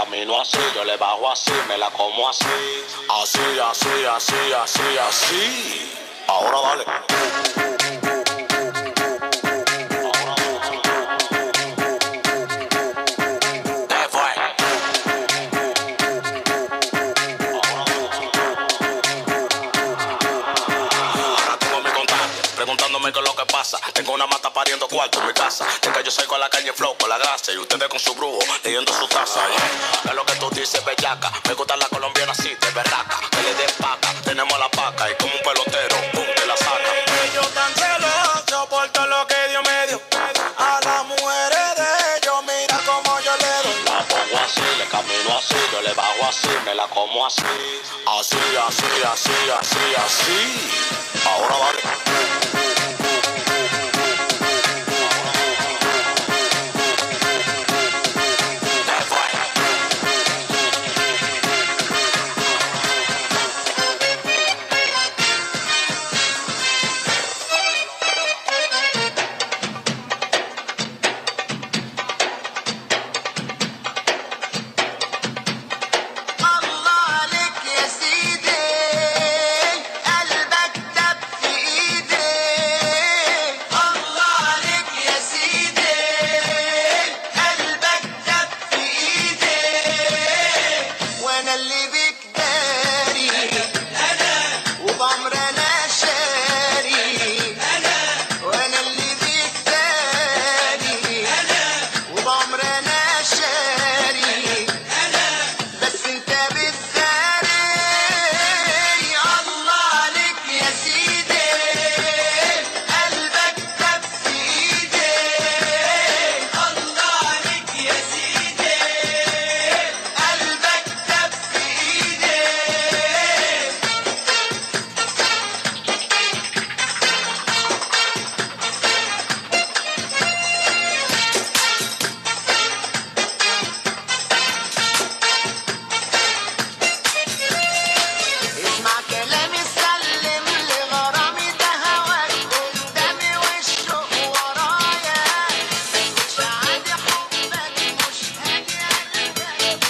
Camino así, yo le bajo así, me la como así. Así, así, así, así, así. Ahora dale. Te fue. Ahora tengo mi constante, preguntándome qué es lo que pasa. Tengo una mata pariendo cuarto en mi casa. Tengo yo salgo a la calle flow con la grasa y ustedes con su brujo leyendo su taza. Yeah. Es lo que tú dices, bellaca. Me gusta la colombiana así, de berraca. Que le dé paca, tenemos la paca y como un pelotero, pum, te la saca. Y yo tan celoso por todo lo que Dios me dio. A las mujeres de ellos, mira cómo yo le doy. La pongo así, le camino así, yo le bajo así, me la como así. Así, así, así, así, así. Ahora dale. الله عليك يا سيدي، قلبك دب في إيدي. الله عليك يا سيدي، قلبك دب في إيدي. وأنا اللي بيك داري، وبأمر أنا شاري. وأنا اللي بيك داري، وبأمر أنا شاري. بس أنت بتداري. الله عليك يا سيدي، قلبك دب في إيدي. الله عليك يا سيدي، قلبك دب في إيدي. اسمع كلامي، سلم لغرامي، ده هواك قدامي والشوق ورايا. مش عادي حبك، مش هادي قلبك.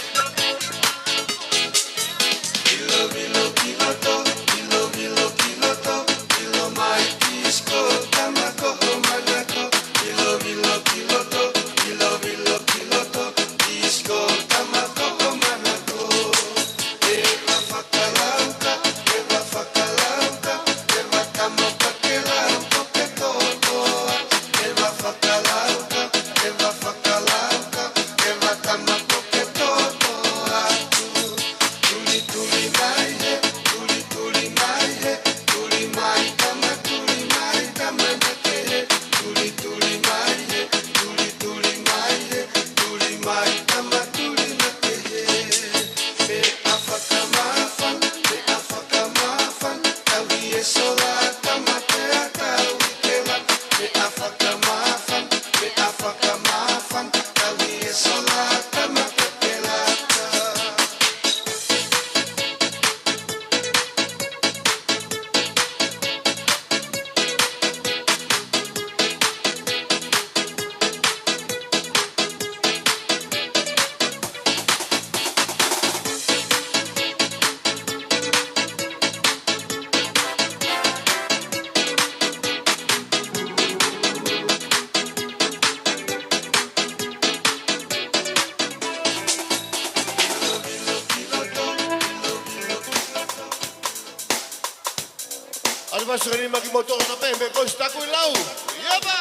ʻAlu vasu ka nima kimoutolu na pē, me ko si taku i lau. Ia pā!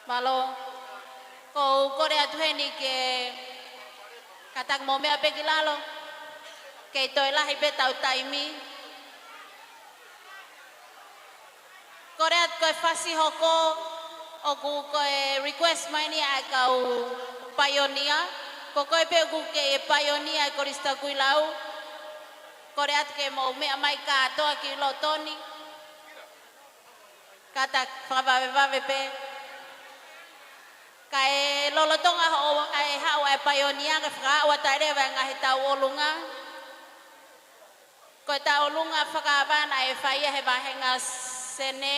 Mālō. ʻOku ou kole atu heni ke kātaki mou meʻa pē ki lalo. Kei toe lahi pē ʻetau taimi. Kole atu ko e fasi hoko, ʻoku ko e request mai eni ʻa e kau paionia. Ko koe pē ʻoku ke paionia ʻi Kolisi Takuilau. Kole atu ke mou meʻa mai kātoa ki loto ni. Kātaki fakavavevave pē. Kae lolotonga hoʻo, ʻa e haʻu ʻa e paionia ke fakaaʻu atu ai leva e ngaahi tauʻolunga. Ko e tauʻolunga fakaava naʻe fai ia he vāhenga Senē,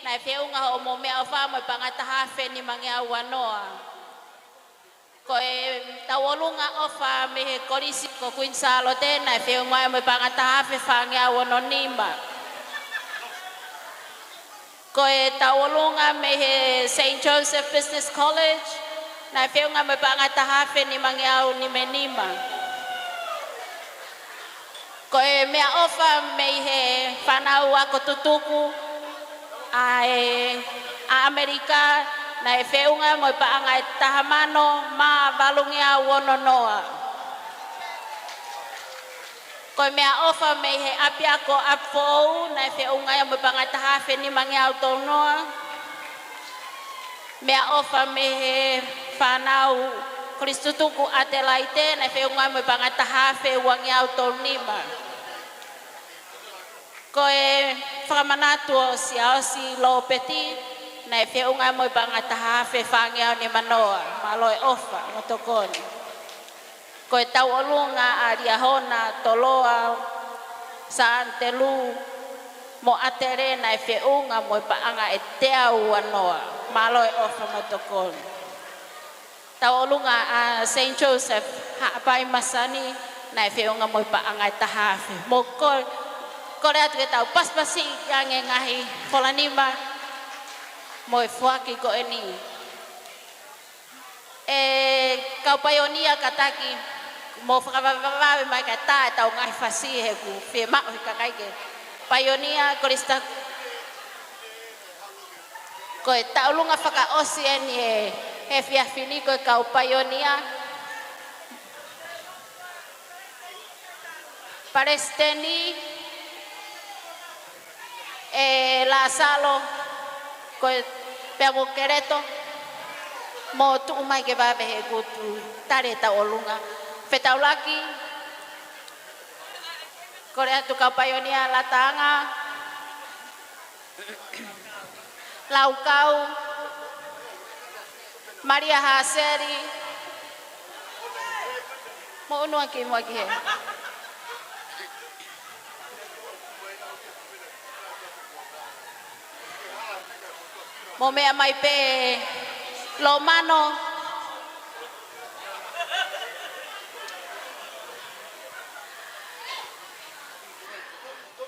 naʻe feʻunga hoʻomo meʻaʻofa mo e paʻanga ʻe taha afe nimangeau ua noa. Ko e tauʻolunga ʻofa mei he kolisi ko Kuini Sālote, naʻe feʻunga ia mo e paʻanga ʻe taha afe fāngeau ono nima. Ko e tauʻolunga mei he Saint Joseph Business College, naʻe feʻunga mo e paʻanga ʻe taha afe nimangeau nima nima. Ko e meʻaʻofa mei he fānau ako tutuku ʻa e, ʻa ʻAmelika, naʻe feʻunga mo e paʻanga ʻe taha mano mā valungeau ono noa. Ko e meʻaʻofa mei he ʻapiako ʻApifoʻou, naʻe feʻunga ia mo e paʻanga ʻe taha afe nimangeau tolu noa. Meʻaʻofa mei he fānau kolisi tutuku ʻAtelaite, naʻe feʻunga mo e paʻanga ʻe taha afe uangeau tolu nima. Ko e fakamanatu ʻo Siaosi Lopeti, naʻe feʻunga mo e paʻanga ʻe taha afe fāngeau nima noa. Mālō e ʻofa mo e tokoni. Ko e tauʻolunga ʻa Liahona, Toloa, Sānitelū mo ʻAtele, naʻe feʻunga mo e paʻanga ʻe teau ua noa. Mālō e ʻofa mo e tokoni. Tauʻolunga ʻa Saint Joseph Haʻapai Masani, naʻe feʻunga mo e paʻanga ʻe taha afe. Mou kole, kole atu ke tau pasipasi ange ngaahi folanima mo e foaki ko eni. ʻE kau paionia, kātaki mou fakavavevave mai kae tā ʻetau ngaahi fasi he ʻoku fiemaʻu he kakai ke paionia. Kolisi Takuilau. Ko e tauʻolunga fakaʻosi eni he, he efiafi ni, ko e kau paionia. Palesiteni ʻe Lasalo, ko e pea mo Keleto, mou tuʻu mai ke vave he ʻoku ou tali e tauʻolunga. Fetaulaki, kole atu kau paionia, Lataʻanga, Laukau, Malia Haseli, mou ʻunu ā ki muʻa ki hē. Mou meʻa mai pē, Lomano.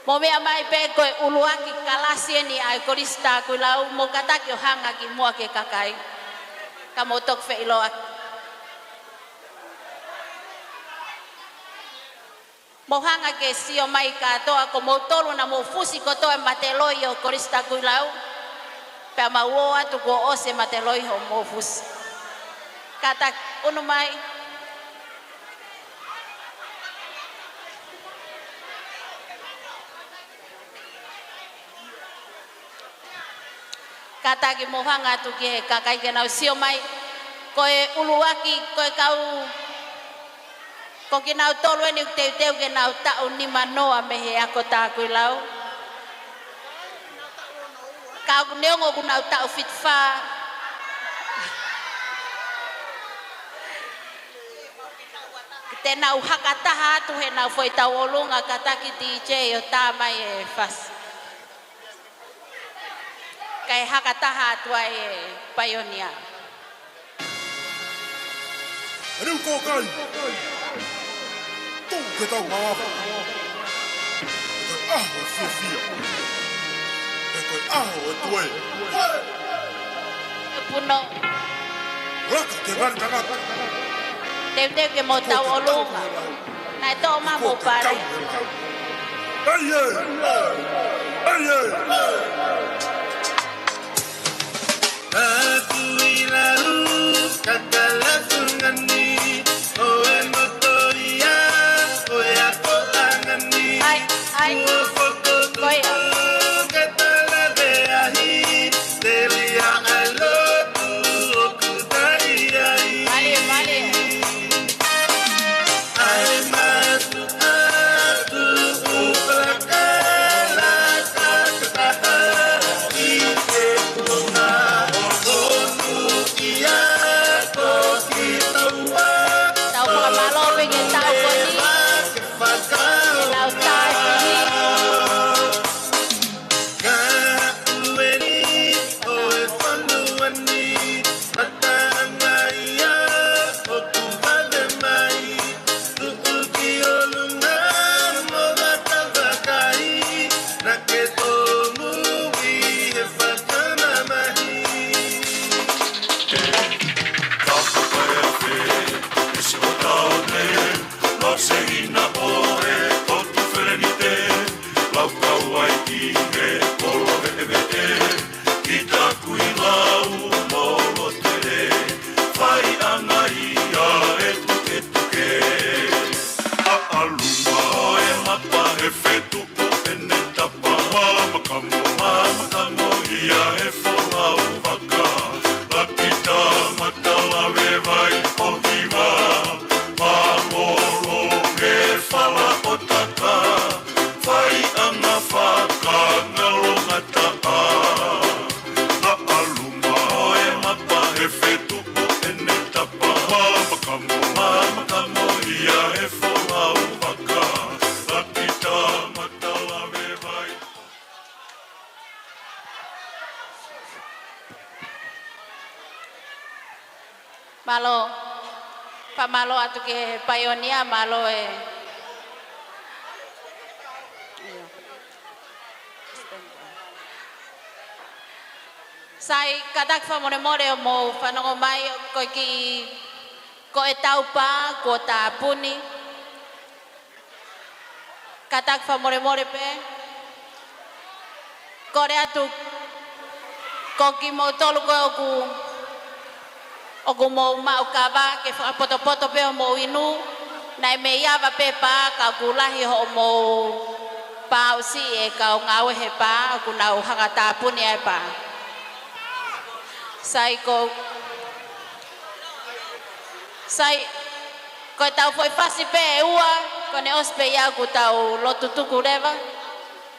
Mou meʻa mai pē, ko e ʻuluaki kalasi eni ʻa e Kolisi Takuilau, mou kātaki ʻo hanga ki muʻa ki he kakai. Ka mou toki feʻiloaki. Mou hanga ke sio mai kātoa, ko moutolu naʻa mou fusi kotoa e mate loi ʻo Kolisi Takuilau. Pea mau ō atu kuo ʻosi e mate loi hoʻomou fusi. Kātaki, ʻunu mai. Kātaki mou hanga atu ki he kakai ke nau sio mai. Ko e ʻuluaki, ko e kau, ko kinautolu eni ʻoku teuteu ke nau taʻu nima noa mei he ako Takuilau. Ka ʻoku, neongo ʻoku nau taʻu fitu fā, te nau haka taha atu heʻenau foʻi tauʻolunga, kātaki DJ ʻo tā mai e fasi. ʻE haka taha atu ai e paionia. ʻE niu kōkai, tuʻu ke tau mavahe. Ko e ʻaho ʻo e fiefia. Pea ko e ʻaho ʻo e tuē. Puno. Laka ke ngali tangata. Teuteu ke mou tau ʻolunga. Naʻe toʻo mai mo pale. ʻAi ē! ʻAi ē! Aku i lau, kakala tungani, ʻo e motoia, ʻo e ako angani. ʻAi, ʻai. Kuo fokotuʻu ke tala veahi, telia ʻa lotu ʻoku tali ai. Mali, mali. ʻAi, matu atu ʻo palakala kakataha i te kuonga ʻo tonu ia ko ki taua. Tau fakamālō pē ki he tau ko eni. Ke fakau e lau tākihi. Ka ueni ʻo e fonua ni, mataʻanga ia ʻoku vave mai, tuʻu ki ʻolunga mo vakavakai, naʻa ke tōmui he fakamamahi. Tapu ko e afe, ʻe siʻo taone, no se hina ʻoe, totu felenite, lau kau ai ki he kolo veʻeveʻe, ki taku i lau molo tele, fai ʻanga ia e tuketuke. ʻAʻalu mai ʻo e mapa he fetuku ʻene tapa, mamakamo, mamakamo ia he folau vaka, lakita matala vevai ʻo hiva, mālōlō he fala ʻo taka, fai ʻanga fakangalongataʻa. ʻAʻalu mai ʻo e mapa he fetuku ʻene tapa, mamakamo, mamakamo ia he folau vaka, lakita matala vevai. Mālō. Fakamālō atu ki he paionia, mālō e. Sai, kātaki fakamolemole ʻo mou fanongo mai, ko e kiʻi, ko e tau pā kuo tāpuni. Kātaki fakamolemole pē. Kole atu, ko kimoutolu ko ē ʻoku, ʻoku mou maʻu kava, ke fakapotopoto pē hoʻomou inu. Naʻe mei ava pē pā, ka ʻoku lahi hoʻomou pā ʻosi e kau ngāue he pā, ʻoku nau hanga tāpuni ʻa e pā. Sai ko Sai, ko e tau foʻi fasi pē ʻe ua, ko ʻene ʻosi pē ia ʻoku tau lotu tuku leva.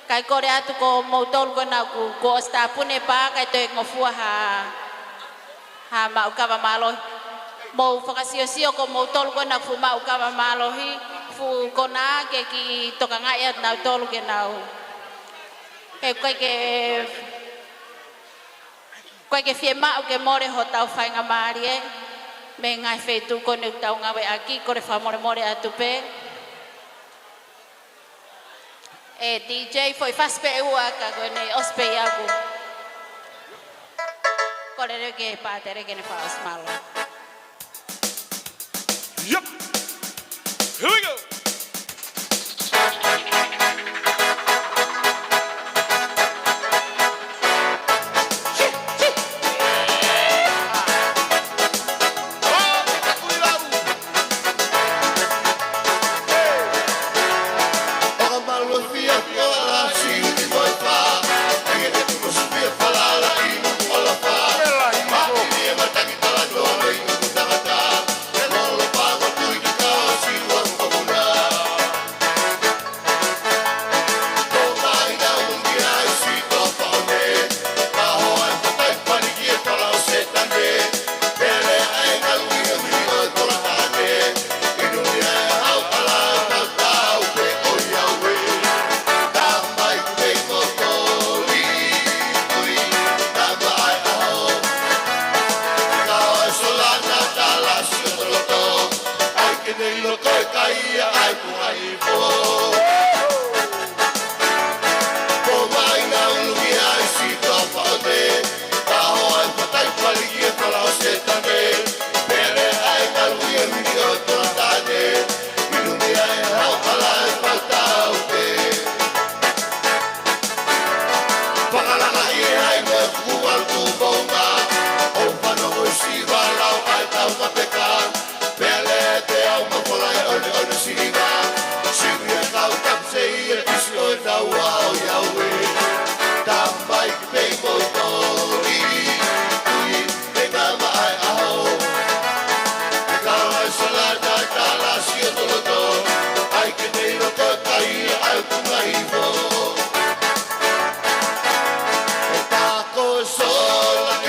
Kae kole atu ko moutolu ko ena ʻoku, kuo ʻosi tāpuni e pā, kae toe ngofua ha, ha maʻu kava mālohi. Mou fakasiosio ko moutolu ko ena ʻoku fuʻu maʻu kava mālohi, fuʻu konā ke kiʻi tokangaʻi atu nautolu ke nau. He ʻoku ʻikai ke ʻOku ʻikai ke fiemaʻu ke mole hotau faingamālie mei he ngaahi feituʻu ko eni ʻoku tau ngāueʻaki, kole fakamolemole atu pē. ʻE DJ, foʻi fasi pē ʻe ua ka ko ʻene ʻosi pē ia ʻoku. Kole leva ki he pātele ke ne fakaʻosi, mālō. Yep. Here we go.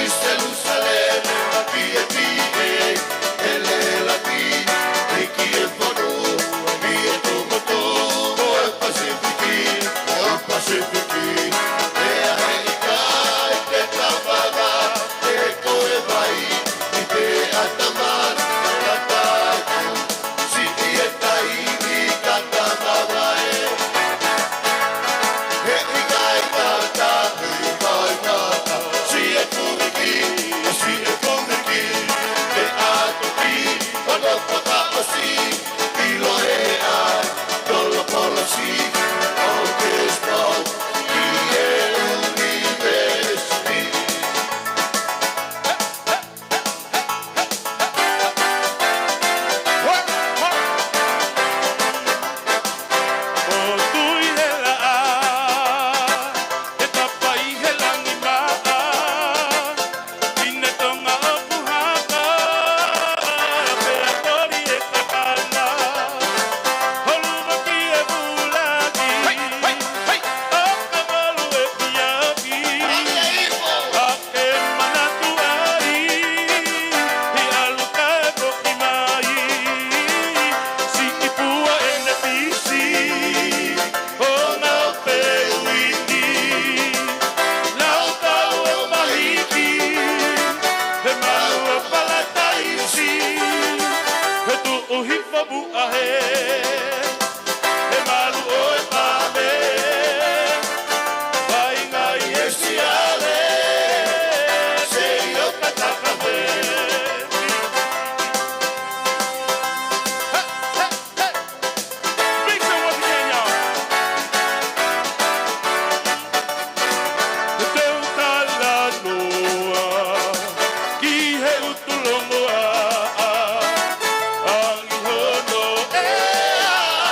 Selusalema, pie pie, e lelaki, ʻi he fonu, ʻi he tokoto, ʻo e Pasifiki, ʻo e Pasifiki, e ʻahe ʻikai te tavava, e ko e vai, ʻi te ʻatamai, ʻatamai, siʻi e taimi ka tavava ē. He ʻikai ngata, he ʻikai ngata, siʻi e komiki, siʻi e komiki, te ʻatu ki hono fakaʻosi, ʻilo ʻe he ʻai, tolo polosi, ʻo ke sport, ʻi he ʻunivēsiti. Ke manatu ai, ʻi ʻalu kae foki mai, siʻi pua ʻene pisi, ʻo ngā peuiki. Nau tau ʻo mahiki, he malu ʻo Palataisi, he tuʻu hifo muʻa he. He malu ʻo e pame, vainga ʻi he siale, seʻi ʻo tataka pē. Hey, hey, hey. Big show once again, y'all. Te u talanoa ki he ʻutu longoaʻa, angi hono ʻea.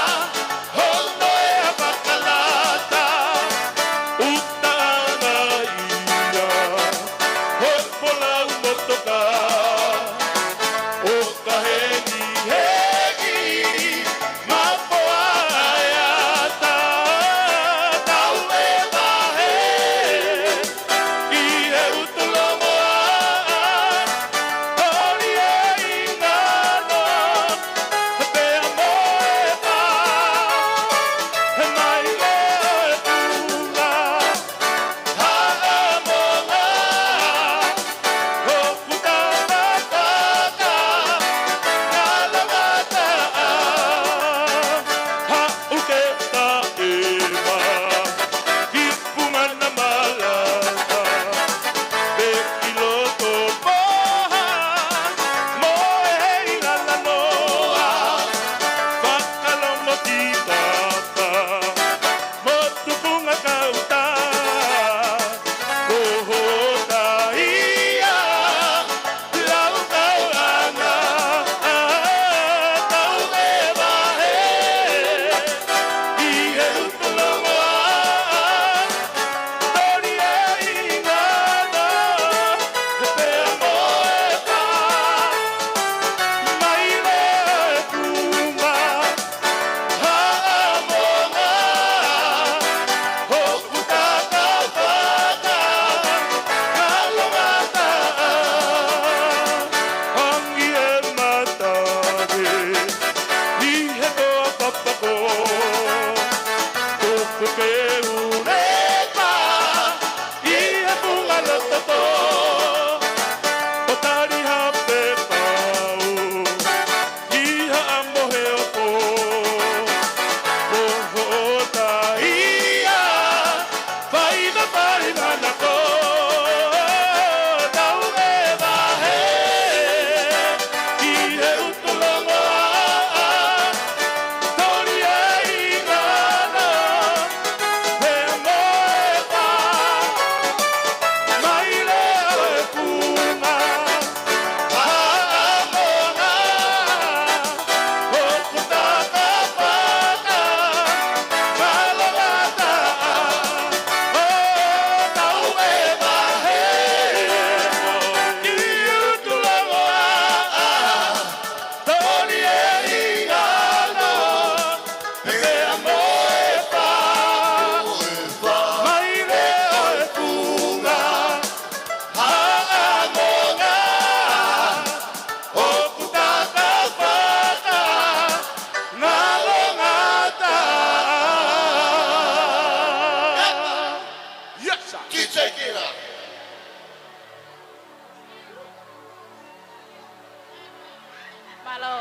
Mālō.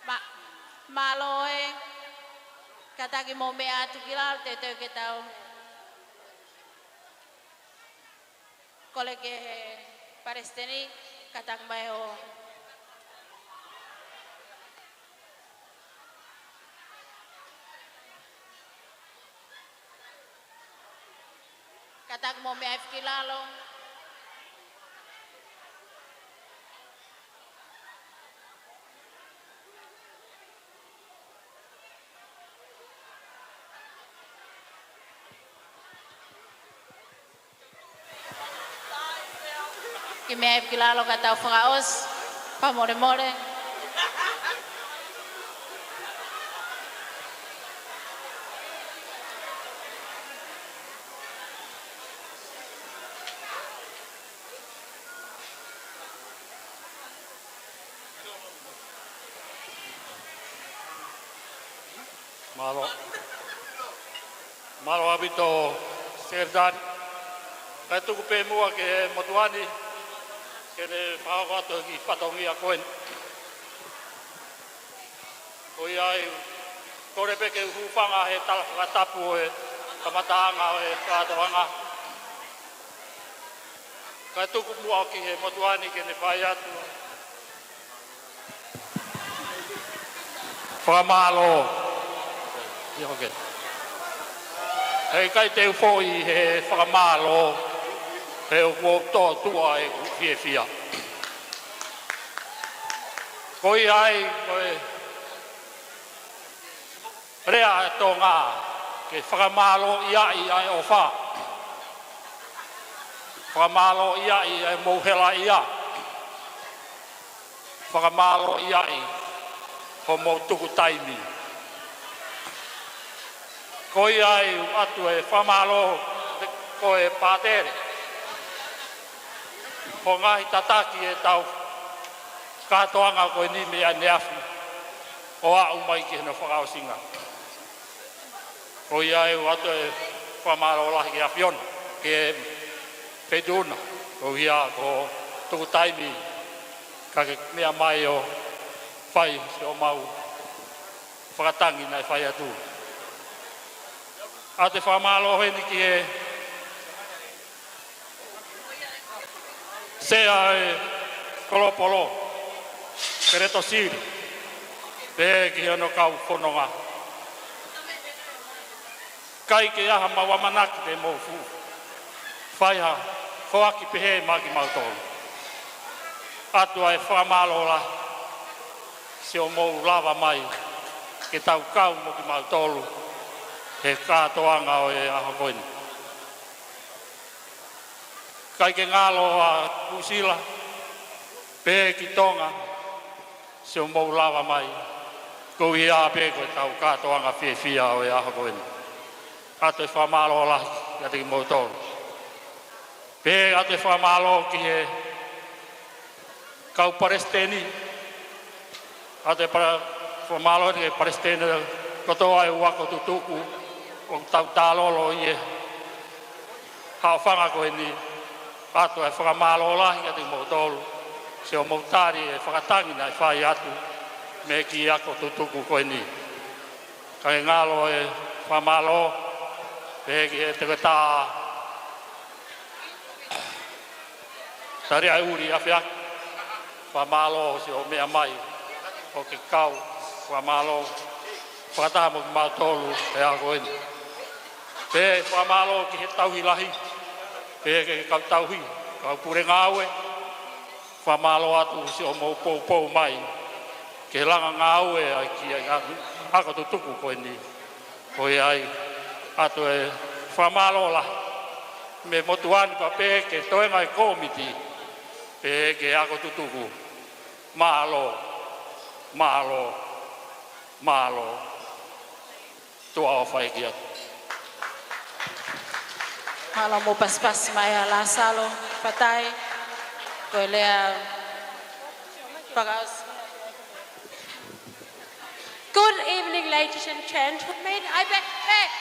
Ma-, mālō ē, kātaki mou meʻa atu ki lalo, teuteu ke tau kole ki he Palesiteni, kātaki mai ʻo kātaki mou meʻa atu ki lalo. Ke meʻa atu ki lalo ka tau fakaʻosi, fakamolemole. Mālō. Mālō ʻaupito, Sekelitali. Kae tuku pē muʻa ki he motuʻa ni ke ne fakahoko atu e kiʻi fatongia ko eni. Ko ia ai, kole pē ke u hūfanga he tala fakatapu ʻo e kamataʻanga ʻo e kātoanga. Kae tuku muʻa ki he motuʻa ni ke ne fai atu fakamālō. Ia, okay. Heʻikai te u foʻi he fakamālō, he ʻoku ou tōtuʻa ʻeku fiefia. Ko ia ai, ko e lea ʻa e Tonga, ke fakamālōʻiaʻi ʻa e ʻofa. Fakamālōʻiaʻi ʻa e mou helaʻia. Fakamālōʻiaʻi hoʻomou tuku taimi. Ko ia ai ʻoatu e fakamālō ko e pātele. Ko e ngaahi tataki ʻetau kātoanga ko eni mei ʻaneafi ʻo aʻu mai ki hono fakaʻosinga. Ko ia ai ʻoatu e fakamālō lahi ki he ʻAfiona, ki he Feituʻuna, ko ia ko e tuku taimi, ka ke meʻa mai ʻo fai siʻomau fakatangi naʻe fai atu. ʻOatu e fakamālō heni ki he Sea ʻo e Kolopolo, Peleto Sili, pehē ki hono kau fononga. ʻIkai ke ʻi ai haʻamau ʻamanaki te mou fuʻu fai ha foaki pehē maʻa kimautolu. ʻOatu ʻa e fakamālō lahi siʻomou lava mai ke tau kau mo kimautolu he kātoanga ʻo e ʻaho ko eni. ʻIkai ke ngalo ʻa Nuʻusila, pehē ki Tonga, siʻomou lava mai, koeʻuhi pē ko ʻetau kātoanga fiefia ʻo e ʻaho ko eni. ʻOatu e fakamālō lahi kiate kimoutolu. Pehē ʻoatu e fakamālō ki he kau palesiteni, ʻoatu e pala-, fakamālō ki he palesiteni kotoa ʻo e ako tutuku, ʻoku tau tālolo ʻi he haʻofanga ko eni, ʻoatu e fakamālō lahi kiate kimoutolu, siʻomou tali e fakatangi naʻe fai atu mei he kiʻi ako tutuku ko eni. Kae ngalo e fakamālō, pehē ki he toketā Taliaʻe Uli ʻAfeaki, fakamālō siʻo meʻa mai ʻo ke kau, fakamālō fakataha mo kimautolu he ʻaho ko eni. Pea fakamālō ki he tauhi lahi, pehē ki he kau tauhi, kau pule ngāue, fakamālō atu siʻomou poupou mai ke langa ngāue ai ki he ako tutuku ko eni. Ko ia ai, ʻoatu e fakamālō lahi mei he motuʻa ni pea pehē ki he toenga e kōmiti, pehē ki he ako tutuku. Mālō, mālō, mālō. Tuʻa ʻofa ʻeiki atu. Mālō mo pasipasi mai ʻa Lāsalo Fatai. Ko e lea Fakaʻosi. Good evening, ladies and gentlemen. ʻAi pē,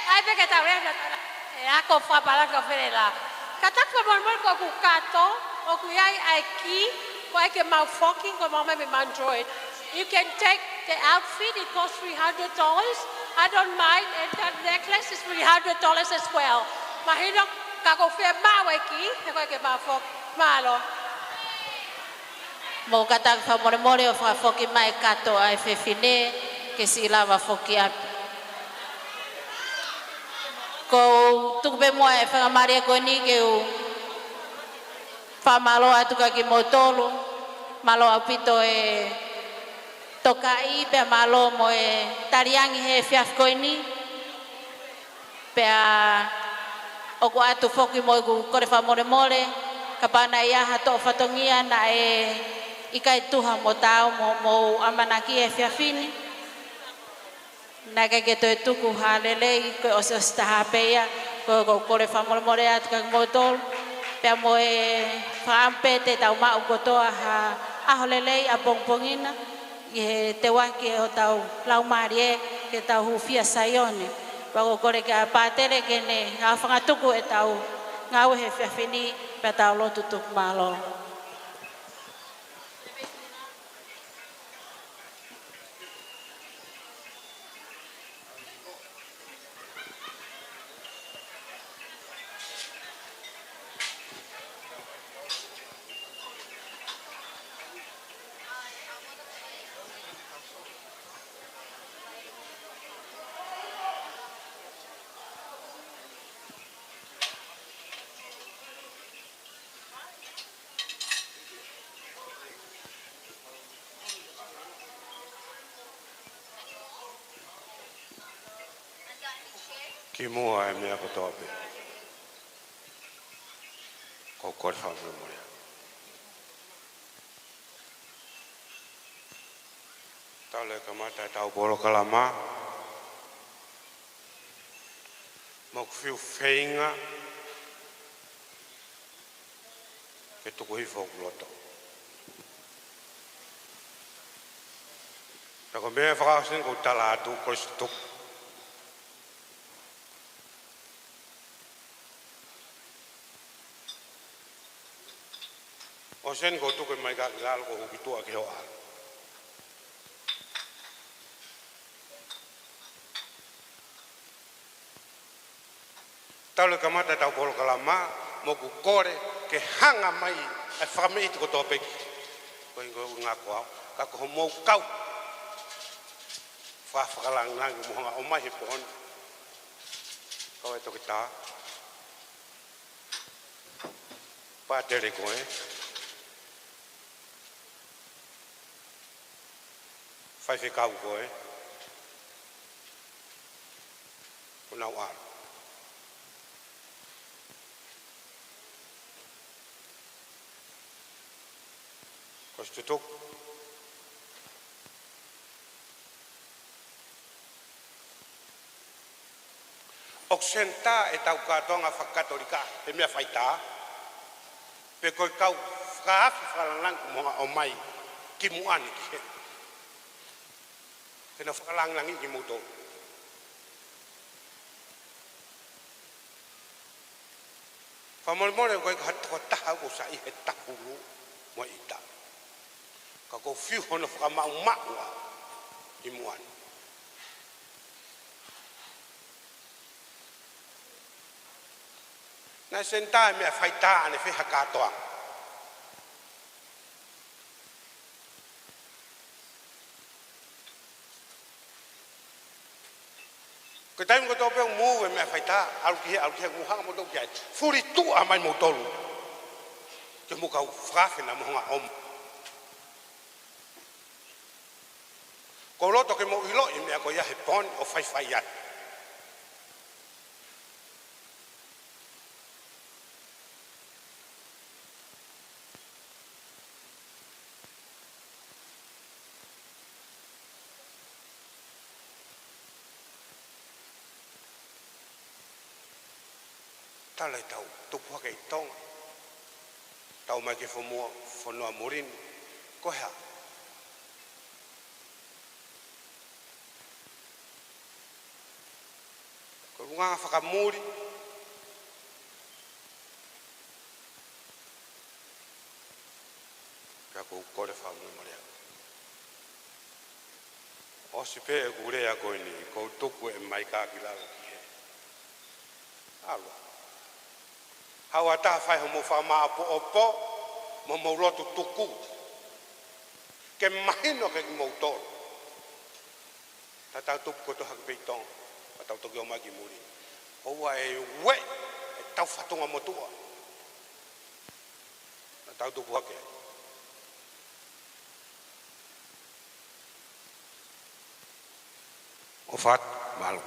ʻai pē ke tau ʻi ai ha taha ʻe ako fakapalangi ʻo fele la. Ka taku fakamolemole ko ʻeku kato, ʻoku ʻi ai ʻa e kī, ko e ke mau foki, ko mau mai mei Mount Druitt. You can take the outfit, it costs three hundred dollars. I don't mind, and that necklace is three hundred dollars as well. Mahino, ka ʻoku ou fiemaʻu e kī, he ko e ke mau foki. Mālō. Mou kātaki fakamolemole ʻo fakafoki mai e kato ʻa e fefine ke siʻi lava foki ʻapi. ʻOku ou tuku pē muʻa e faingamālie ko eni ke u fakamālō atu kiate kimoutolu, mālō ʻaupito e tokaʻi pea mālō mo e taliangi he efiafi ko eni. Pea ʻoku ʻoatu foki mo ʻeku kole fakamolemole, kapau naʻe ʻi ai ha toʻo fatongia naʻe ʻikai tuha mo taau mo, mo ʻamanaki he efiafi ni. Naʻe ʻikai ke toe tuku ha lelei, ko e ʻosiʻosi taha pē ia, ko, ko e kole fakamolemole atu kiate kimoutolu. Pea mo e fakaʻamu pē te tau maʻu kotoa ha ʻaho lelei ʻapongipongi na. ʻI he teuaki ʻo hotau laumālie ke tau hūfia Saione. Pea ʻoku ou kole kia Pātele ke ne ngāue fakatuku ʻetau ngāue he efiafi ni pea tau lotu tuku mālō. Kimuʻa he meʻa kotoa pē, ʻoku ou kole fakamolemole. Talu e kamata ʻetau polokalama, mo ʻeku fiu feinga ke tuku hifo hoku loto. Ka ko e meʻa fakaʻosi eni ʻoku ou tala atu, ko e tuku. ʻOsi eni ʻoku ou tuku mai ka ki lalo ʻoku ou hū ki tuʻa ki hoʻo ʻalu. Talu e kamata ʻetau polokalama, mo ʻeku kole ke hanga mai e fakameʻiti kotoa pē ki. Ko e ko ngā ko au, ka ko hoʻomou kau. Fa fakalangilangi mo hanga ʻo mai he pooni. Kau e toketā. Pātele ko ē. Faifekau ko ē. Ko nau ʻalu. Ko e tutuku. ʻOku senitā ʻetau kātoanga fakakatolika he meʻa faitā. Pe ko e kau fakaafe fakalangilangi mo hanga ʻo mai ki muʻa ni ki he. Ke na fakalangilangi kimoutolu. Fakamolemole ko e ka tokotaha ʻoku sai he tahulu mo ita. Ka ʻoku ou fiu hono fakamaʻumaʻu ʻa i muʻa ni. Naʻe senitā e meʻa faitā ʻanefē ha kātoanga. Ko e taimi kotoa pē ʻoku mou ʻi he meʻa faitā, ʻalu ki hē, ʻalu ki hē, mou hanga moutolu ki ai. Fuli tuʻa mai moutolu. Ke mou kau fakaafe na mo hanga ʻo mai. ʻOku ou loto ke mou ʻiloʻi e meʻa ko ia he pooni ʻo faifai atu. Talu ʻetau tupu hake ʻi Tonga. Tau mai ki he fonua, fonua muli ni. Ko e hā? Ngaahi fakamuli. Pea ʻoku ou kole fakamolemole atu. ʻOsi pē ʻeku lea ko eni, ʻoku ou tuku e maika ki lalo ki hē. ʻAlu. Haʻu ʻa e taha fai hoʻomou fakamāʻopoʻopo, mo hoʻomou lotu tuku. Ke mahino kiate kimoutolu. Tatau tupu kotoa hake pē ʻi Tonga, ka tau toki ō mai ki muli. ʻOua ʻe ueʻi ʻetau fatunga motuʻa. Tatau tupu hake. ʻOfa atu, mālō.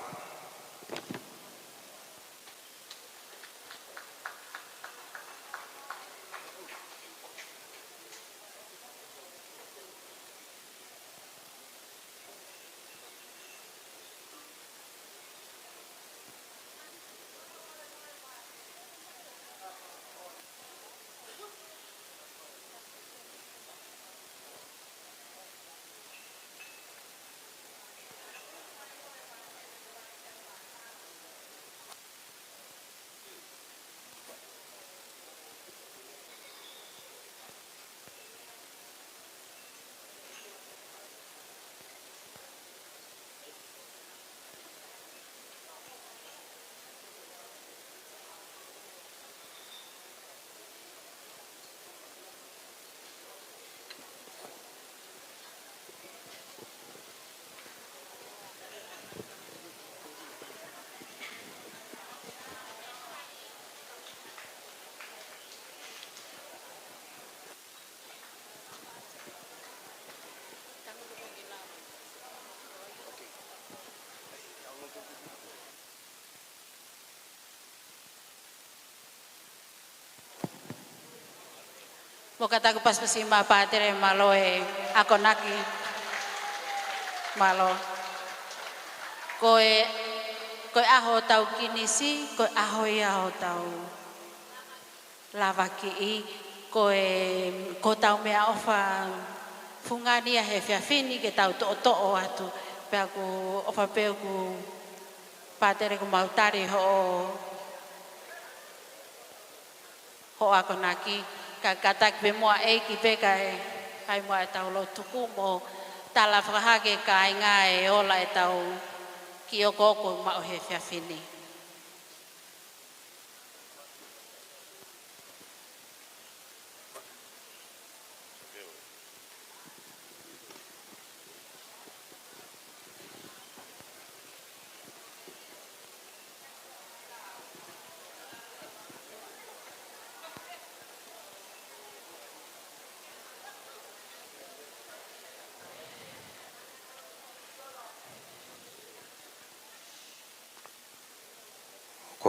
Mo ka taku pasipasi ma Pātele, mālō e akonaki. Mālō. Ko e, ko e ʻaho ʻo tau kinisi, ko e ʻaho ia ʻo tau lavakiʻi, ko e, ko hotau meʻaʻofa fungani ia he efiafi ni ke tau toʻotoʻo atu. Pea ʻoku ou ʻofa pē ʻoku Pātele kuo mau tali hoʻo hoʻo akonaki, ka, kātaki pē muʻa ʻEiki pē kae fai muʻa ʻetau lotu tuku mo tala fakahā ki he kāinga e ola ʻetau kiʻi okooko maʻu he efiafi ni.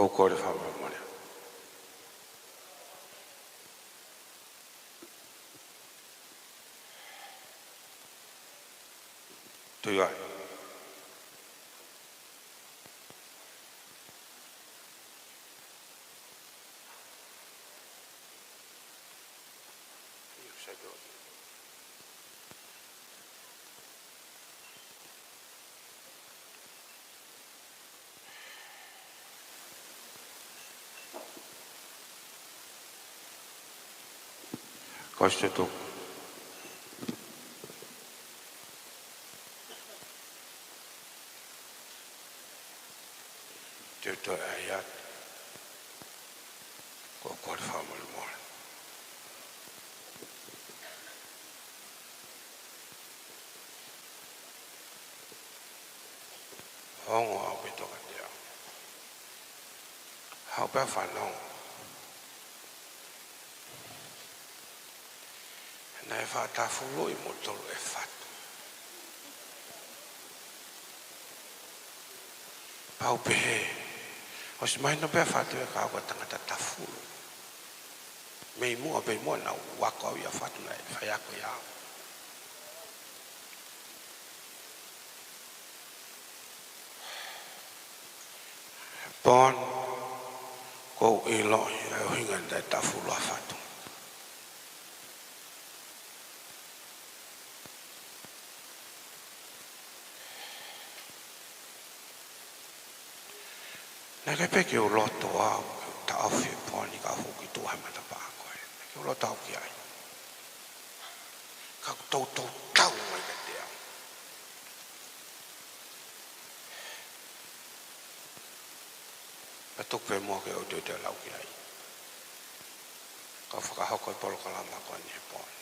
ʻOku ou kole fakamolemole. Tuʻi Vai. Ko e tuʻi. Te u toe ʻai atu. ʻOku ou kole fakamolemole. Ongo au pē toka te au. Au pē fanongo. Naʻe fakatafuluʻi moutolu ʻe he fatu. Pau pē hē. ʻOsi mahino pē ʻa e fatu ʻe kau ko e tangata tafulu. Mei muʻa pē muʻa naʻa ku ako au ia fatu naʻe faiako ia au. Pea ʻoku ou ʻiloʻi ʻa e ʻuhinga naʻe tafulu ʻa e fatu. Naʻe ʻikai pē ke u loto au ke u taʻofi e pō ni kae hū ki tuʻa he matapā ko ē. Naʻe ʻikai ke u loto au ki ai. Ka kuo toutou tau mai kiate au. Pea tuku pē muʻa ke u toe lau ki ai. Kau fakahoko e polokalama ko eni he pō ni.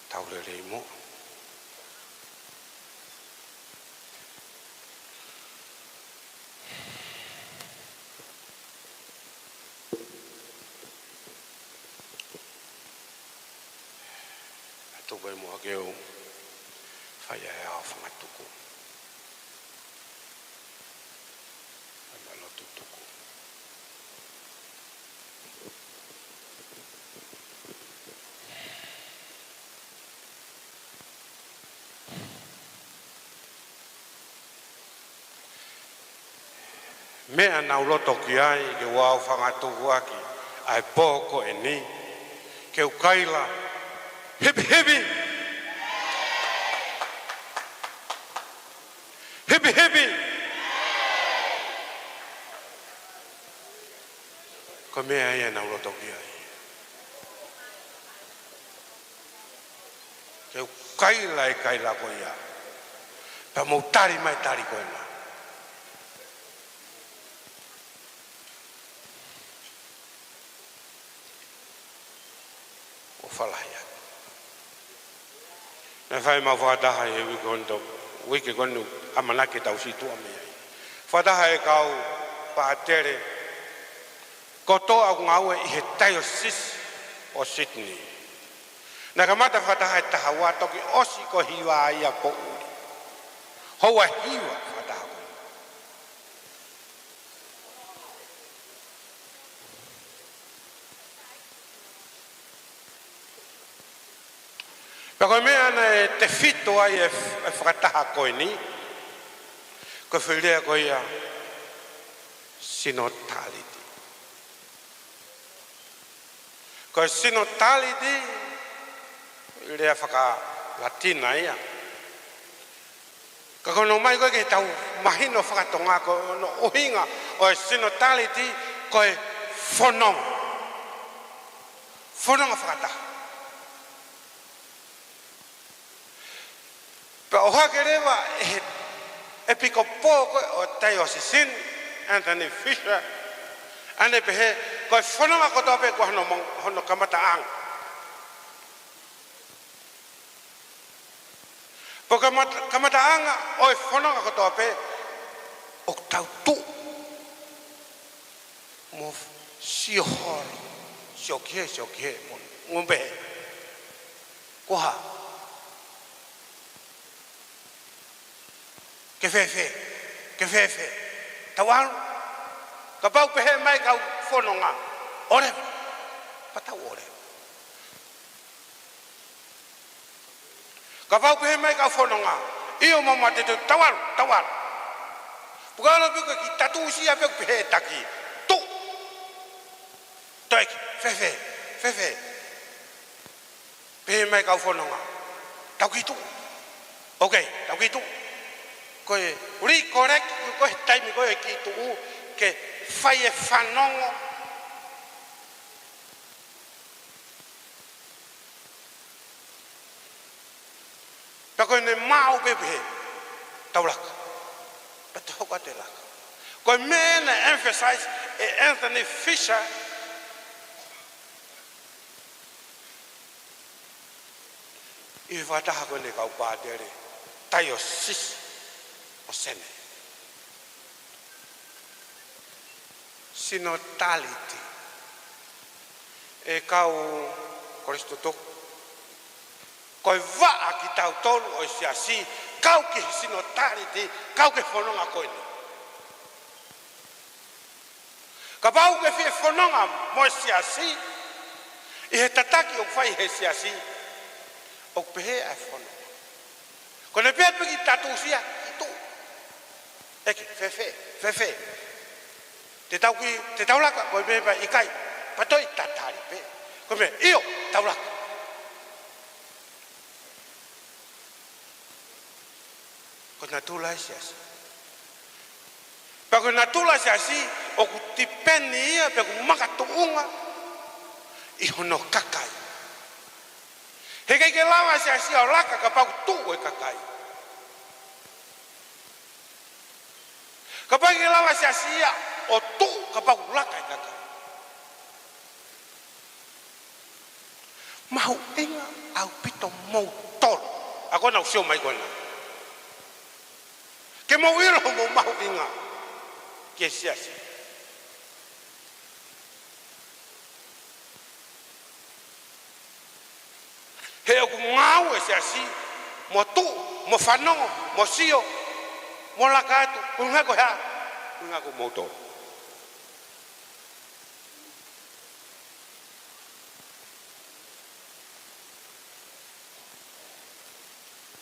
Tau lelei muʻa. Pea tuku pē muʻa ke u fai ʻa e aofangatuku. ʻA e lotu tuku. Meʻa naʻa ku loto ki ai ke u aofangatuku ʻaki ʻa e pō ko eni, ke u kaila, hipi hipi! Hipi hipi! Ko e meʻa ia naʻa ku loto ki ai. Ke u kaila e kaila ko ia. Pea mou tali mai e tali ko ena. ʻO falahi atu. Naʻe fai ʻemau fakataha he uike ko eni, uike ko eni ʻamanaki ke tau situʻa mei ai. Fakataha e kau pātele kotoa ʻoku ngāue ʻi he taiosisi ʻo Sydney. Naʻe kamata fakataha he taha ua, toki ʻosi ko e hiva ia poʻuli. Houa hiva fakataha ko ē. Pea ko e meʻa naʻe tefito ai e f-, e fakataha ko eni, ko e foʻi lea ko ia, sinotaliti. Ko e sinotaliti, lea faka-Latina ia. Ka ko hono ʻomai ko ē ke tau mahino fakatonga ko hono ʻuhinga ʻo e sinotaliti ko e fononga. Fononga fakataha. Pea ʻohake leva ʻe he ʻepikopō ko ē ʻo e taiosisi ni, Anthony Fisher, ʻa ʻene pehē, ko e fononga kotoa pē ko hono mo-, hono kamataʻanga. Ko e kamata-, kamataʻanga ʻo e fononga kotoa pē ʻoku tau tuʻu mo sio holo, sio ki hē, sio ki hē, mo, mo pehē. Ko e hā? Ke fēfē, ke fēfē. Tau ʻalu. Kapau pehē mai kau fononga, ʻoleva. Pea tau ʻoleva. Kapau pehē mai kau fononga, ʻio mo ma te tau ʻalu, tau ʻalu. Pukalo pe ko e kiʻi tatusia pe ko e pehē taki. Tuʻu. Toe ki, fēfē, fēfē. Pehē mai kau fononga, tau kiʻi tuʻu. Ok, tau kiʻi tuʻu. Ko e recollect, ko e taimi ko ē kiʻi tuʻu, ke fai e fanongo. Pea ko ʻene maʻu pē pehē, tau laka. Pea tau hoko atu e laka. Ko e meʻa naʻe emphasize ʻe Anthony Fisher ʻi he fakataha ko eni e kau pātele taiosisi ʻo Sene. Sinotaliti. ʻE kau Kolisi Tutuku, ko e vaʻa kitautolu ʻo e siasi, kau ki he sinotaliti, kau ki he fononga ko eni. Kapau ʻoku ke fie fononga mo e siasi, ʻi he tataki ʻoku fai he siasi, ʻoku pehē ʻa e fononga. Ko ʻene pehē pē kiʻi tatusia, kiʻi tuʻu. ʻEke, fēfē, fēfē. Te tau kiʻi, te tau laka, ko e meʻa pē ʻikai. Pea toe tatali pē. Ko e meʻa, ʻio, tau laka. Ko e natula e siasi. Pea ko e natula e siasi ʻoku tipeni ia, pea ʻoku makatuʻunga ʻi hono kakai. He ʻikai ke lava e siasi ʻo laka kapau ʻoku tuʻu e kakai. Kapau ʻikai ke lava e siasi ia ʻo tuʻu kapau ʻoku laka e kakai. Mahuʻinga ʻaupito moutolu. ʻA ko ena ʻoku sio mai ko ena. Ke mou ʻilo hoʻomou mahuʻinga ki he siasi. He ʻoku ngāue e siasi, mo tuʻu, mo fanongo, mo sio, mo laka atu, ʻuhinga ko e hā, ʻuhinga ko moutolu.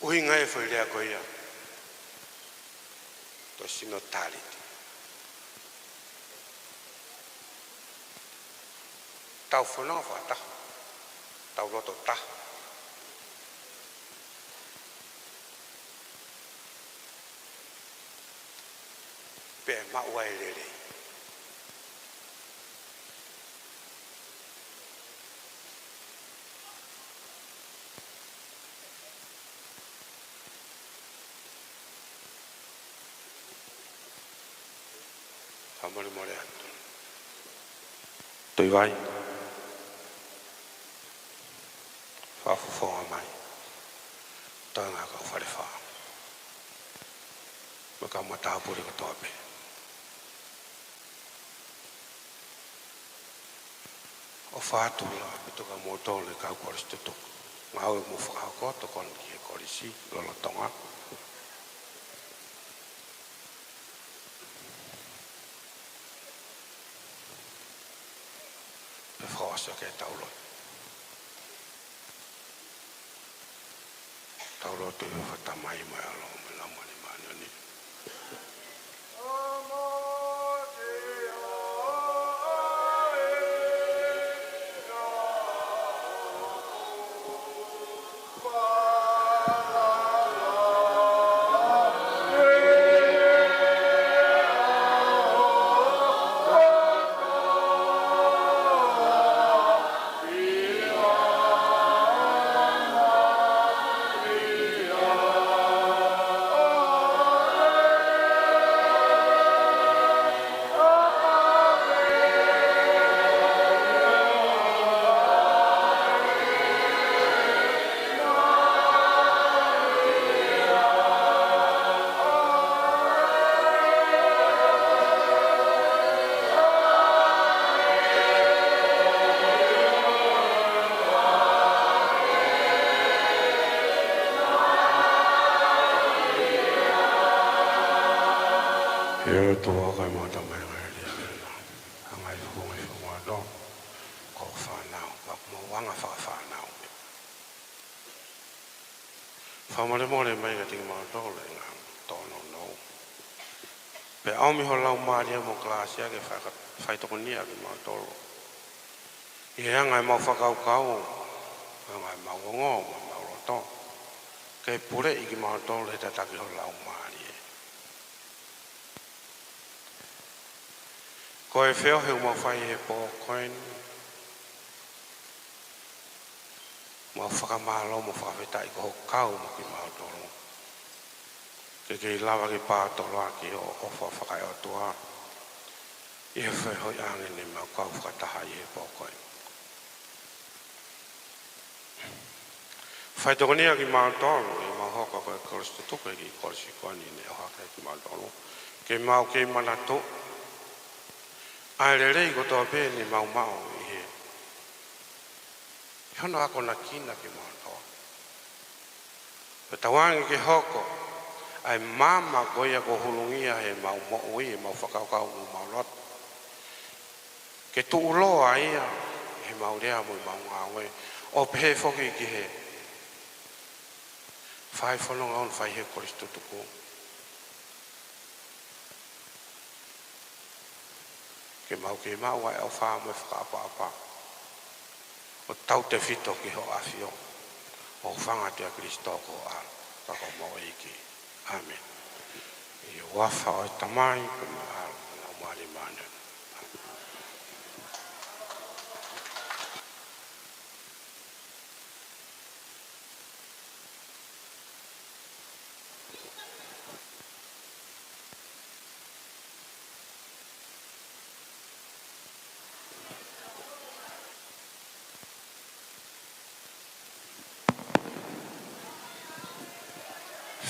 ʻUhinga e foʻi lea ko ia. Ko e sino taliti. Tau fononga fakataha. Tau loto taha. Pea maʻu ai e lelei. Fakamolemole atu. Tuʻi Vai. Fakafofonga mai. Toenga kau Falefā. Mo e kau matāpule kotoa pē. ʻOfa atu leva ʻaupito kia moutolu e kau kolisi tutuku. Ngāue mo fakahoko tokoni ki he kolisi lolotonga. Pea fakaʻosi ʻaki e tau lotu. Tau lotu. ʻI he huafa ʻo e Tamai mo e ʻAlo mo e Laumālie Māʻoniʻoni. ʻE ʻOtua ko e mau Tamai ʻi he langi, ʻa e ngaahi fofonga ʻi he fonua no, ko e fānau, pea ʻoku mau anga fakafānau. Fakamolemole mai kiate kimautolu e ngaahi tōnounou. Pea ʻomi ho Laumālie mo e kalāsia ke fai-, faitokonia kimautolu. ʻI he anga ʻemau fakakaukau, anga ʻemau ongo, mo ʻemau loto. Ke puleʻi kimautolu he tataki ho Laumālie. Ko e feohi ʻoku mau fai he pō ko eni, mau fakamālō mo fakafetaʻi ko hoʻo kau mo kimautolu. Ke kei lava ke pātoloaki hoʻo ʻofa fakaeʻotua ʻi he feohi ʻa eni ʻoku mau kau fakataha ʻi he pō ko eni. Faitokonia kimautolu, ʻi heʻemau hoko ko e kolisi tutuku, ʻi he kiʻi kolisi ko eni ne ʻohake kimautolu. Ke mau kei manatuʻi ʻa e lelei kotoa pē ne mau maʻu ʻi he, ʻi hono akonakina kimautolu. Pea tauange ke hoko ʻa e maama ko ia kuo hulungia heʻemau moʻui, ʻemau fakakaukau mo ʻemau loto. Ke tuʻuloa ia ʻi heʻemau lea mo ʻemau ngāue, ʻo pehē foki ki he fai fononga ʻoku fai he kolisi tutuku. Ke mau kei maʻu ʻa e ʻofa mo e fakaʻapaʻapa ʻo tautefito ki hoʻo ʻAfio, ʻo hūfanga atu ʻia Kalaisi ko ho ʻAlo, ka ko homau ʻEiki. ʻĀmeni. ʻI he huafa ʻo e Tamai, pea mo e ʻAlo, pea mo e Laumālie Māʻoniʻoni.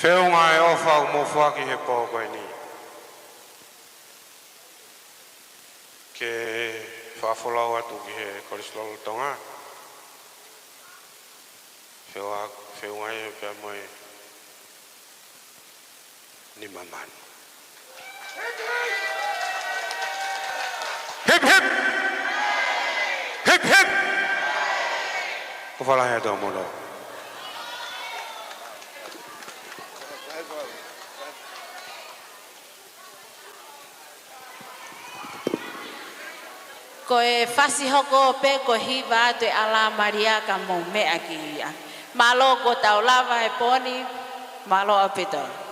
Feʻunga e ʻofa ʻoku mou foaki he pō ko eni. Ke fakafolau atu ki he Kolisi Lolotonga. Feʻunga, feʻunga ia pea mo e nima mano. Hip, hip! Hip, hip! ʻOfa lahi atu Molo. Ko e fasi hoko pē ko e hiva atu e ʻalā Malia ka mou meʻa ki ai. Mālō kuo tau lava he pō ni, mālō ʻaupito.